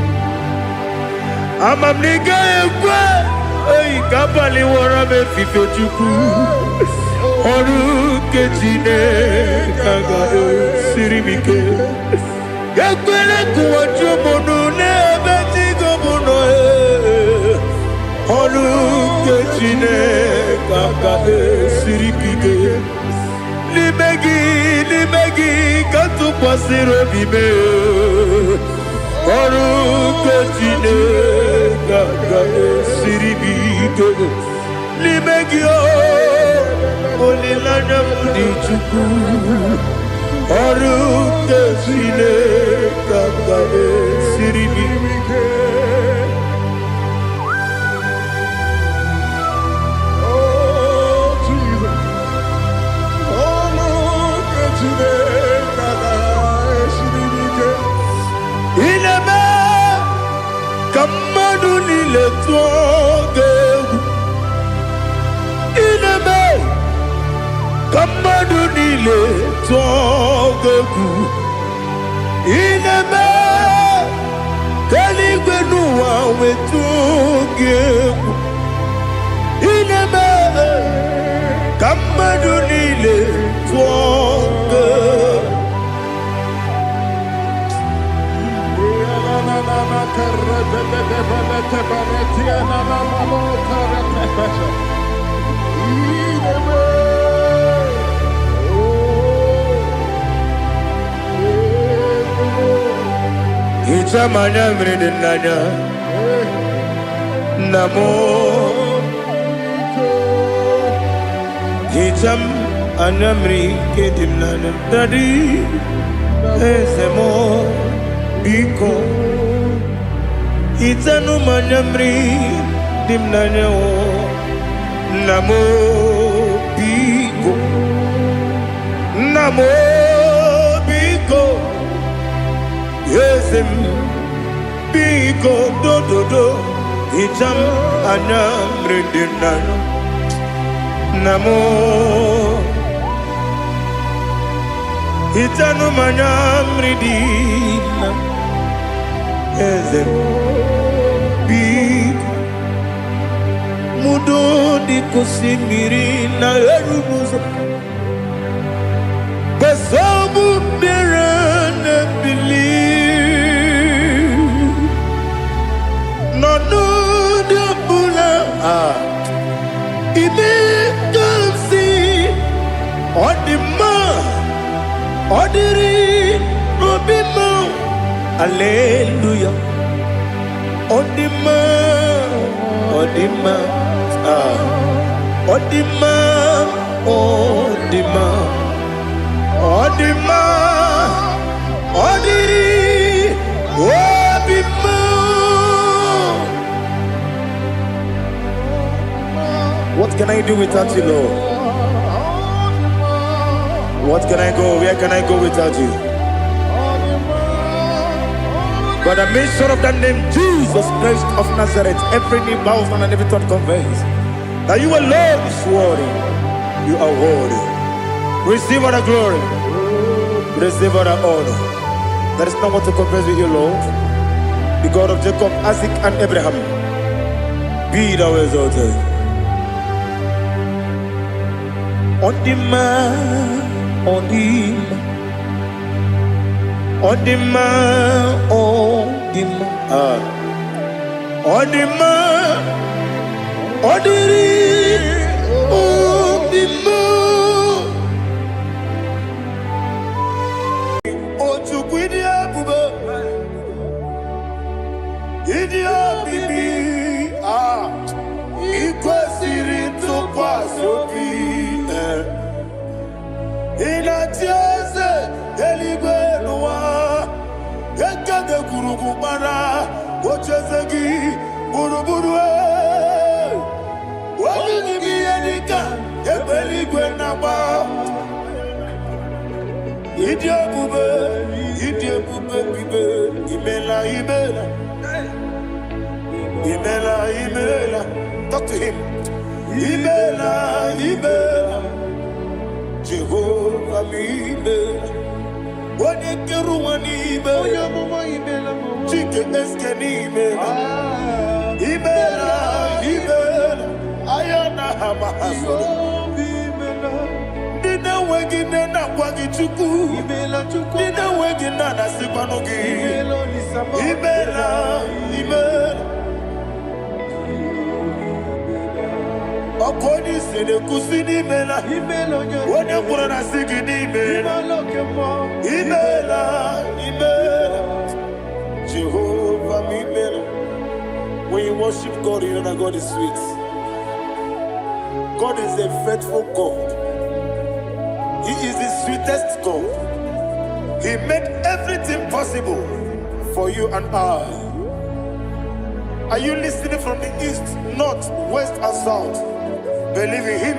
Ama m na ị gaghị ekwe oyi ka abalị wọrọ m efife. Chukwu, ọrụ nke Chineke ga-esiri m ike. Ekwele ka ụwa jụọ m ọnụ n'ebe chi gị bụ nọ. Ee. Ọrụ nke Chineke ga-esiri m ike. N'ime gị, n'ime gị ka m tụkwasịrị obi m. Ee. Ọrụ nke Chineke ga-esiri m ike. N'ime gị o, olileanya m dị. Chukwu, ọrụ nke Chineke ga-esiri m ike. Oh, Jesus. Oh, look at Chineke ga-esiri m ike. Ị na-eme ka mmadụ niile tụọ gị egwu. Ị na-eme ka mmadụ niile tụọ gị egwu. Ị na-eme ka eluigwe n'ụwa wetụọ gị egwu. Ị na-eme ka mmadụ niile tụọ gị egwu. Hichaa m anya mmiri dị n'anya, nna m. Hichaa m anya mmiri nke dị m n'anya. Daddy, eze m, biko hichanụ m anya mmiri dị m n'anya o. Nna m, biko. Nna m, biko. Eze m, biko, dododo, hichaa m anya mmiri dị m n'anya. Nna m, hichanụ m anya mmiri dị na. Eze m, biko. Mudo dị ka osimiri na-eru n'ụzọ gbasogbu mmiri na-ebili n'ọnọdụ ọbụla. Ah, ime ka m si ọ dị mma, ọ dịrị n'obi m. Aleluya, ọ dị mma, ọ dị mma. Ah, ọ dị mma, ọ dị mma, ọ dị mma, ọ dịrị obi m. What can I do without you, Lord? What can I go? Where can I go without you? By the mention of that name, Jesus Christ of Nazareth, every knee bows down and every tongue confess that you alone is worthy. You are worthy. Receive all the glory. Receive all the honor. There is no one to compare with you, Lord. The God of Jacob, Isaac, and Abraham. Be thou exalted. Ọ dị mma, ọ dị mma, ọ dị mma, ọ dị mma. Ah. Ọ dị mma, ọ dịrị obi m. O Chukwu, ịdị ebube, ịdị omimi, ah, ị kwesịrị ntụkwasị obi. Eh. Ị na-achị eze eluigwe n'ụwa, ekede gwurugwu gbara ocheeze gị gburugburu. Eh. Olu gị bụ ihe dịka egbe eluigwe na-agba. Ịdị ebube, ịdị ebube bibe. Imela, imela, imela, imela. Talk to him. Imela, imela, Jehova m, imela. Onye kere ụwa n'ime. Onye amụma, imela m. Chike eske n'ime. Ah, Imela, imela. Aya na ha ma ha soro. Jehova, imela. Ndị na-enweghị nne na-akwa gị Chukwu. Imela, Chukwu. Ndị na-enweghị nna na-asịkwanụ gị. Imela, Olisa m. Imela, imela. Ọkụ onye isi na-ekwusi n'imela. Imela, onye Onye kwuru na sị gị n'imela. Imela, oke mmụọ. Imela, imela. Jehovah, imela. When you worship God, you know that God is sweet. God is a faithful God. He is the sweetest God. He made everything possible for you and I. Are you listening from the east, north, west, and south? Believe in Him.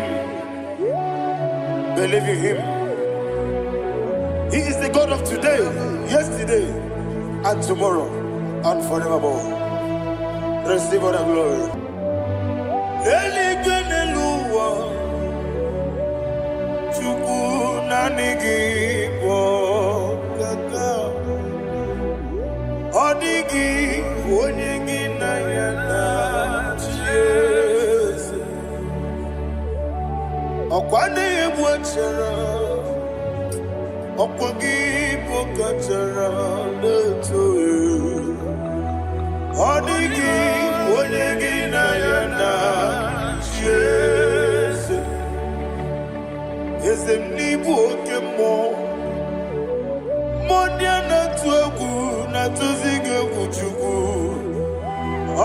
Believe in Him. He is the God of today, yesterday, and tomorrow, and forevermore. Receive all the glory. Eluigwe n'elu ụwa, Chukwu naanị gị bụ ọkaka. Ọ dịghị onye gị na ya na-achị eze. Ọkwa na-egbu achara, ọkwa gị bụ kachara na-eto. Ọ dịghị onye gị na ya na-achị eze. Eze m n'ịbụ oke mmụọ. Mmụọ ndị a na-atụ egwu na-atụzi gị egwu Chukwu.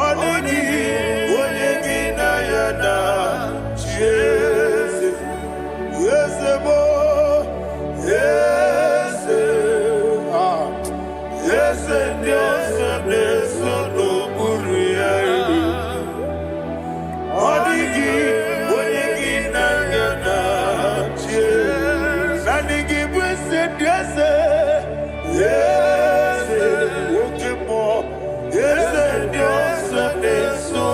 Ọ dịghị onye gị na ya na-achị eze. Eze bụ eze. Ah. Eze ndị ọzọ na-eso n'okpuru ya. Ọ dịghị onye gị na ya na-achị eze. Naanị gị bụ eze ndị eze. Eze oke mmụọ. Eze ndị ọzọ na-eso,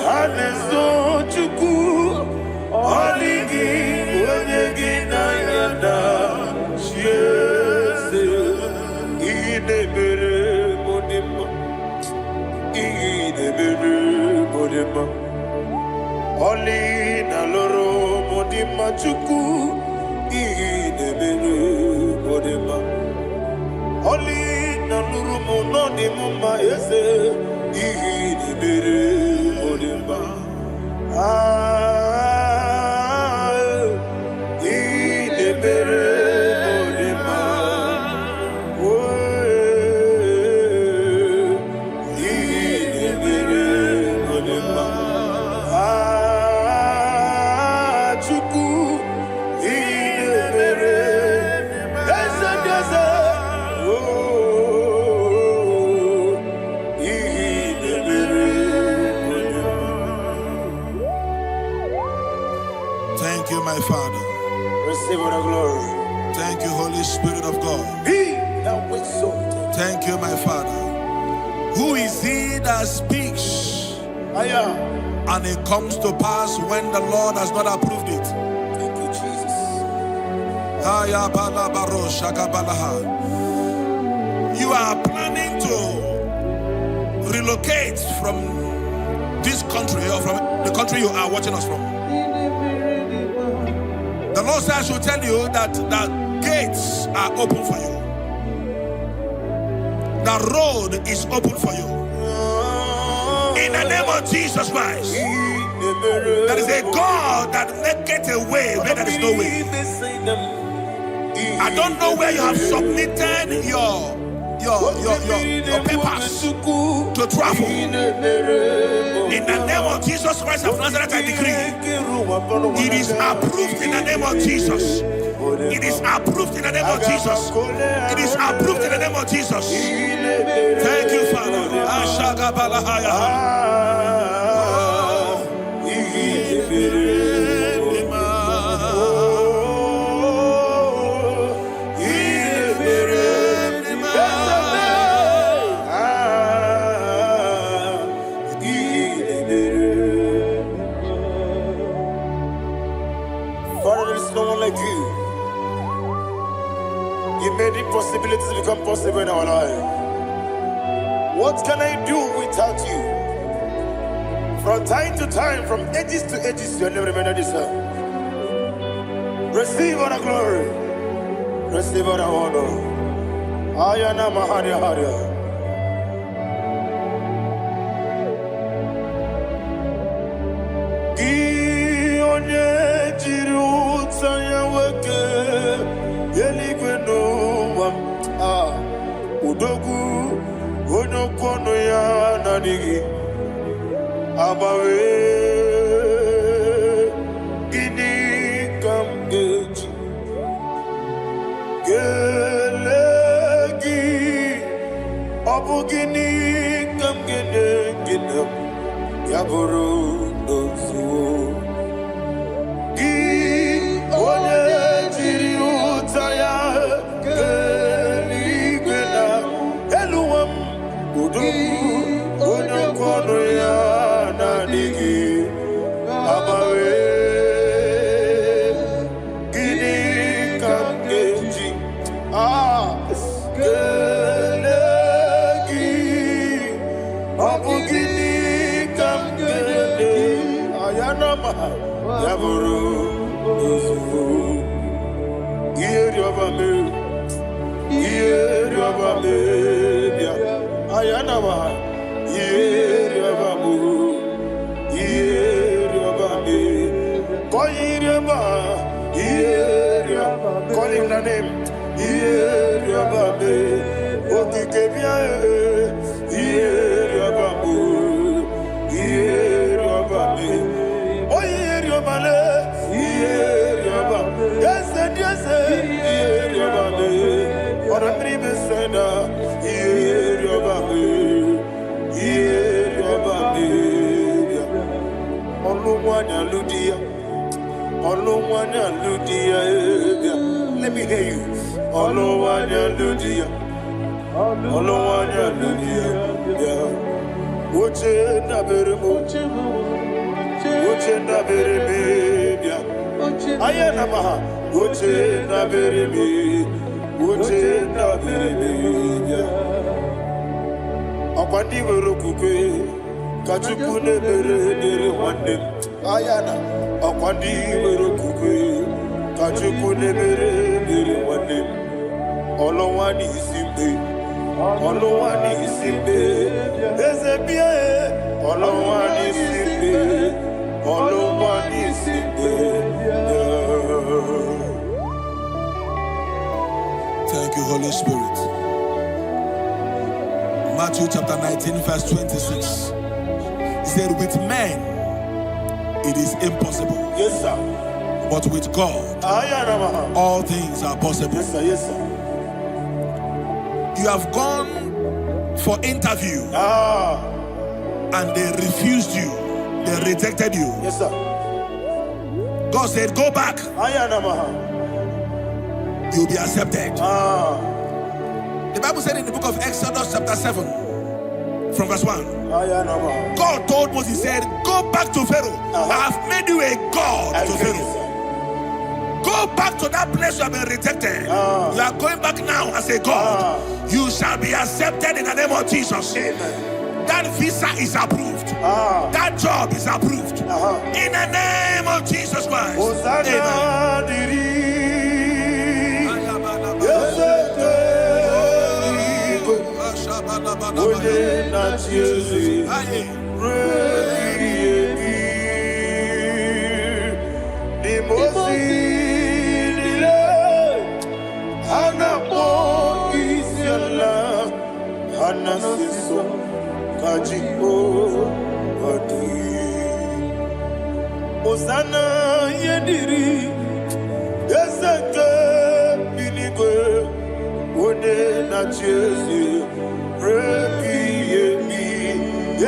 ha na-eso Chukwu. Ọ dịghị onye gị na ya na-achị eze. Ihe na-emere m dị mma. Ihe na-emere m dị mma. Ọlị na lụrụ m dị mma Chukwu. Ihe na-emere m dị mma. Ọlị na lụrụ m nọ dị m mma eze. Ihe na-emere m dị mma. Ah, ihe na-emere m dị mma. Oh, ihe na-emere m dị mma. Ah, Chukwu, ihe na-emere eze ndị eze. Oh, ihe na-emere m dị mma. Thank you, my Father. Receive all the glory. Thank you, Holy Spirit of God. Be thou exalted. Thank you, my Father. Who is he that speaks Aya. and it comes to pass when the Lord has not approved it? Thank you, Jesus. Aya bala baro shaka balaha. You are planning to relocate from this country or from the country you are watching us from. The Lord says I should tell you that the gates are open for you. The road is open for you. In the name of Jesus Christ. There is a God that maketh a way where there is no way. I don't know where you have submitted your papers to travel. In the name of Jesus Christ of Nazareth, I decree it is approved in the name of Jesus. It is approved in the name of Jesus. It is approved in the name of Jesus. Thank you, Father. Ashagabalahaya. Oh. Father, there is no one like you. You made impossibilities become possible in our life. What can I do without you? From time to time, from ages to ages, your name remained the same. Receive all the glory. Receive all the honor. Ayana Maharia Haria. Gị onye jiri ụta ya nwoke eluigwe n'ụwa m, ah, odogwu onye okwu ọnụ ya na-adịghị agbanwe. Gịnị ka m ga-eji kelee gị? Ọ bụ gịnị ka m ga-enye gị na ya bụrụ n'ozuo? Gị onye jiri ụta ya kee eluigwe na elu ụwa m, odogwu onye okwu ọnụ ya na-adịghị agbanwe. Gịnị ka m ga-eji kelee gị? Ọ bụ gịnị ka m ga-enye ayanama ya bụrụ n'ozugbo? Ihe rịọba mee, ihe rịọba mee bịa ayanama, ihe rịọba mụ, ihe rịọba mee, kọ ihe rịọba, ihe rịọba. Call him the name. Ihe rịọba mee, okike bịa, ihe rịọba mụ, ihe rịọba mee, onye rịọba le, ihe rịọba, eze dị eze, ihe rịọba mee, ọ̀rọ̀ mmiri mesena, ihe rịọba mee, ihe rịọba mee bịa. Ọlụ nwanyị alụ di ya, ọlụ nwanyị alụ di ya, bịa. Let me hear you. Ọlụ nwanyị alụ di ya, ọlụ nwanyị alụ di ya, bịa. Oche ndabere m, oche ndabere m, bịa. Aya na maha, oche ndabere m, oche ndabere m, bịa. Ọkwa ndị nwere okwukwe ka Chukwu na-emere dịrị nwanne m. Aya na ọkwa ndị nwere okwukwe ka Chukwu na-emere dịrị nwanne m. Ọlụnwa n'isi mgbe, ọlụnwa n'isi mgbe, eze bịa e, ọlụnwa n'isi mgbe, ọlụnwa n'isi mgbe. Thank you, Holy Spirit. Matthew chapter 19, verse 26. He said, with men it is impossible, Yes, sir. but with God Aya na maha. all things are possible. Yes, sir. Yes, sir. You have gone for interview and they refused you, they rejected you. Yes, sir. God said, go back, Aya na maha. you'll be accepted. The Bible said in the book of Exodus chapter 7, from verse 1, Aya na maha. God told Moses, he said, go back to Pharaoh. I have made you a God I to hear you, Pharaoh. sir. Go back to that place you have been rejected. You are going back now as a God. You shall be accepted in the name of Jesus. Amen. That visa is approved. That job is approved. In the name of Jesus Christ. Hosanna Amen. dịrị eze eluigwe, onye na-achị eze ruo ebighị ebi. N'ime ozi niile ha na-akpọ isi ala, ha na-asị nsọ ka Jehova dị. Hosanna ihe dịrị eze nke eluigwe, onye na-achị eze ruo ebighị ebi.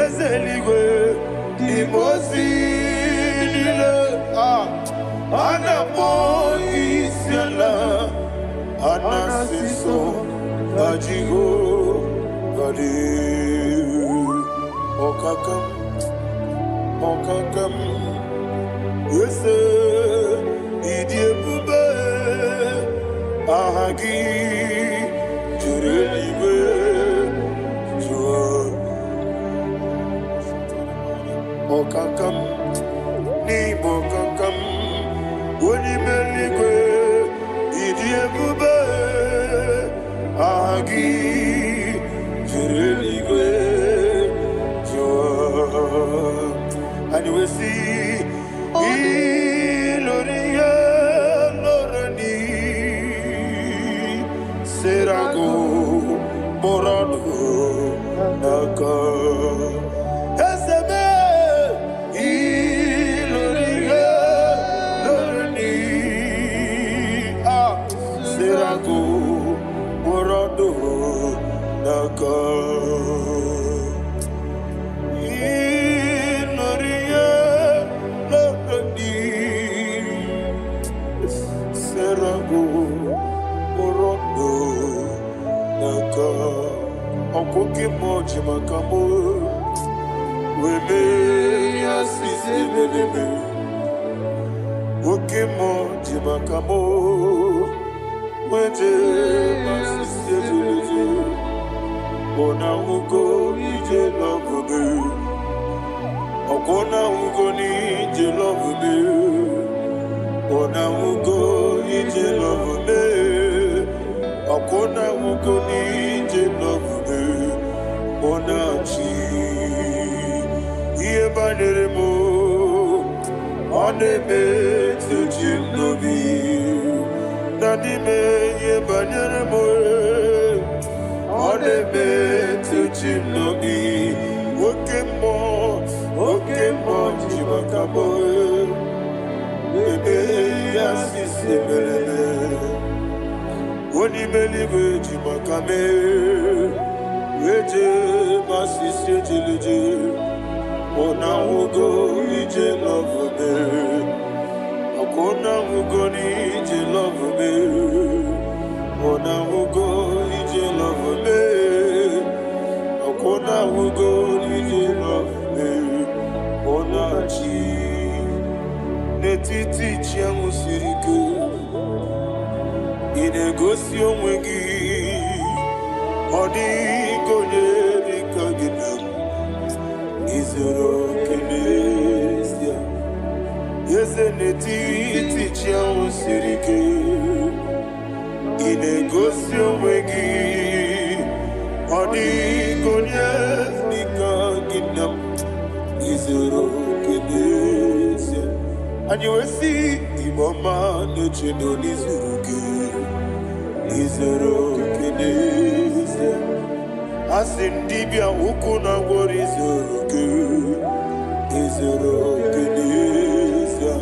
Eze eluigwe, n'ime ozi niile a na-akpọ isi ala, a na-asị nsọ ka Jehova dị. Ọkaka m, ọkaka m, eze ịdị ebube, aha gị wee sị, Ilori ihe lọrọ ni serago mụrọnụ n'aka. Eze mee, ilori ihe lọrọ ni ah, serago mụrọnụ n'aka. Ilori ihe lọrọ ni serago mụrọnụ n'aka. Ọkwa oke mmụọ ji maka mụ wee mee ya sisi ebelebe. Oke mmụọ ji maka mụ wee jee ma sisi ebelebe. Ọ na-ahụgo ije lọbụbe. Ọkwọ na-ahụgo n'ije lọbụbe. Ọ na-ahụgo ije lọbụbe. Ọkwọ na-ahụgo n'ije lọbụbe. Ọ na-achị ihe banyere m, ọ na-emetụ chi m n'obi. Na n'ime ihe banyere m, ọ na-emetụ chi m n'obi. Oke mmụọ, oke mmụọ ji maka m ebe ya sisi mereme. Onye ime eluigwe ji maka mee wee jee ma sisi ejeleje. Ọ na-ahụgo ije lọvụbe. Ọkwa ọ na-ahụgo n'ije lọvụbe. Ọ na-ahụgo ije lọvụbe. Ọkwa ọ na-ahụgo n'ije lọvụbe. Ọ na-achị n'etiti chi ahụ siri ike. Ị na-egosi onwe gị, ọ dịghị onye dị ka gị na izuru oke n'ezie. Eze n'etiti chi ahụ siri ike, ị na-egosi onwe gị, ọ dịghị onye dị ka gị na izuru oke n'ezie. Anyị wee sị, Igbo ọma na-eche na n'izuru gị, izuru oke n'ezie. A sị m dibịa ukwu na gwọrọ izuru gị, izuru oke n'ezie.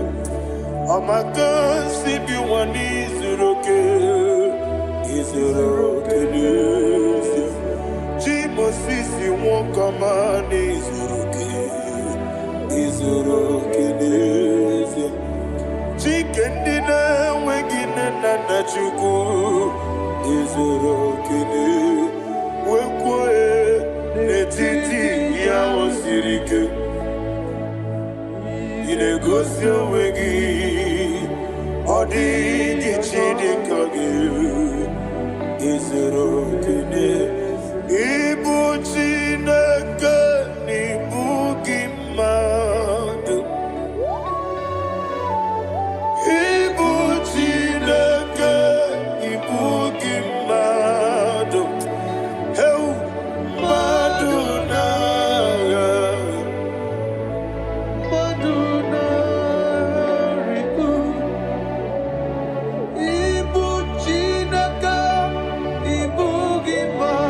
Ọmaka si bi nwa n'izuru oke, izuru oke n'ezie. Chi Mosisi nwoke ọma n'izuru oke, izuru oke n'ezie. Chike ndị na-enweghị nne na nna Chukwu, izuru oke n'ezie. Wee kwuo n'etiti ihe ahụ siri ike, ị na-egosi onwe gị, ọ dịghị chi dị ka gị, izuru oke n'ezie. Ịbụ Chineke na ịbụ gị mmadụ. Ịbụ Chineke, ịbụ gị mmadụ. Heu, mmadụ na-agha. Mmadụ na-arịgo. Ịbụ Chineke, ịbụ gị mmadụ.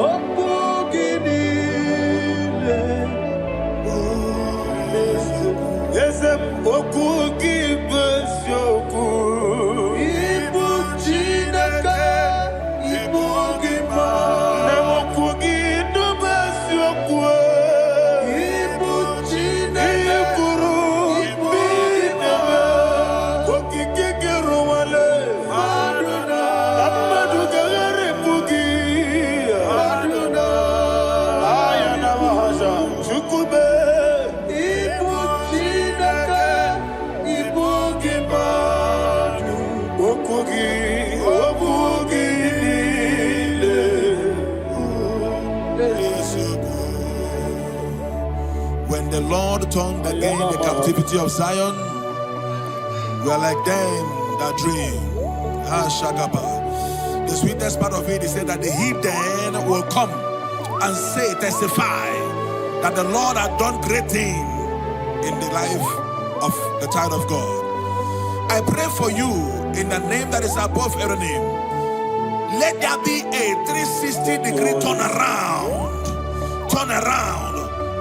Okwu gị niile Eze m, okwu gị bụ eziokwu. Ịbụ Chineke, ịbụ gị mmadụ. Na okwu gị bụ eziokwu. Ịbụ Ihe Chineke, kwuru ịbụ bụ gị ime. mmadụ. Okike gị rụwale. Mmadụ Na mmadụ ga-agharịpụ gị. Mmadụ Aya na mahasha. Chukwu mee. Ịbụ Chineke, ịbụ gị mmadụ. Okwu gị, okwu gị niile. When the Lord turned again the captivity of Zion, we are like them that dream. Ah, Shagaba. The sweetest part of it is said that the heathen will come and say, testify That the Lord had done great thing in the life of the child of God. I pray for you in the name that is above every name. Let there be a 360-degree turnaround. Turn around.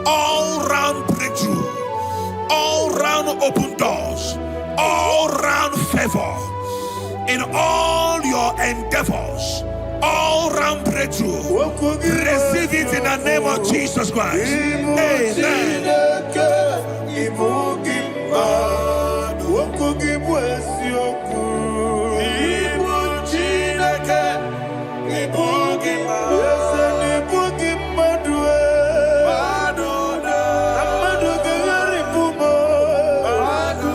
All round breakthrough. All round open doors. All round favor. In all your endeavors. All round breakthrough. Okwu gị bụ Receive it in the name of eziokwu. Jesus Christ. Ịbụ Amen. Chineke, ịbụ gị mmadụ. Okwu gị bụ eziokwu. Ịbụ Chineke, ịbụ gị mmadụ. Eze na ịbụ gị mmadụ e. Na mmadụ ga-agharịpụ m. Na mmadụ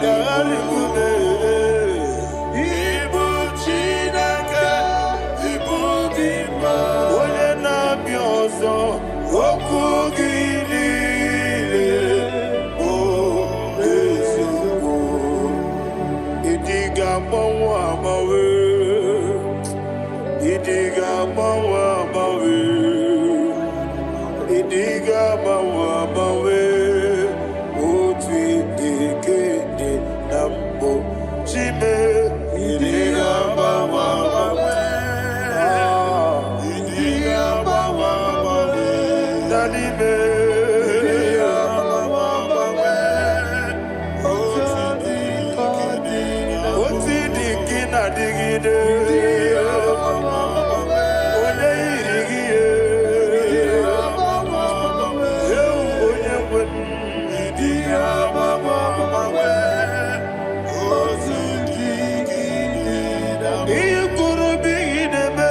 ga-agharịpụ m. Ịbụ Chineke, ịbụ gị mmadụ. Onye na-abịa ọzọ, okwu gị niile bụ eziokwu. Ịdị ga-agbanwe agbanwe. Ịdị ga-agbanwe agbanwe. Ịdị ga-agbanwe agbanwe. Otu ịdị ka ịdị na mbụ. Chime, ịdị ga-agbanwe agbanwe. Ah, ịdị ga-agbanwe agbanwe. Na n'ime. Ịdị ga-agbanwe agbanwe. Otu ịdị ka ịdị na mbụ. Otu ịdị ka ị na-adịgide. Onye yiri gị ihe. Ewu onye nwe m. Ịdị ga-agbanwe agbanwe. Otu ịdị ka ịdị na mbụ. Ihe kwuru bụ ihe ị na-eme.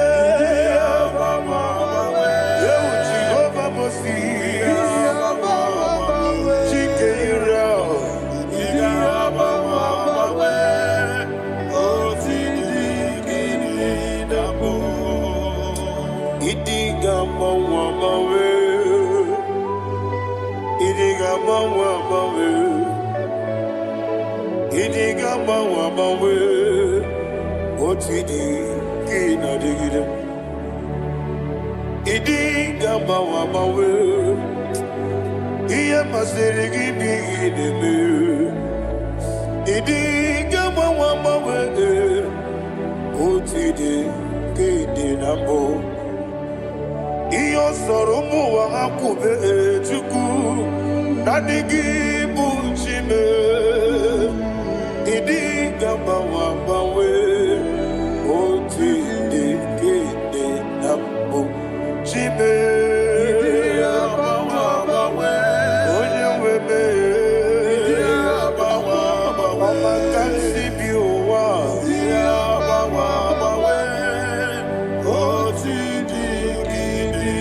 Ewu Jehova Mosi. Chike Israel. Ịdị ga-agbanwe agbanwe. Otu ịdị ka ịdị na mbụ. Ịdị ga-agbanwe agbanwe. Ịdị ga-agbanwe agbanwe. Ịdị ga-agbanwe agbanwe. Otu ịdị ka ị na-adịgide. Ịdị ga-agbanwe agbanwe. Ihe masịrị gị bụ ihe ị na-eme. Ịdị ga-agbanwe agbanwe. Otu ịdị ka ị dị na mbụ. Ihe ọ sọrọ ụmụ ụwa ha kwube, Chukwu, naanị gị bụ Chime. Ịdị ga-agbanwe agbanwe. Otu ịdị ka ị dị na mbụ. Chime. Onye nwe m. Ọma ka m si bi ụwa. Otu ịdị ka ịdị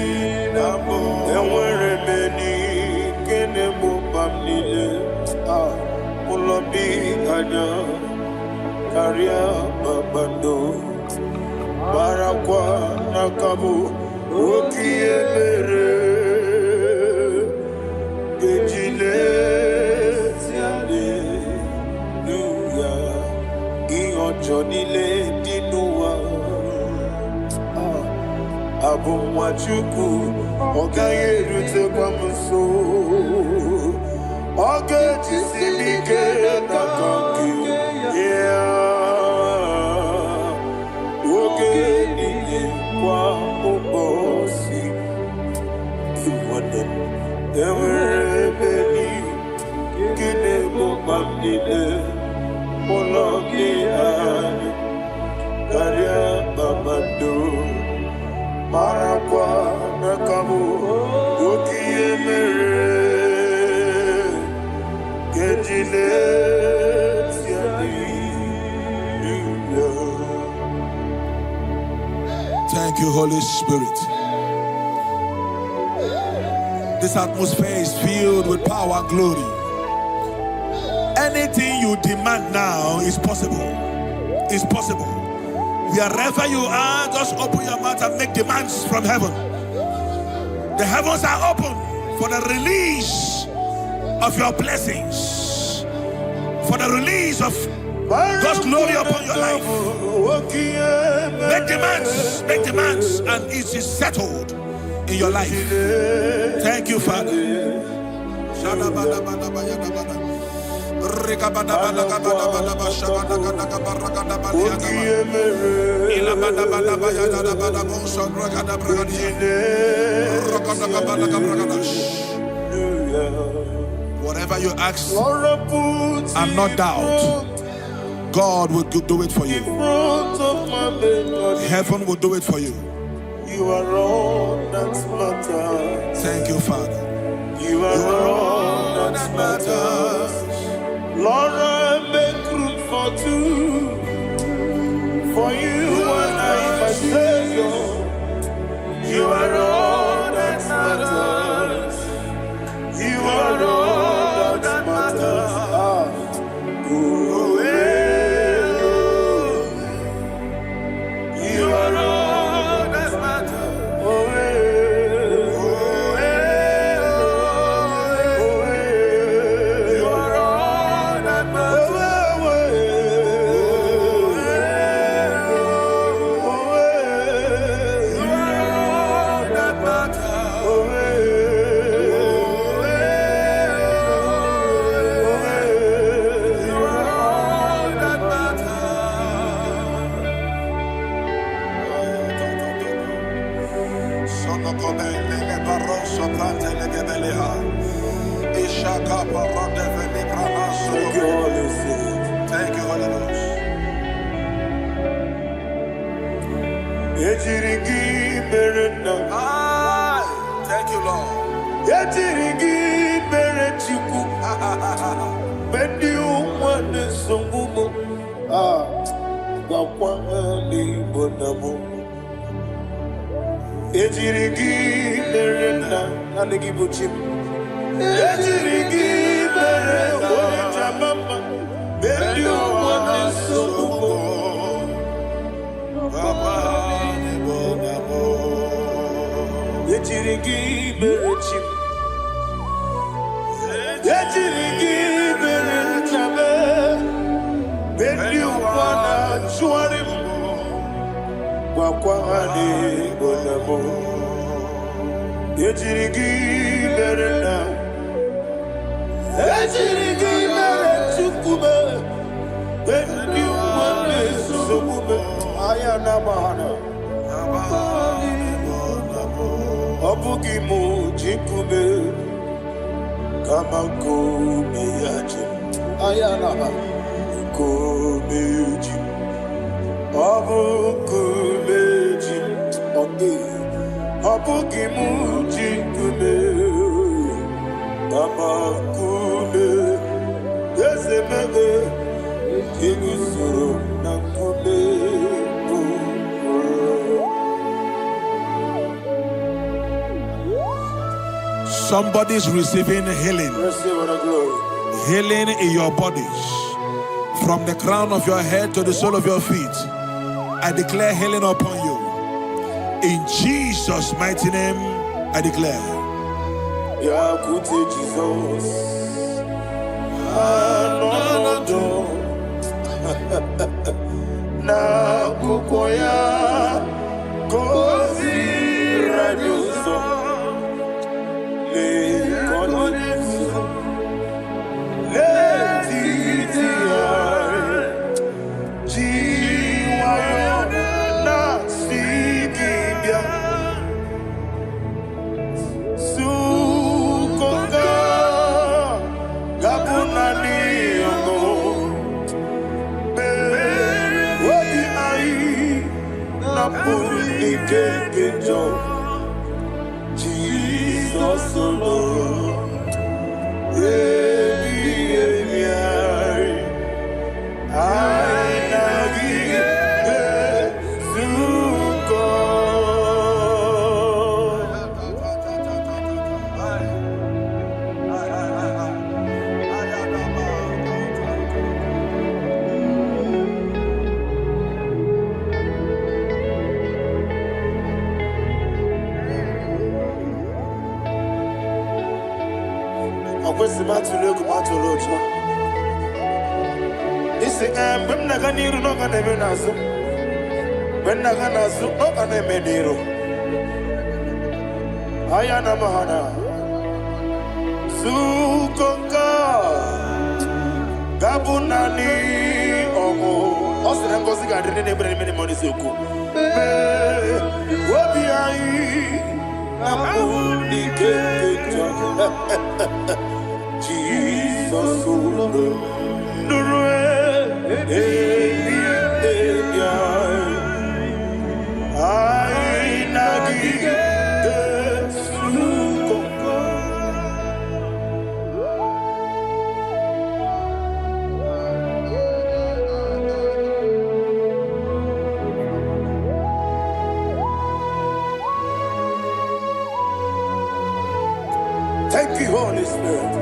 na mbụ. Enwere m enyi nke na-egbo mkpa m niile. Ah, ụlọ bi anya karịa kpakpando. Marakwa n'aka bụ oke ihe mere ejile haleluya ihe ọjọọ niile dị n'ụwa. Ah, abụ nwa Chukwu, ọ gaghị erutekwa m nso. Ọ ga-ejisi m ike n'aka nke ya oge niile kwa ụbọchị. Nwanne m, enwere ebe nke na-egbo mkpa m niile. Ụlọ gị anya karịa kpakpando. Marakwa n'aka bụ oke ihe mere ejile haleluya. Thank you, Holy Spirit. This atmosphere is filled with power and glory. Anything you demand now is possible. Is possible. Wherever you are, just open your mouth and make demands from heaven. The heavens are open for the release of your blessings, for the release of God's glory upon your life. Oke ihe Make demands, and it is settled. in your life. Thank you, Father. Whatever you ask and not doubt, God will do it for you. Heaven will do it for you. You are all that matters. Thank you, Father. You are all that matters. Lord, I make room for two. For you and I, my Savior. You are all that matters. You are all that matters. Ah. Oh, eh, oh. You are all that matters. Oh, eh, oh, eh, oh, eh. You are all that matters. Oh, eh, oh, eh. You are all that matters. Oh, eh, oh, eh, oh, eh. You are all that matters. Thank you, Holy Spirit. Thank you, Holy Ghost. Ejiri gị mere nna. Aye. Thank you, Lord. Ejiri gị mere Chukwu. Mgbe ndị ụwa na-esogbu m, ah, gwakwa ha n'Igbo na mụ. Ejiri gị mere nna, naanị gị bụ chi m. Ejiri gị mere onye jama mma. Mgbe ndị ụwa na-esogbu m, ejiri gị mere chi m. Ejiri gị mere nna m. Mgbe ndị ụwa na-achụgharị m, gwakwa ha n'Igbo na mụ. Ejiri gị mere nna. Ejiri gị mere Chukwu m. Mgbe ndị ụwa na-esogbu m, anya na-agba ha na. Ọ bụghị m ji nkume, kama nkume ya ji m. Anya na-agba nkume ji m. Ọ bụ nkume ji m. Ọ dịghị. Ọ bụghị m ji nkume, kama nkume eze mebe eguzoro na nkume bụ ụlọ. Somebody's receiving healing. Receive all the glory. Healing in your bodies. From the crown of your head to the sole of your feet. I declare healing upon you. In Jesus' mighty name, I declare. Bịakwute Jizọs anọnọdụ n'akwụkwọ ya ka o ziri anyị ụzọ. Lee ka ọ na-eguzo n'etiti anyị, ji nwayọọ na-asị gị bịa Sukoka ga-abụ naanị ọṅụ obi anyị napụrụ ike nke njọ. Jizọs lụrụ ebighị ebi anyị, anyị na gị ezukọ. Ọ kwesịrị m atụrụ egwu m atụrụ ụjọ. Isi ee, mgbe m na-aga n'iru na ọ ga na-eme n'azụ, mgbe m na-aga n'azụ ọ ga na-eme n'iru. Ayana mahana. Sukonka. Gabunani ọmụ. Ọ sị na ngọzi ga-adị ndị na-ebere n'ime n'ime n'eziokwu. Mee obi anyị na mkpụrụ n'ike nke njọ. Jizọs ụlọ nụrụ ebi ebi anyị. Anyị na gị ga-ezukọ. Thank you, Holy Spirit.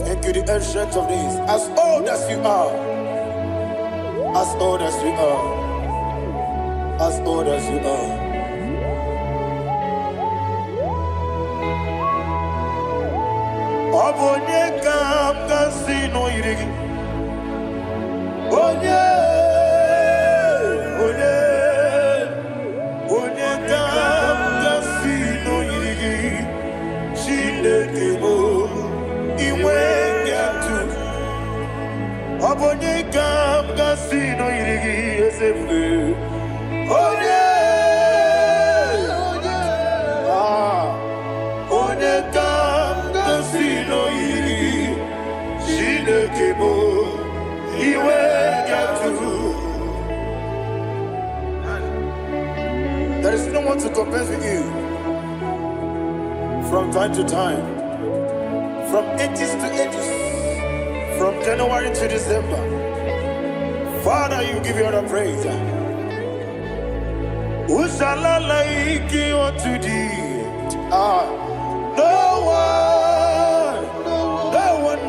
Thank you, the Ancient of Days. As old as you are, as old as you are, as old as you are. Ọ bụ onye ka m ga-asị na o yiri gị? Onye, onye, onye ka m ga-asị na o yiri gị? Chineke bụ inwe atụ. Ọ bụ onye ka m ga-asị na o yiri gị, eze ebube? Onye, ah, onye ka m ga-asị na o yiri gị? Chineke bụ iwe atụ. There is no one to compare with you. From time to time, from ages to ages, from January to December, Father, you give you all the praise. Who shall I like unto thee? Ah, no one, no one.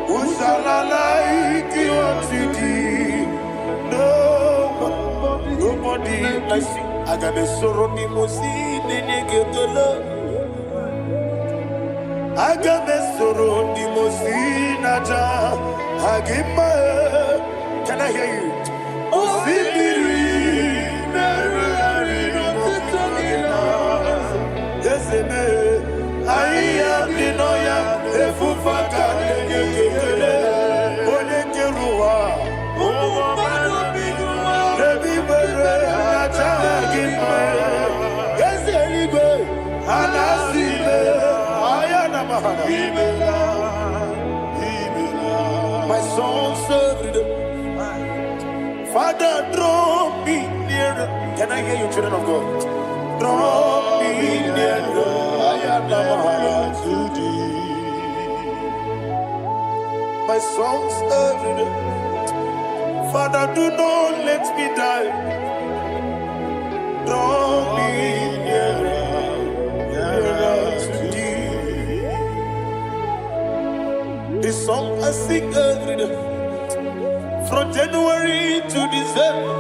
Who shall I like unto thee? No one, nobody like you. Aga m esoro ndị mmụọ ozi na-enye gị ekele. Aga m esoro ndị mmụọ ozi na-aja gị mma. Can I hear you? Osimiri na-erugharị n'ọtụtụ gị na eze mee ahịhịa dị n'ọhịa efufe aka na-enye gị ekele. Onye kere ụwa n'ebe ikpere na-aja gị mma. Eze eluigwe a na-asị ime ahịa na mahana. My songs every day. Father, draw me nearer. Can I hear you, children of God? Draw me nearer. Ayana to thee. My songs every day. Father, do not let me die. Draw me nearer, nearer to thee. The song I sing every day. From January to December.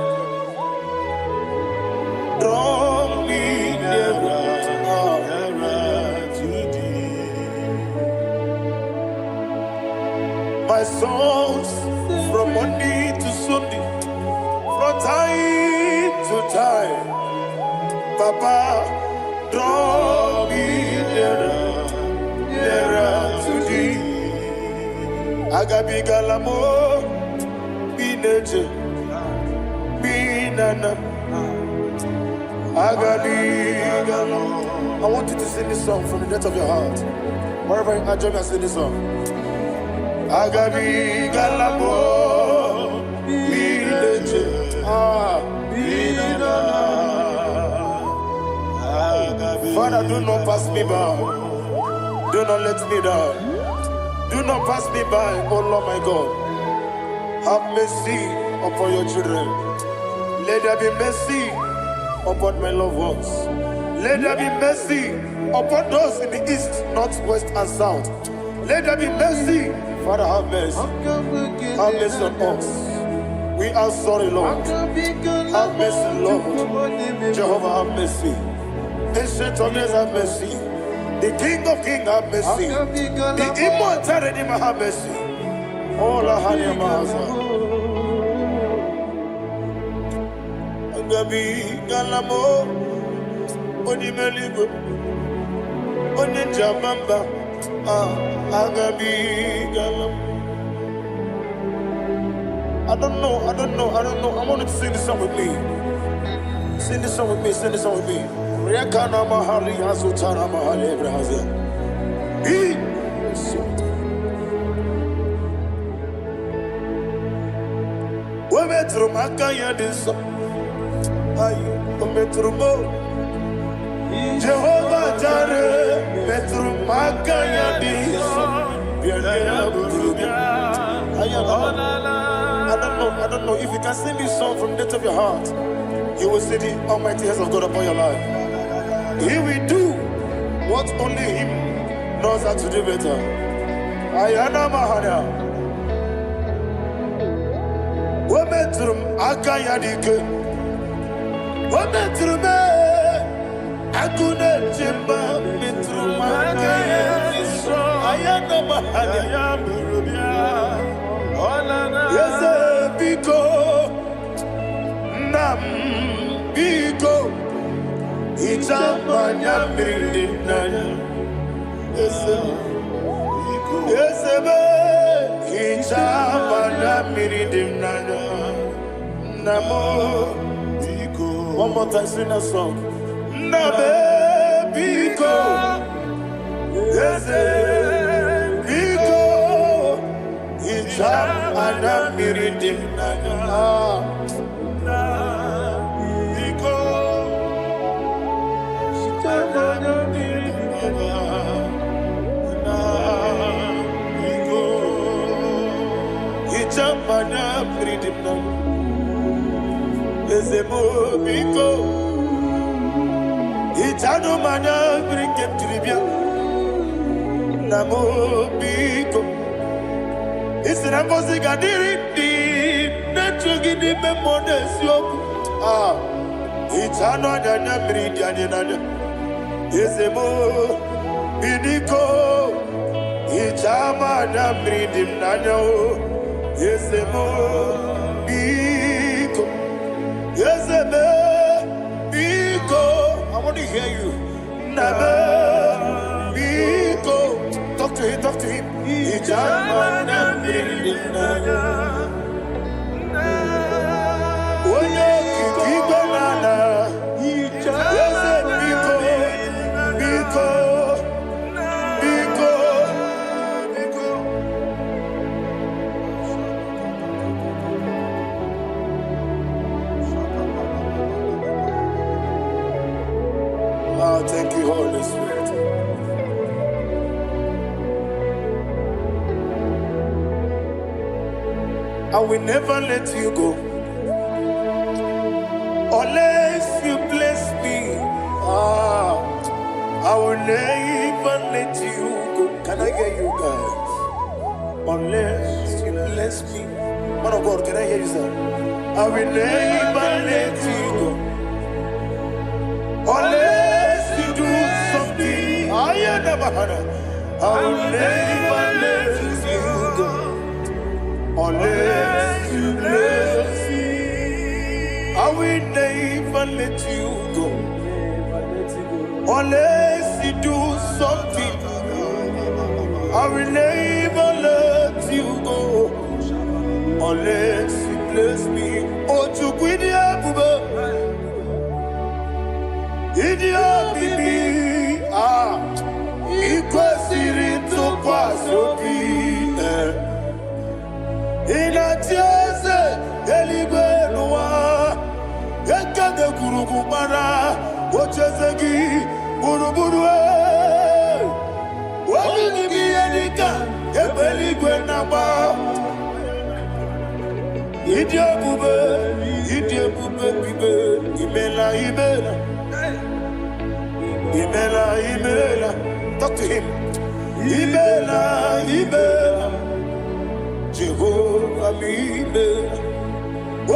Draw me nearer, Nearer to thee. My songs from Monday to Sunday, from time to time. Papa, draw me nearer, nearer to thee. Agabigala m bineje, binana. Agabigala. I want you to sing this song from the depth of your heart. Wherever you are, join me and sing this song. Agabigala m bineje, ah, Binana. Father, do not pass me by. Do not let me down. Do not pass me by, oh Lord my God. Have mercy upon your children. Let there be mercy upon my loved ones. Let there be mercy upon those in the east, north, west, and south. Let there be mercy. Father, have mercy. Have mercy on us. We are sorry, Lord. Have mercy, Lord. Jehovah, have mercy. Ancient of Days, have mercy. The King of Kings, have mercy. The Immortal Redeemer, have mercy. All our Agabigala m onye eluigwe. Onye nji ama mba, ah, agabigala m. I don't know, I don't know, I don't know. I want you to sing this song with me. Sing this song with me, sing this song with me. Rekana mahali azutana mahali ebrahazia. I O metụrụ m aka ya dị nsọ. Ayi, o metụrụ m o. Jehova Jare metụrụ m aka ya dị nsọ. Bịa ya bụrụ bịa. Aya, I don't know, I don't know. If you can sing this song from the depth of your heart, you will see the almighty hands of God upon your life. He will do what only Him knows how to do better. Ayana Mahana. O metụrụ m aka ya dị ike. O metụrụ m ee, agụ na-eche mba metụrụ m aka ya dị nsọ. Ayana Mahana. Eze biko, nna m biko, hichaa m anya mmiri dị m n'anya. Eze m, eze m, hichaa m anya mmiri dị m n'anya. Nna m, one more time, sing that song. Nna m, biko, eze biko, hichaa m anya mmiri dị m n'anya. Ah. Biko, hichaa m anya mmiri dị m n'anya. Na, biko, hichaa m anya mmiri dị m n'anya. Eze m, biko, hichanụ m anya mmiri nke m jiri bịa. Nna m, biko, ị sị na ngọzi ga-adịrị ndị na-echu gị n'ime mmụọ na eziokwu. Ah, hichanụ anya anya mmiri dị anyị n'anya. Eze m, biko, hichaa m anya mmiri dị m n'anya o. Eze m, biko, eze m, biko. I want to hear you. Nna m, biko. Talk to him, talk to him. Hichaa m anya mmiri dị m n'anya. Onye okike igwe na ala. Eze biko, biko, biko, biko. Oh, thank you, Holy Spirit. I will never let you go unless you bless me. Ah, I will never let you go. Can I hear you guys? Unless you bless me. Man of God, can I hear you, sir? I will never let you go unless you do something. I never had. I will never let you go unless you bless me. I will never let you go unless you do something. I will never let you go unless you bless me. Oh, Chukwu ịdị ebube, ịdị omimi, ah, ị kwesịrị ntụkwasị obi. Eh. Ị na-achị eze eluigwe n'ụwa, ekene gburugburu gbara ocheeze gị gburugburu. Eh. Obi gị bụ ihe dịka egbe eluigwe na-agba. Ịdị ebube, ịdị ebube bibe, imela, imela, imela, imela. Talk to him. Imela, imela, Jehova m imela.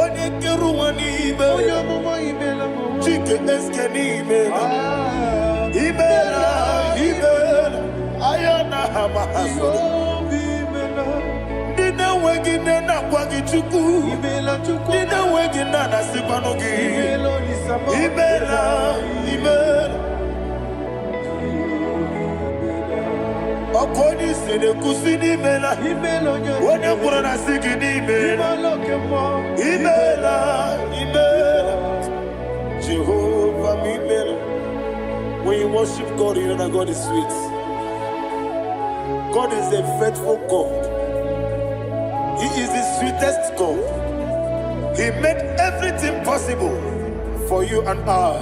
Onye kere ụwa n'ime, Chike eske n'imela. Imela, imela, aya na ha ma ha soro. Ndị na-enweghị nne na-akwa gị Chukwu. Ndị na-enweghị nna na-asịkwanụ gị. Imela, imela. Ọkụ onye isi na-ekwusi n'imela. Imela onye Onye kwuru na sị gị n'imela. Imela oke mmụọ. Imela, imela. Jehovah m imela. When you worship God, you know that God is sweet. God is a faithful God. He is the sweetest God. He made everything possible for you and I.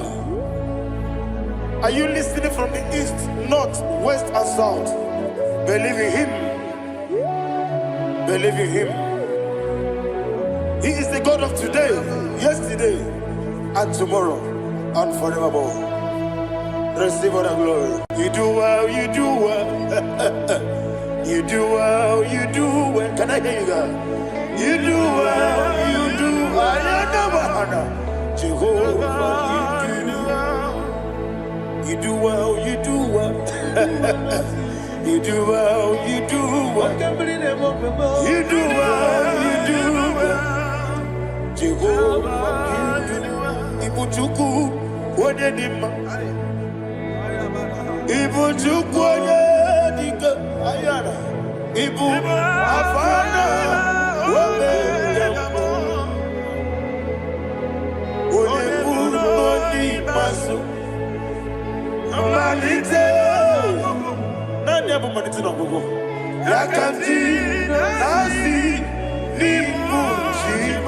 Are you listening from the east, north, west, and south? Believe in Him. Believe in Him. He is the God of today, yesterday, and tomorrow, and forevermore. Receive all the glory. You do well, you do well. You do well, you do well. Can I hear you guys? You do well, you do well. Jehovah, you do well. You do well, you do well. You do well, you do well. Oke mmiri na-eme ofe m. You do well, you do well. Jehovah, you do well. Ibu Chukwu, onye dị mma. Ibu Chukwu onye dị ike. Ayara. Ibu Alfa na Omega. Onye mbụ na onye ikpeazụ. Mmalite. Naanị ya bụ mmalite na ọgwụgwụ. Ya ka m ji na-asị n'ịbụ chi m.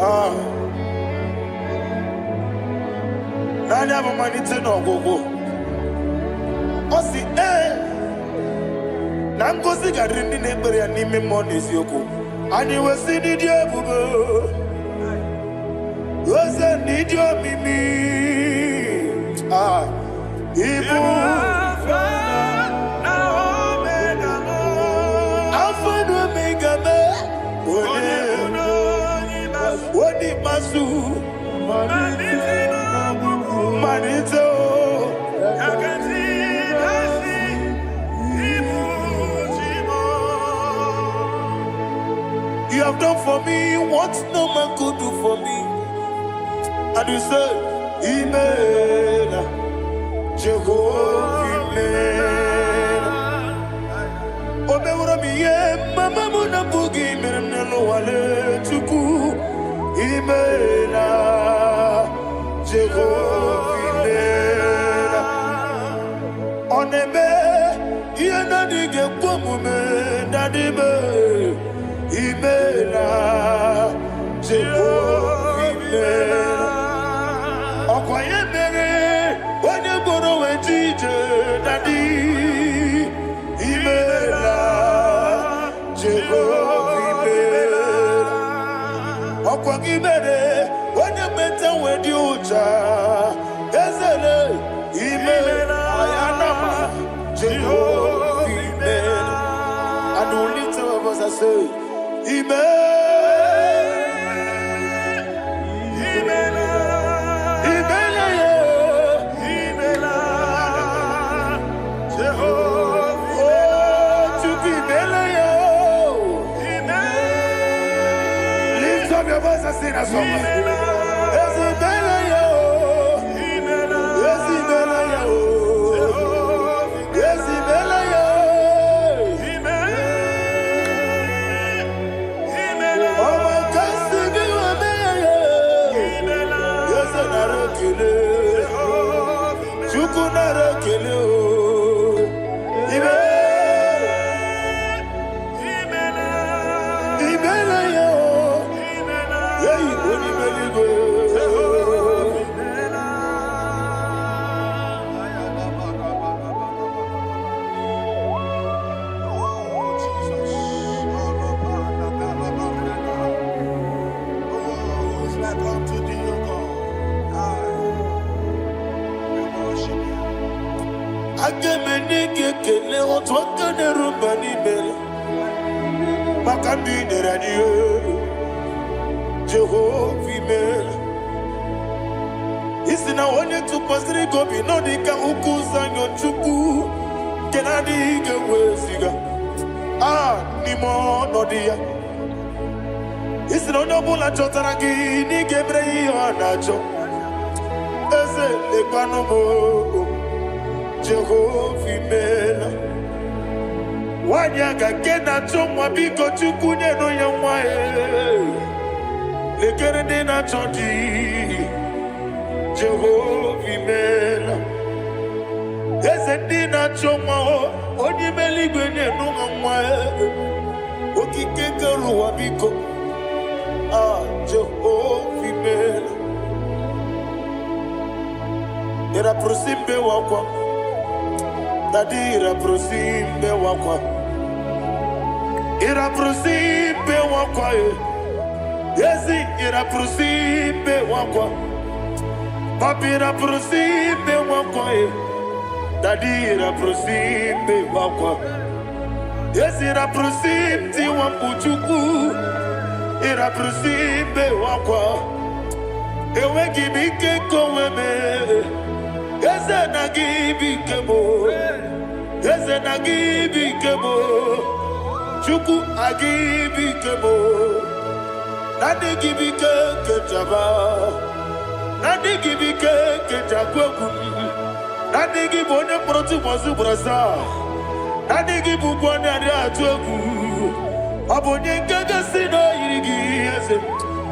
Ah. Naanị ya bụ mmalite na ọgwụgwụ. Ọ sị ee na ngozi ga-adịrị ndị na-ekpere ya n'ime mmụọ na eziokwu. Anyị wesị n'ịdị ebube, oze n'ịdị omimi. Ah, ibu Alfa na Omega mee onye onye ikpeazụ, mmalite o. You have done for me what no man could do for me. And you say, Imela, Jehovah Imela. O meworo m ihe mama m na-abụghị mere m n'ụwa Chukwu. Imela, Jehovah Imela. Ọ na-eme ihe na-adịghị ekwe omume dadime. Imela, Jehovah Imela. Ọkwa ya mere onye gboro wee ji ije, daddy. Imela, Jehova imela. Ọkwa gị mere onye meta wee dị ụcha ezele. Imela ayanama, Jehova imela. And we lift our voice and say, Imela, Imela, yeah. Oh, Chukwu imela ya. Lift up your voice and sing that song. Ezi imela ya. Ezi imela ya. Ezi imela ya. Ọmọ kasi gị ome ya. Eze nara ekele. Chukwu nara ekele o. Ime. Imela ya o. Eyi onye eluigwe. Oh, Jesus. Oh, who is like unto thee, O God? I we worship you. Aga m enye gị ekele otu aka na-eru mba n'ime maka ndị i nyere anyị. Jehova imela. Isi na onye tụkwasịrị gị obi nọ dị ka ukwu ụzọ anya Chukwu nke na-adịghị ike weziga a n'ime ọnọdụ ya. Isi na onye ọbụla chọtara gị na ị ga-emere ya ihe ọ na-achọ. Eze lekwanụ m o, Jehova imeela. Nwanyị aga nke na-achọ nwa, biko Chukwu nyenụ ya nwa ya. Lekere ndị na-achọ di, Jehova imeela. Eze ndị na-achọ nwa o, onye ime eluigwe nyenụ ha nwa ya. Okike kere ụwa biko, Jehova imeela. Ịrapụrụ mbe wakwa, dadi ịrapụrụ mbe wakwa, ịrapụrụ mbe wakwa e. Ezi ịrapụrụ mbe wakwa, papi ịrapụrụ mbe wakwa e. Dadi ịrapụrụ mbe wakwa, ezi ịrapụrụ tiwa mkpu Chukwu, ịrapụrụ mbe wakwa. Enweghị m ike nke onwe m, eze na gị bụ ike m, eze na gị bụ ike m, Chukwu agị bụ ike m, na ndị gị bụ ike nke njaba, na ndị gị bụ ike nke njakwu egwu m, na ndị gị bụ onye mkpọrọ tụbọsị ugboro asaa, na ndị gị bụ ụgwọ onye adịghị atụ egwu. Ọ bụ onye nke gosi na o yiri gị eze,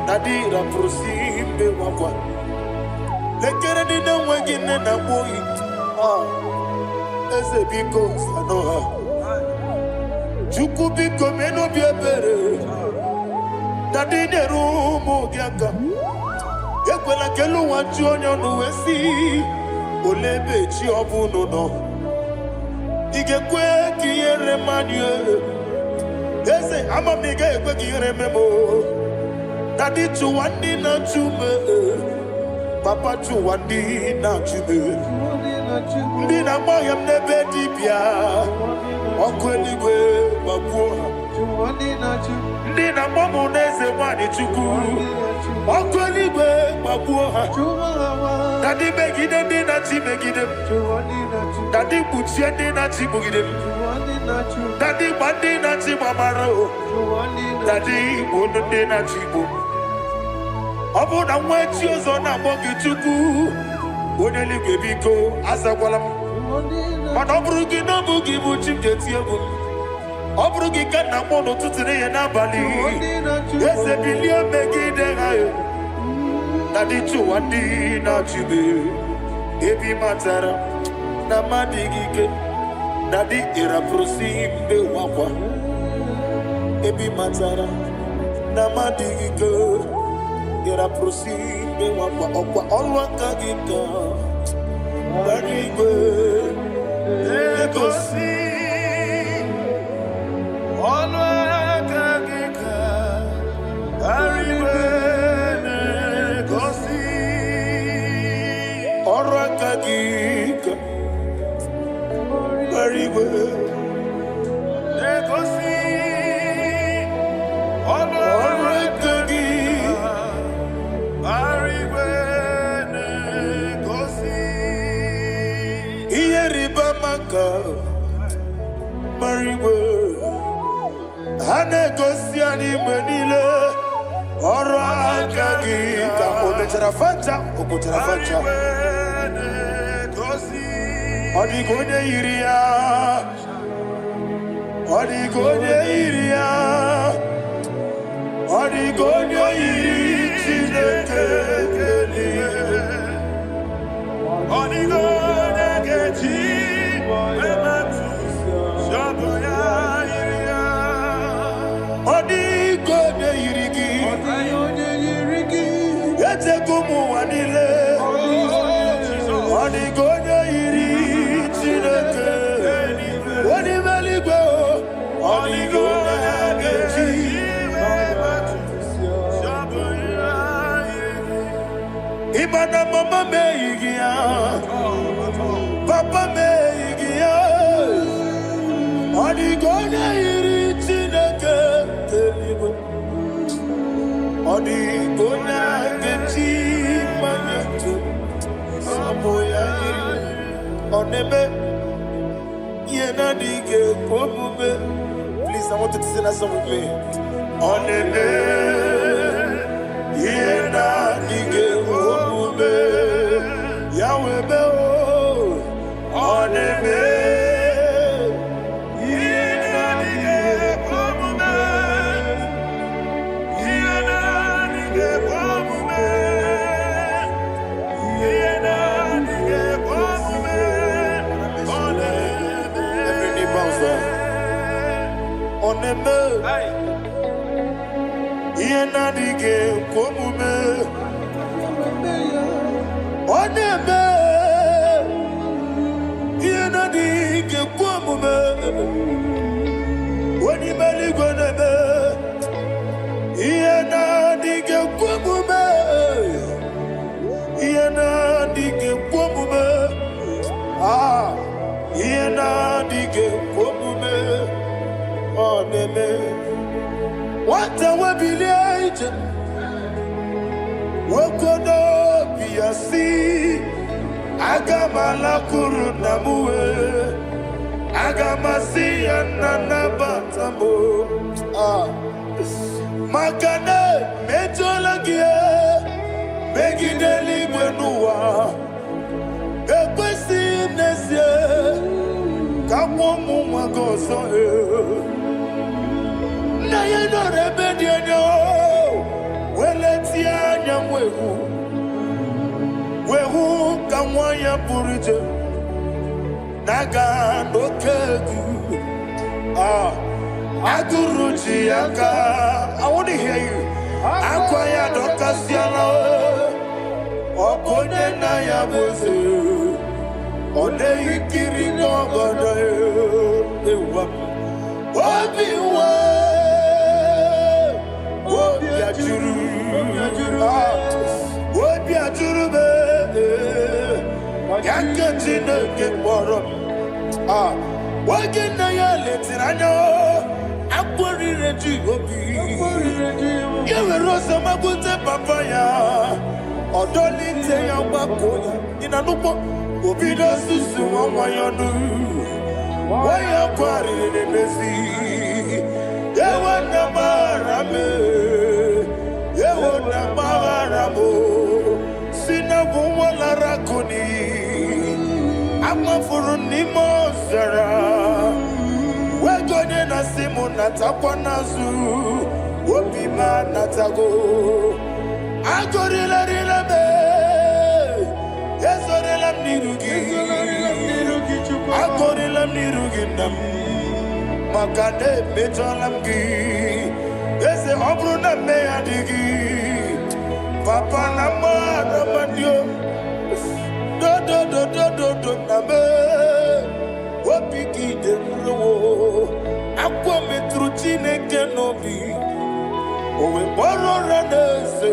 na dị rapụrụ si mbe wakwa. Lekere ndị na-enweghị nne na nwa oyi, eze biko sanụ ha. Chukwu biko mee n'obi ebere, na ndị nyere ụmụ gị aka. Ekwela ka elu ụwa ju onye ọnụ wee sị, olee ebe chi ọ bụ unu nọ? Ị ga-ekwe ka ihere mmadụ eze? Ama m na ị gaghị ekwe ka ihere mee m o. Na ndị chụwa ndị na-achụ m, papa chụwa ndị na-achụ m, ndị na-agba ọhịa m n'ebe dibịa, ọkụ eluigwe gbagbuo ha. Ndị na-agba m n'eze nwanyị Chukwu, ọkụ eluigwe gbagbuo ha. Na ndị megide ndị na-achị megide m, na ndị kpuchie ndị na-achị kpugide m, na ndị gba ndị na-achị gbamara o, na ndị gbuo ndị na-achị gbu. Ọ bụrụ na nwa echi ọzọ na-akpọ gị Chukwu, onye eluigwe biko azakwala m. Mana ọ bụrụ gị na ọ bụ gị bụ chi m ga-eti egwu m. Ọ bụrụ gị ka nna m n'ụtụtụ n'ehihie n'abalị, eze bilie megide ha e. Na dị chụwa ndị na-achụbe ebi matara na mmadụ gị ike, na dị ịrapụrụ si mbe wakwa. Ebi matara na mmadụ gị ike, ịrapụrụ si mbe wakwa. Ọkwa ọrụ aka gị ka gbara igwe na-egosi ọnụ aka gị ka igwe na-egosi. Ọrụ aka gị ka gbara igwe na-egosi ọnụ ọrụ aka gị igwe na-egosi. Ihe rịba ama ka gbara igwe ha na-egosi anyị mgbe niile. Ọrụ aka gị ka o mechara facha, o kpochara facha. Igwe na-egosi. Ọ dịghị onye yiri ya, ọ dịghị onye yiri ya, ọ dịghị onye yiri Chineke eluigwe. Ọ dịghị onye ga-eji emetụ sọbụ ya yiri ya. Ọ dịghị onye yiri gị. Ọ dịghị onye yiri gị. Echego m ụwa niile, ọ dịghị onye yiri Chineke onye ime eluigwe o. Ọ dịghị onye ga-eji Sọbụ ya yiri gị. Ịma na mama m eyighị ya, papa m eyighị ya. Ọ dịghị onye yiri Chineke eluigwe. Ọ dịghị onye ga-eji mmanya tụ. ya yiri. Ọ na-eme ihe na-adịghị ekwe omume. Please, I want you to sing that song with me. Ọ na-eme ihe na-adịghị ekwe omume. Ya wee mee o. Ọ na-eme Ihe na-adịghị ekwe omume. Ihe na-adịghị ekwe omume. Ihe na-adịghị ekwe omume. Ọ na-eme. Every knee bows down. Ọ na-eme ihe na-adịghị ekwe omume. Ọ na-eme ihe na-adịghị ekwe omume. Onye ime eluigwe na-eme ihe na-adịghị ekwe omume. Ihe na-adịghị ekwe omume. Ah, ihe na-adịghị ekwe omume. Ọ na-eme. Nwata wee bilie ije, wee n'obi ya si, aga m alakwuru nna m wee, aga m asị ya, nna, nabata m o. Ah. Maka na emejọla gị megide eluigwe n'ụwa, ekwesịghị m n'ezie ka nwa ụmụ nwa gị ọzọ. Nna ya nọrọ ebe dị anya wee letie anya, wee hụ ka nwa ya pụrụ iche na-aga n'oke egwu. Ah, agụrụ ji ya aka. I want to hear you. Akwa ya dọkasịala. Ọ bụ onye nna ya bụ eze, ọ dịghị nkiri n'ọgọdọ ewa m. Obi nwe obi ajụrụ. Ah, obi ajụrụ m ya nke Chineke kpọrọ m. Ah, oge nna ya letiri anya, akpọrire ji obi ya were ọsọ magbute papa ya, ọdọlite ya, gbakọ ya. Ị na-anụkpọ obido susu nwa nwa ya ọnụ, nwa ya kwarịrị n'emezi. Ewo na gbaghara m, ewo na gbaghara m, si na bụ nwa lara akụ n'iyi, amafuru n'ime ọzara, wego onye na-asị m natakwa n'azụ, obi m anatago. Agọrịlarịla m, ezorela m n'iru gị, agọrịla m n'iru gị, nna m, maka na emejọla m gị, eze. Ọ bụrụ na mmehie adịghị, papa, na mmadụ amadị dodododododo na m, obi gị dị nrowo. Akwa metụrụ Chineke n'obi, o wee kpọrọ ụra n'eze.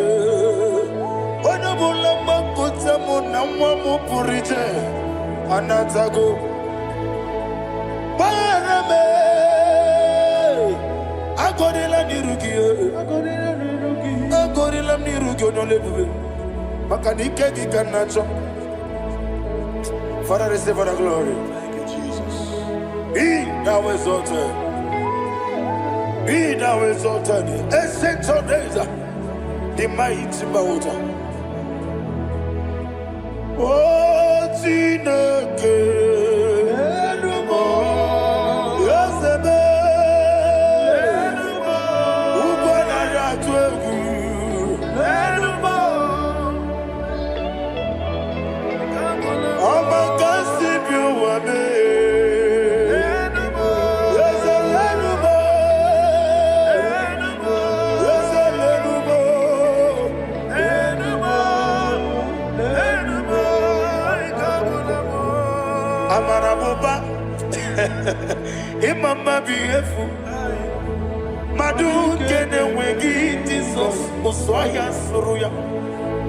Onye ọbụla mgbapụta m na nwa m pụrụ iche anatago. Gbaghara m, agọrịla n'iru gị, agọrịla m n'iru gị, onye ọla ebube, maka na ike gị ka m na-achọ. Father, receive the glory. Thank you, Jesus. Be thou exalted. Be thou exalted. Ancient of days, the mighty water. Oh, Chineke, eze m, ugwu anaghị atụ egwu. Ọma ka si bi ụwa mee. Eze lenu m, eze lenu m. Amara m ụba, ịma mma bụ ihe efu. Mmadụ nke na-enweghị Jizọs, ụsụ ọhịa sụrụ ya.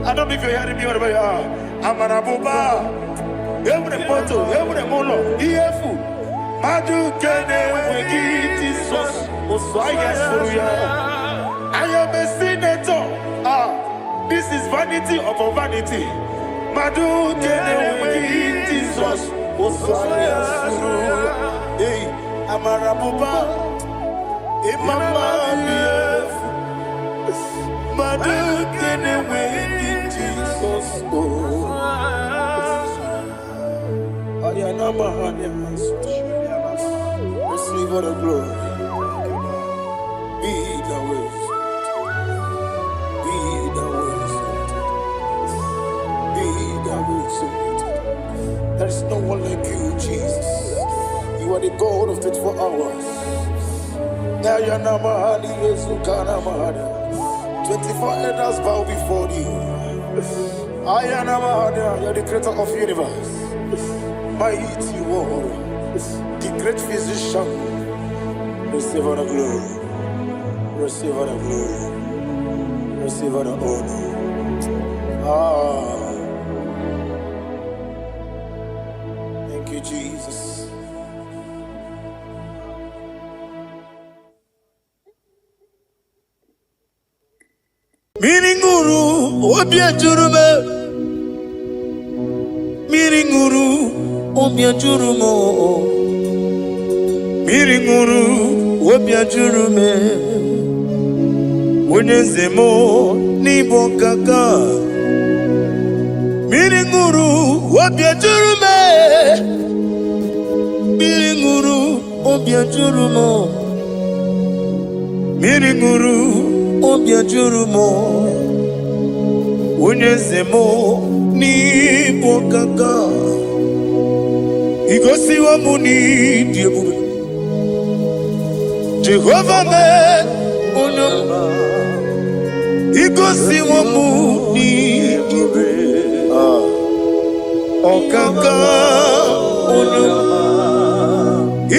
I don't know if you're hearing me wherever you are. Amara m ụba, enwere m moto, enwere m ụlọ, ihe efu. Mmadụ nke na-enweghị Jizọs, ụsụ ọhịa sụrụ ya. I am a senator. Ah, this is vanity upon vanity. Mmadụ nke na-enweghị Osaya suru. Hey, amara bụba, ịma mma dị efu. Mmadụ nke na-enweghị Jizọs o. Ayana mahanya. Receive all the glory. Be thou exalted. Be thou exalted. Be thou exalted. There is no one like you, Jesus. You are the God of 24 hours. Ayana mahali Yezukana mahana. 24 elders bow before you. Ayana mahana, you are the creator of universe. Mighty warrior, the great physician. Receive all the glory. Receive all the glory. Receive all the honor. Ah, thank you, Jesus. Mmiri ṅụrụ obi ejuru m, mmiri ṅụrụ obi ejuru m, mmiri ṅụrụ obi ejuru m. Onye eze m n'ịbụ ọkaka. Mmiri ṅụrụ obi ejuru m, mmiri ṅụrụ obi ejuru m, mmiri ṅụrụ obi ejuru m. Onye eze m n'ịbụ ọkaka. Igosiwo m n'ịdị ebube. Jehova mee onye ọma. Igosiwo m n'ịdị ebube. Ah, ọkaka onye ọma.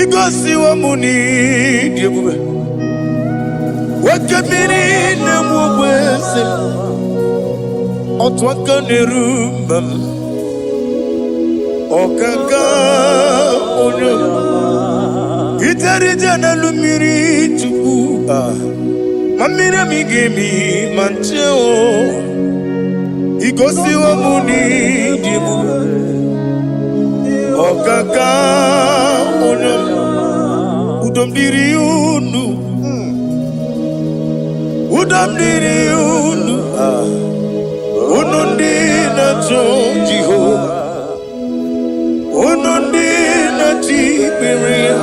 Igosiwo m n'ịdị ebube. Oke mmiri na-egbu ogbe eze m. Otu aka na-eru mba m. Ọkaka onye ọma. Ijere ije n'elu mmiri Chukwu. Ah, ma mmiri emi ga-emi ma nche o. Igosiwo m n'ịdị ebube. Ọkaka onye ọma. Udo m dịrị unu. Udo m dịrị unu. Ah, unu ndị na-achọ Jehova. Unu ndị na-achọ ikpere ya.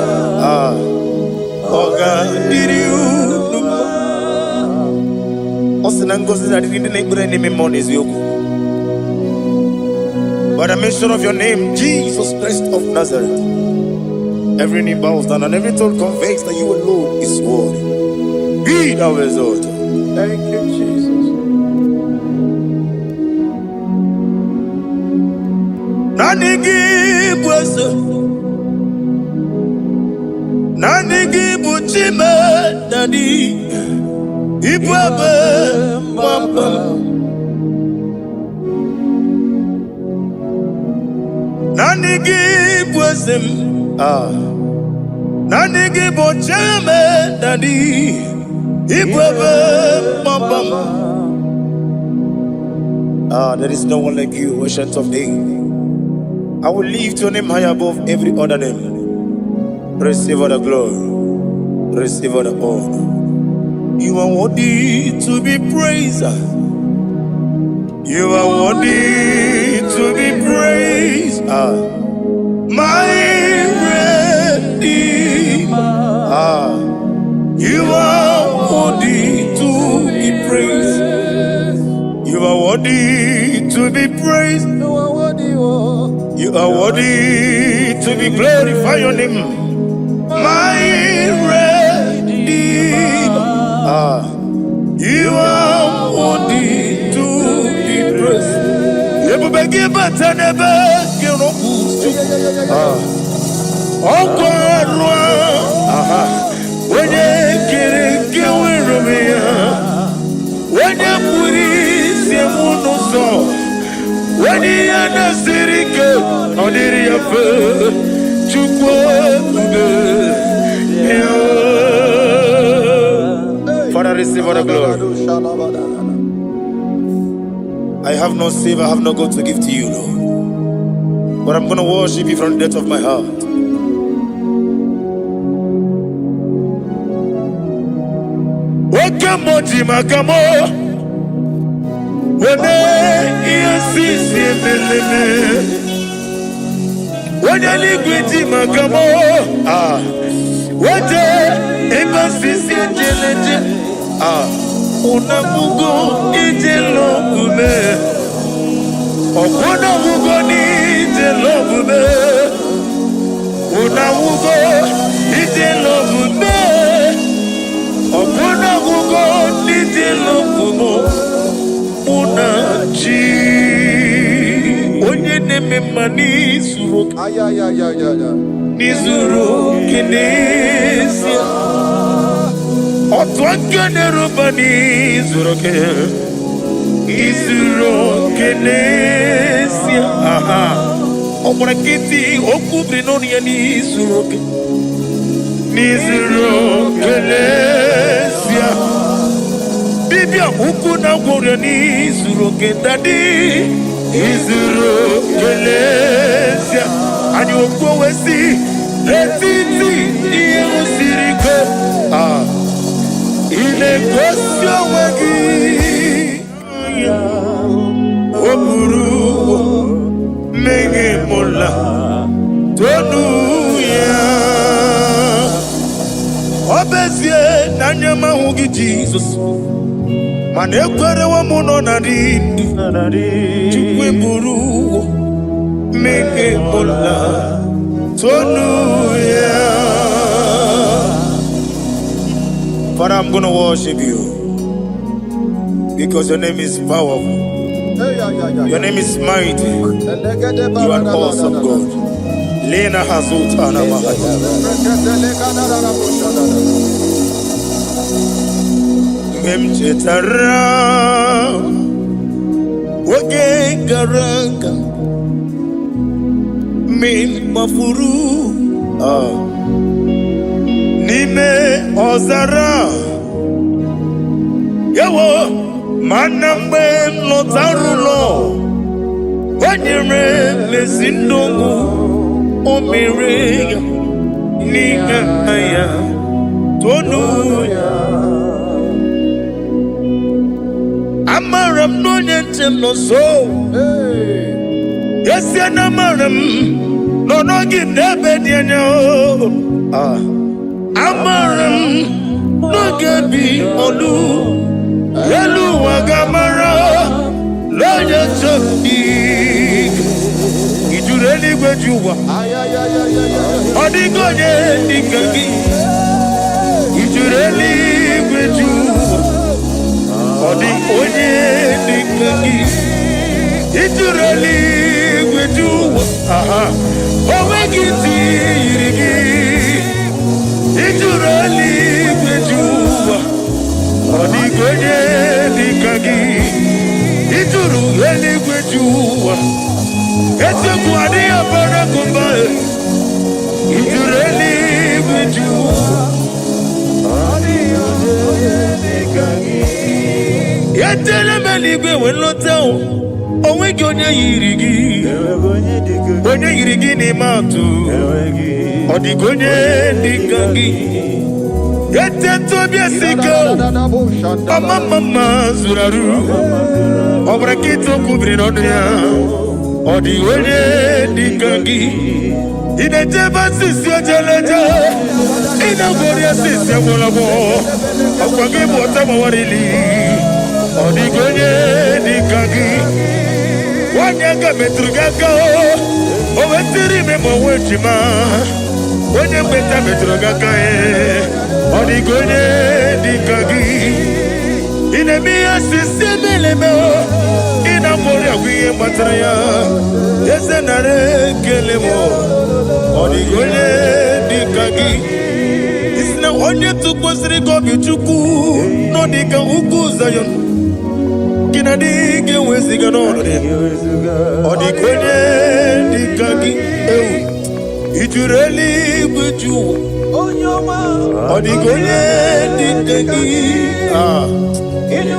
Ah, ọ ga-adịrị unu mma. Ọ sị na ngọzi na-adịrị ndị na-ekpere n'ime mmụọ na eziokwu. By the mention of your name, Jesus Christ of Nazareth, every knee bows down and every tongue confesses that you alone is worthy. Be thou exalted. Thank you, Jesus. Naanị gị bụ eze, naanị gị bụ Chime Daddy, ịbụ ebe mgbaba m. Naanị gị bụ eze m. Ah. Naanị gị bụ Chime Daddy, ịbụ ebe mgbaba m. Ah, there is no one like you, Ancient of Days. I will lift your name high above every other name. Receive all the glory. Receive all the honor. You are worthy to be praised. You are worthy to be praised. Ah, my Redeemer. Ah, you are worthy to be praised. You are worthy to be praised. You are worthy, oh. You are worthy to be glorified. Your name, my Redeemer. Ah, you are worthy to be praised. Ebube gị bata n'ebe gị rọpụ. Ah, ọkwa arụ aha onye kere nke nwere onwe ya, onye kpụrụ isi m n'ụzọ, onye ihe na-esiri ike ọ dịrị ya mfe. Chukwu ebube ya. Father, receive all the glory. I have no silver, I have no gold to give to you, Lord. But I'm going to worship you from the depth of my heart. Oke mmụọ ji maka mụ weme ihe sisi emeleme. Onye eluigwe ji maka mụ ah wete ebe sisi ejeleje ah unabugo ije lọgbume ọkwụnabugo n'ije lọgbume unabugo ije lọgbume ọkwụnabugo n'ije lọgbume mụ na chi onye na-eme mma n'izuru oke Ayayayayaya. N'izuru oke n'ezie otu aka na-eruba n'izuru oke izuru oke n'ezie aha ọ gbara nkịtị okwu biri n'ọnụ ya n'izuru oke n'izuru oke n'ezie dibịa ukwu na gwọrọ n'izuru oke daddy izuru oke n'ezie anyị okwu wee sị n'etiti ihe siri ike ah, ị na-egosi onwe gị o buru mmehie mụla tonu ya ọ bụ ezie na anya m ahụ gị Jizọs mana ekwerewo m nọ na dị ndụ Chukwu eburu mmehie mụla tonu ya. Father, I'm going to worship you because your name is powerful. Hey, yeah, yeah, yeah. Your name is mighty. Elegede You are an awesome God. Lena Hazutana Mahaya. Mgbe m chetara oge gara aga mgbe m gbafuru n'ime ọzara ewo mana mgbe m lọtara ụlọ o nyere m ezi ndụ o mere ya n'ihe ya tonu ya amara m na onye nche m nọ nso Hey. esie na amara m nọ n'oge n'ebe dị anya o. Ah. Amara m n'oge bi olu elu ụwa ga-amara n'onye nche m dị ijuru eluigwe ji ụwa Ayayayayaya. ọ dịghị onye dịka gị ijuru eluigwe ji ụwa ọ dị onye dịka gị ijuru eluigwe ji ụwa aha o nweghị ntị yiri gị ijuru eluigwe ji ụwa ọ dịghị onye dịka gị ijuru eluigwe ji ụwa eziokwu adịghị abara gụmba ijuru eluigwe ji ụwa etela m eluigwe wee lọta o onweghị onye yiri gị onye yiri gị n'ime atụ ọ dịghị onye dịka gị eteta obi esi ike o ọma mma mma zuru arụ ọ bụrụ nkịta okwu biri n'ọnụ ya ọ dị onye dịka gị ị na-eje ebe asịsị ojeleje ị na-agwọrị asịsị agwọrọgwọ ọkwa gị bụ ọta gbawarili ọ dịghị onye dịka gị nwanyị aka metụrụ gị aka o wetiri ime ma onwe ejima onye mgbeta metụrụ gị aka e ọ dịghị onye dịka gị ị na-eme ihe osisi emeleme o ị na-agbọrị agwa ihe gbatara ya eze nara ekele m ọ dịghị onye dịka gị isi na onye tụkwasịrị gị obi chukwu nọ dịka ugwu Zayọn gị na dị ga-eweziga n'ọnọdụ ya ọ dịka onye dịka gị ewu ijuru eluigwe ju ụwa ọ dịka onye dịka gị ah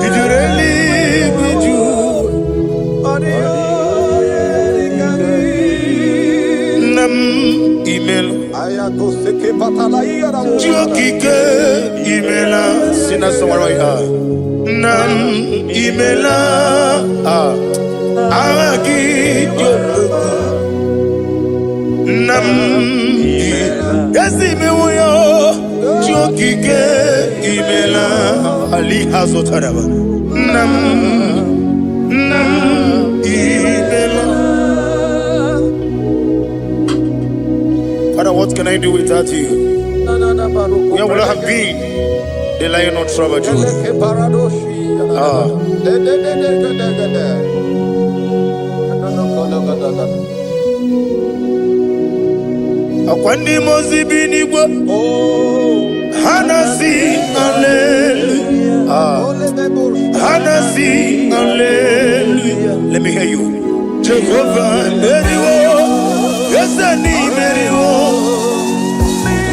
ijuru eluigwe ju ụwa. Chi okike, imela. Sing that song right here. Nna m, imela. Ah. Aha gị dị omimi. Nna m, ezi mewo ya. Chi okike, imela. Ali azụtaraba. Nna m, nna m, imela. Father, what can I do without you? Where would I have been? The Lion of tribe of Judah. Ah. Akwa ndị mmụọ ozi bi n'igwe ha na-asị hallelujah. Ah. Ha na-asị hallelujah. Let me hear you. Jehovah meriwo, eze n'imeriwo.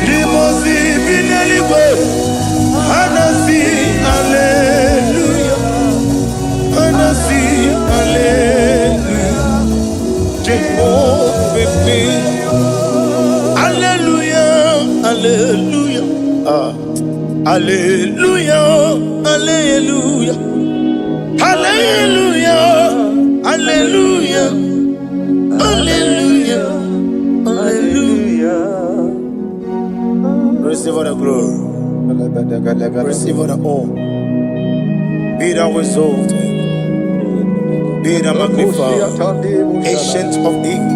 Ndị mmụọ ozi bi n'eluigwe ha na-asị hallelujah. Ha na-asị hallelujah. Jehovah meriwo. Hallelujah, hallelujah. Ah. Hallelujah, hallelujah. Hallelujah, hallelujah, hallelujah, hallelujah. Receive all the glory, receive all the honor. Be thou exalted, be thou magnified, Ancient of Days.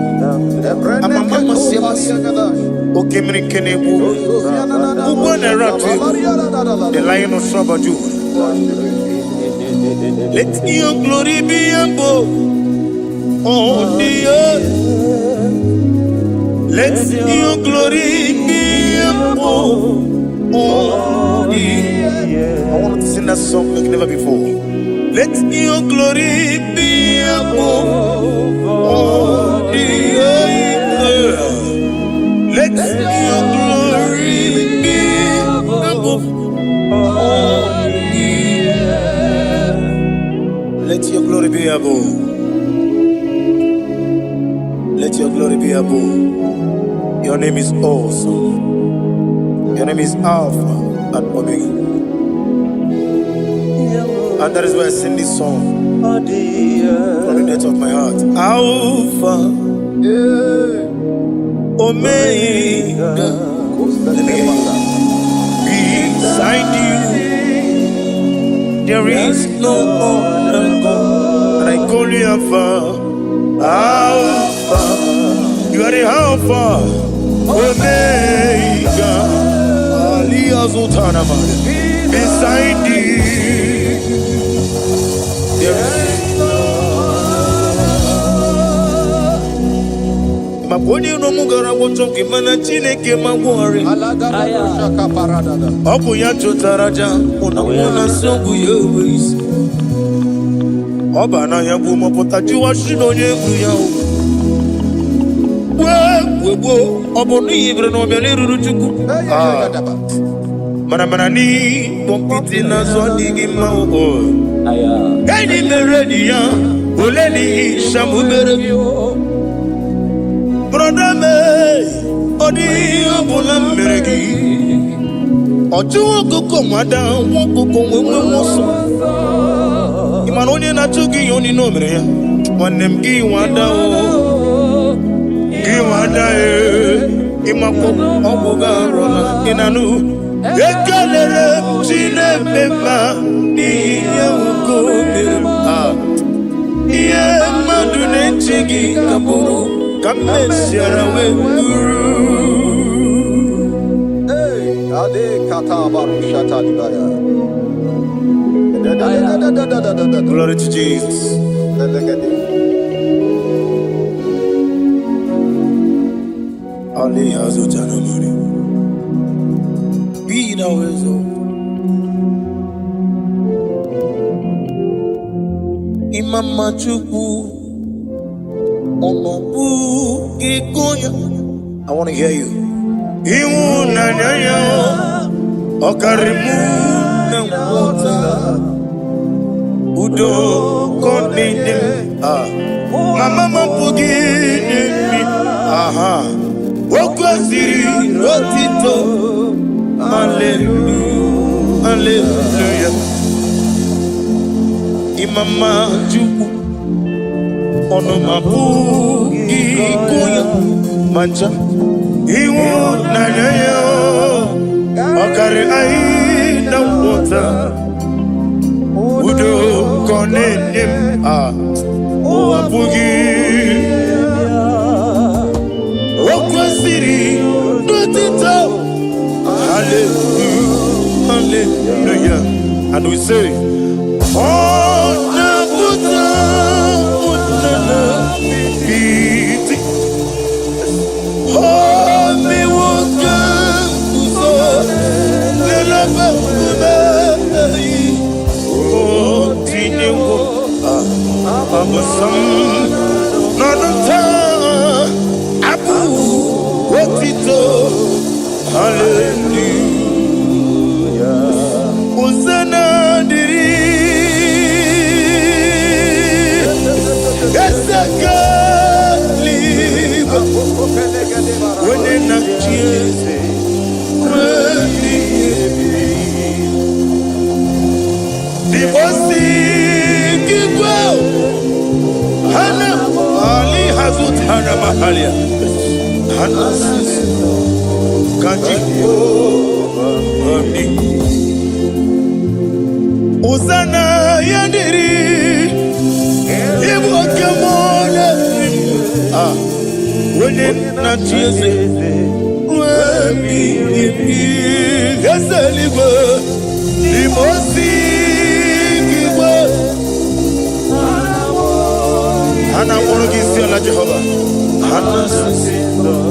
Okemiri Kenebu, Ugbo na-eratu, the Lion of tribe of Judah. Let your glory be above on the earth. Let your glory be above on the earth. I want to sing that song like never before. Let your glory be above on the earth. Let your glory be above on the earth. Let your glory be above. Let your glory be above. Your name is awesome. Your name is Alpha and Omega. And that is why I sing this song from the depth of my heart. Alpha, Omega. Let me hear you. Beside you, there is no other God. And I call you Alpha, Alpha. You are the Alpha, Omega. Ali Azutanama. Beside you, there is. Maka onye iro m gara gwọchọ gị, mana Chineke ma gwọrị. Ọ bụ ya chụtara aja mụ na mụ na nsị ọgwụ ya enwe isi. Ọ ba n'ahịa bụ mọpụta jụwa shi na onye egwu ya o. Wee wee gbuo ọ bụ n'ihi bere na ọbịa n'eruru Chukwu. Ah, mana mana n'ịkpọ nkịtị n'azụ adịghị mma o. Enyi mere enyi ya ole n'ihi shamụ mere gị. Brother me, ọ dịghị ihe ọbụla m mere gị. Ọ chụwa ọkụkọ nwada nwa ọkụkọ nwee nwe ọsọ. Ị ma na onye na-achụ gị ihe onye o mere ya. Nwanne m, gị nwada o. Gị nwada e. Ịmakwa ọgwụ gị arụla ị na-anụ. Ekelere m Chineke mma n'ihi ihe nwoke o mere m. Ah. Ihe mmadụ na-eche gị ka bụrụ ka m mesiara wee bụrụ. Hey, Ade kata barusha talibaya. Da da da da da da da da da. Glory to Jesus. Elegede. Ali Azutanamani. Be thou exalted. Imama Chukwu, ọnọbụ gị ya. I want to hear you. Ịhụnanya ya ọ karịrị mụ na nghọta. Udo ka ọ na-enye m. Ah. Mama m apụghị inye m. Aha. Okwu Kwesịrị otito. Hallelujah, hallelujah. Ịmama Chukwu, ọnụ m apụghị ịkụ ya ma ncha. Ịhụnanya ya ọ karịrị anyị na nghọta. Udo ka ọ na-enye m a ụwa apụghị. O kwesịrị n'otito. Hallelujah, hallelujah. And we say, ọ na-apụta ụnana iti. O mewo ka nguzo n'elebe nkume. O tinyewo abụsam n'ọnụ taa abụ otito. Hallelujah. Hosanna dịrị Eze eluigwe, onye na-achị eze ruo ebighị ebi. Dibosi igwe hana ali hazutana mahalia hana sisi kaji ami. Hosanna ya dịrị ịbụ oke mmụọ na-eri ah onye na-achị eze ruo ebighị ebi. Eze eluigwe, n'ime osi igwe ha na-akpọrọ gị isi ala. Jehova, ha na-asị Jehova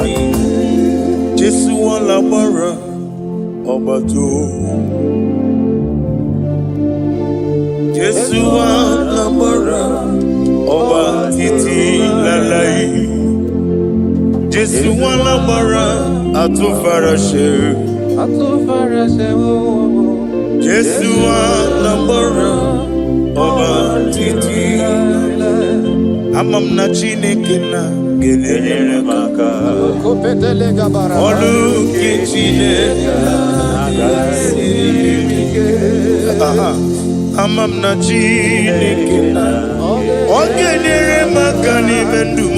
dị. Jesu alágbára, ọba tó. Jésù alágbára, ọba títí láláì. Jésù alágbára, àtúnfaraṣe. Jésù alágbára, ọba títí. Ama m na Chineke na ga-enyere m aka. Ọlụ nke Chineke siri ike. Aha. Ama m na Chineke na ọ ga-enyere m aka n'ime ndụ m.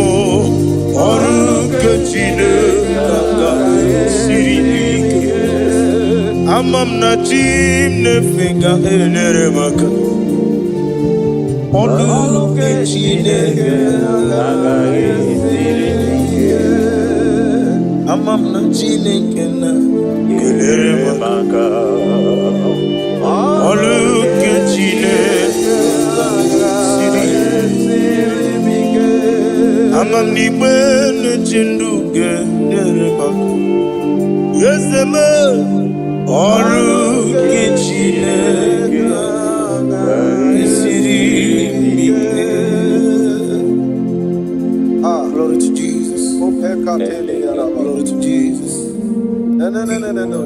Ọrụ nke Chineke siri ike. Ama m na chi m na-efe ga-enyere m aka. Ọrụ nke Chineke siri ike. Ama m na Chineke na ga-enyere m aka. Ọrụ nke Chineke siri ike. Ama m na igbe na-eche ndụ ga-enyere m aka. Eze m, ọrụ nke Chineke siri ike. Glory to Jesus. Glory to Jesus. No, no, no, no, no, no.